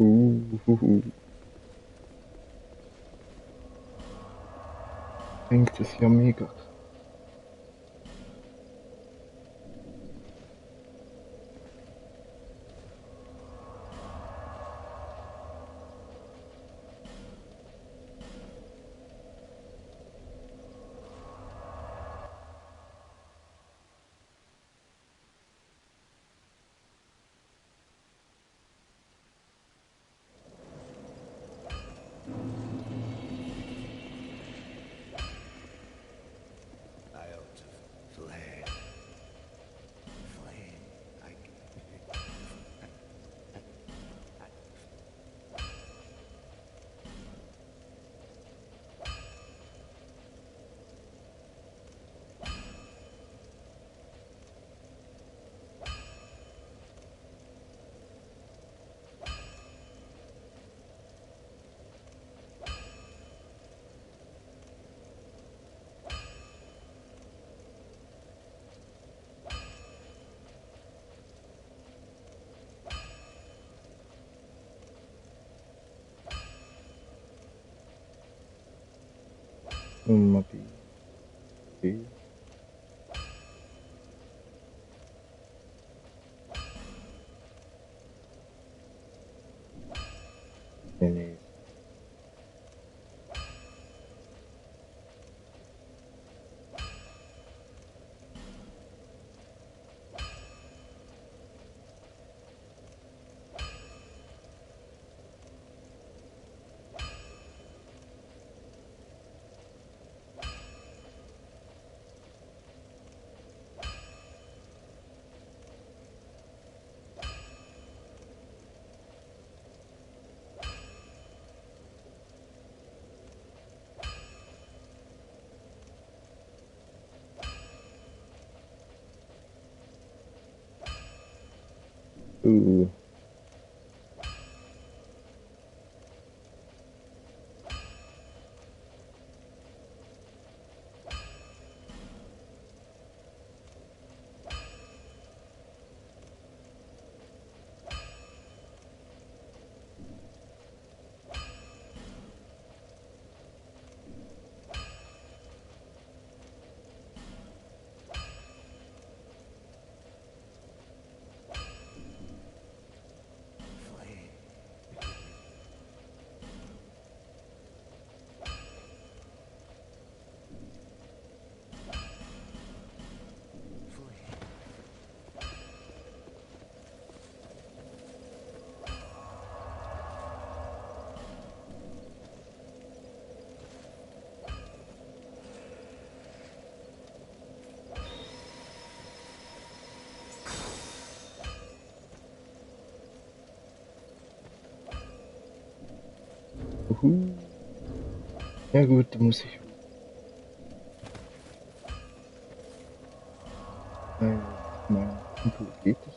Uh. Denkt es ja mega. I ought to fled. Fled. Mati. Ini. Uh. Uhu. Ja gut, dann muss ich. Mein Kumpel geht es.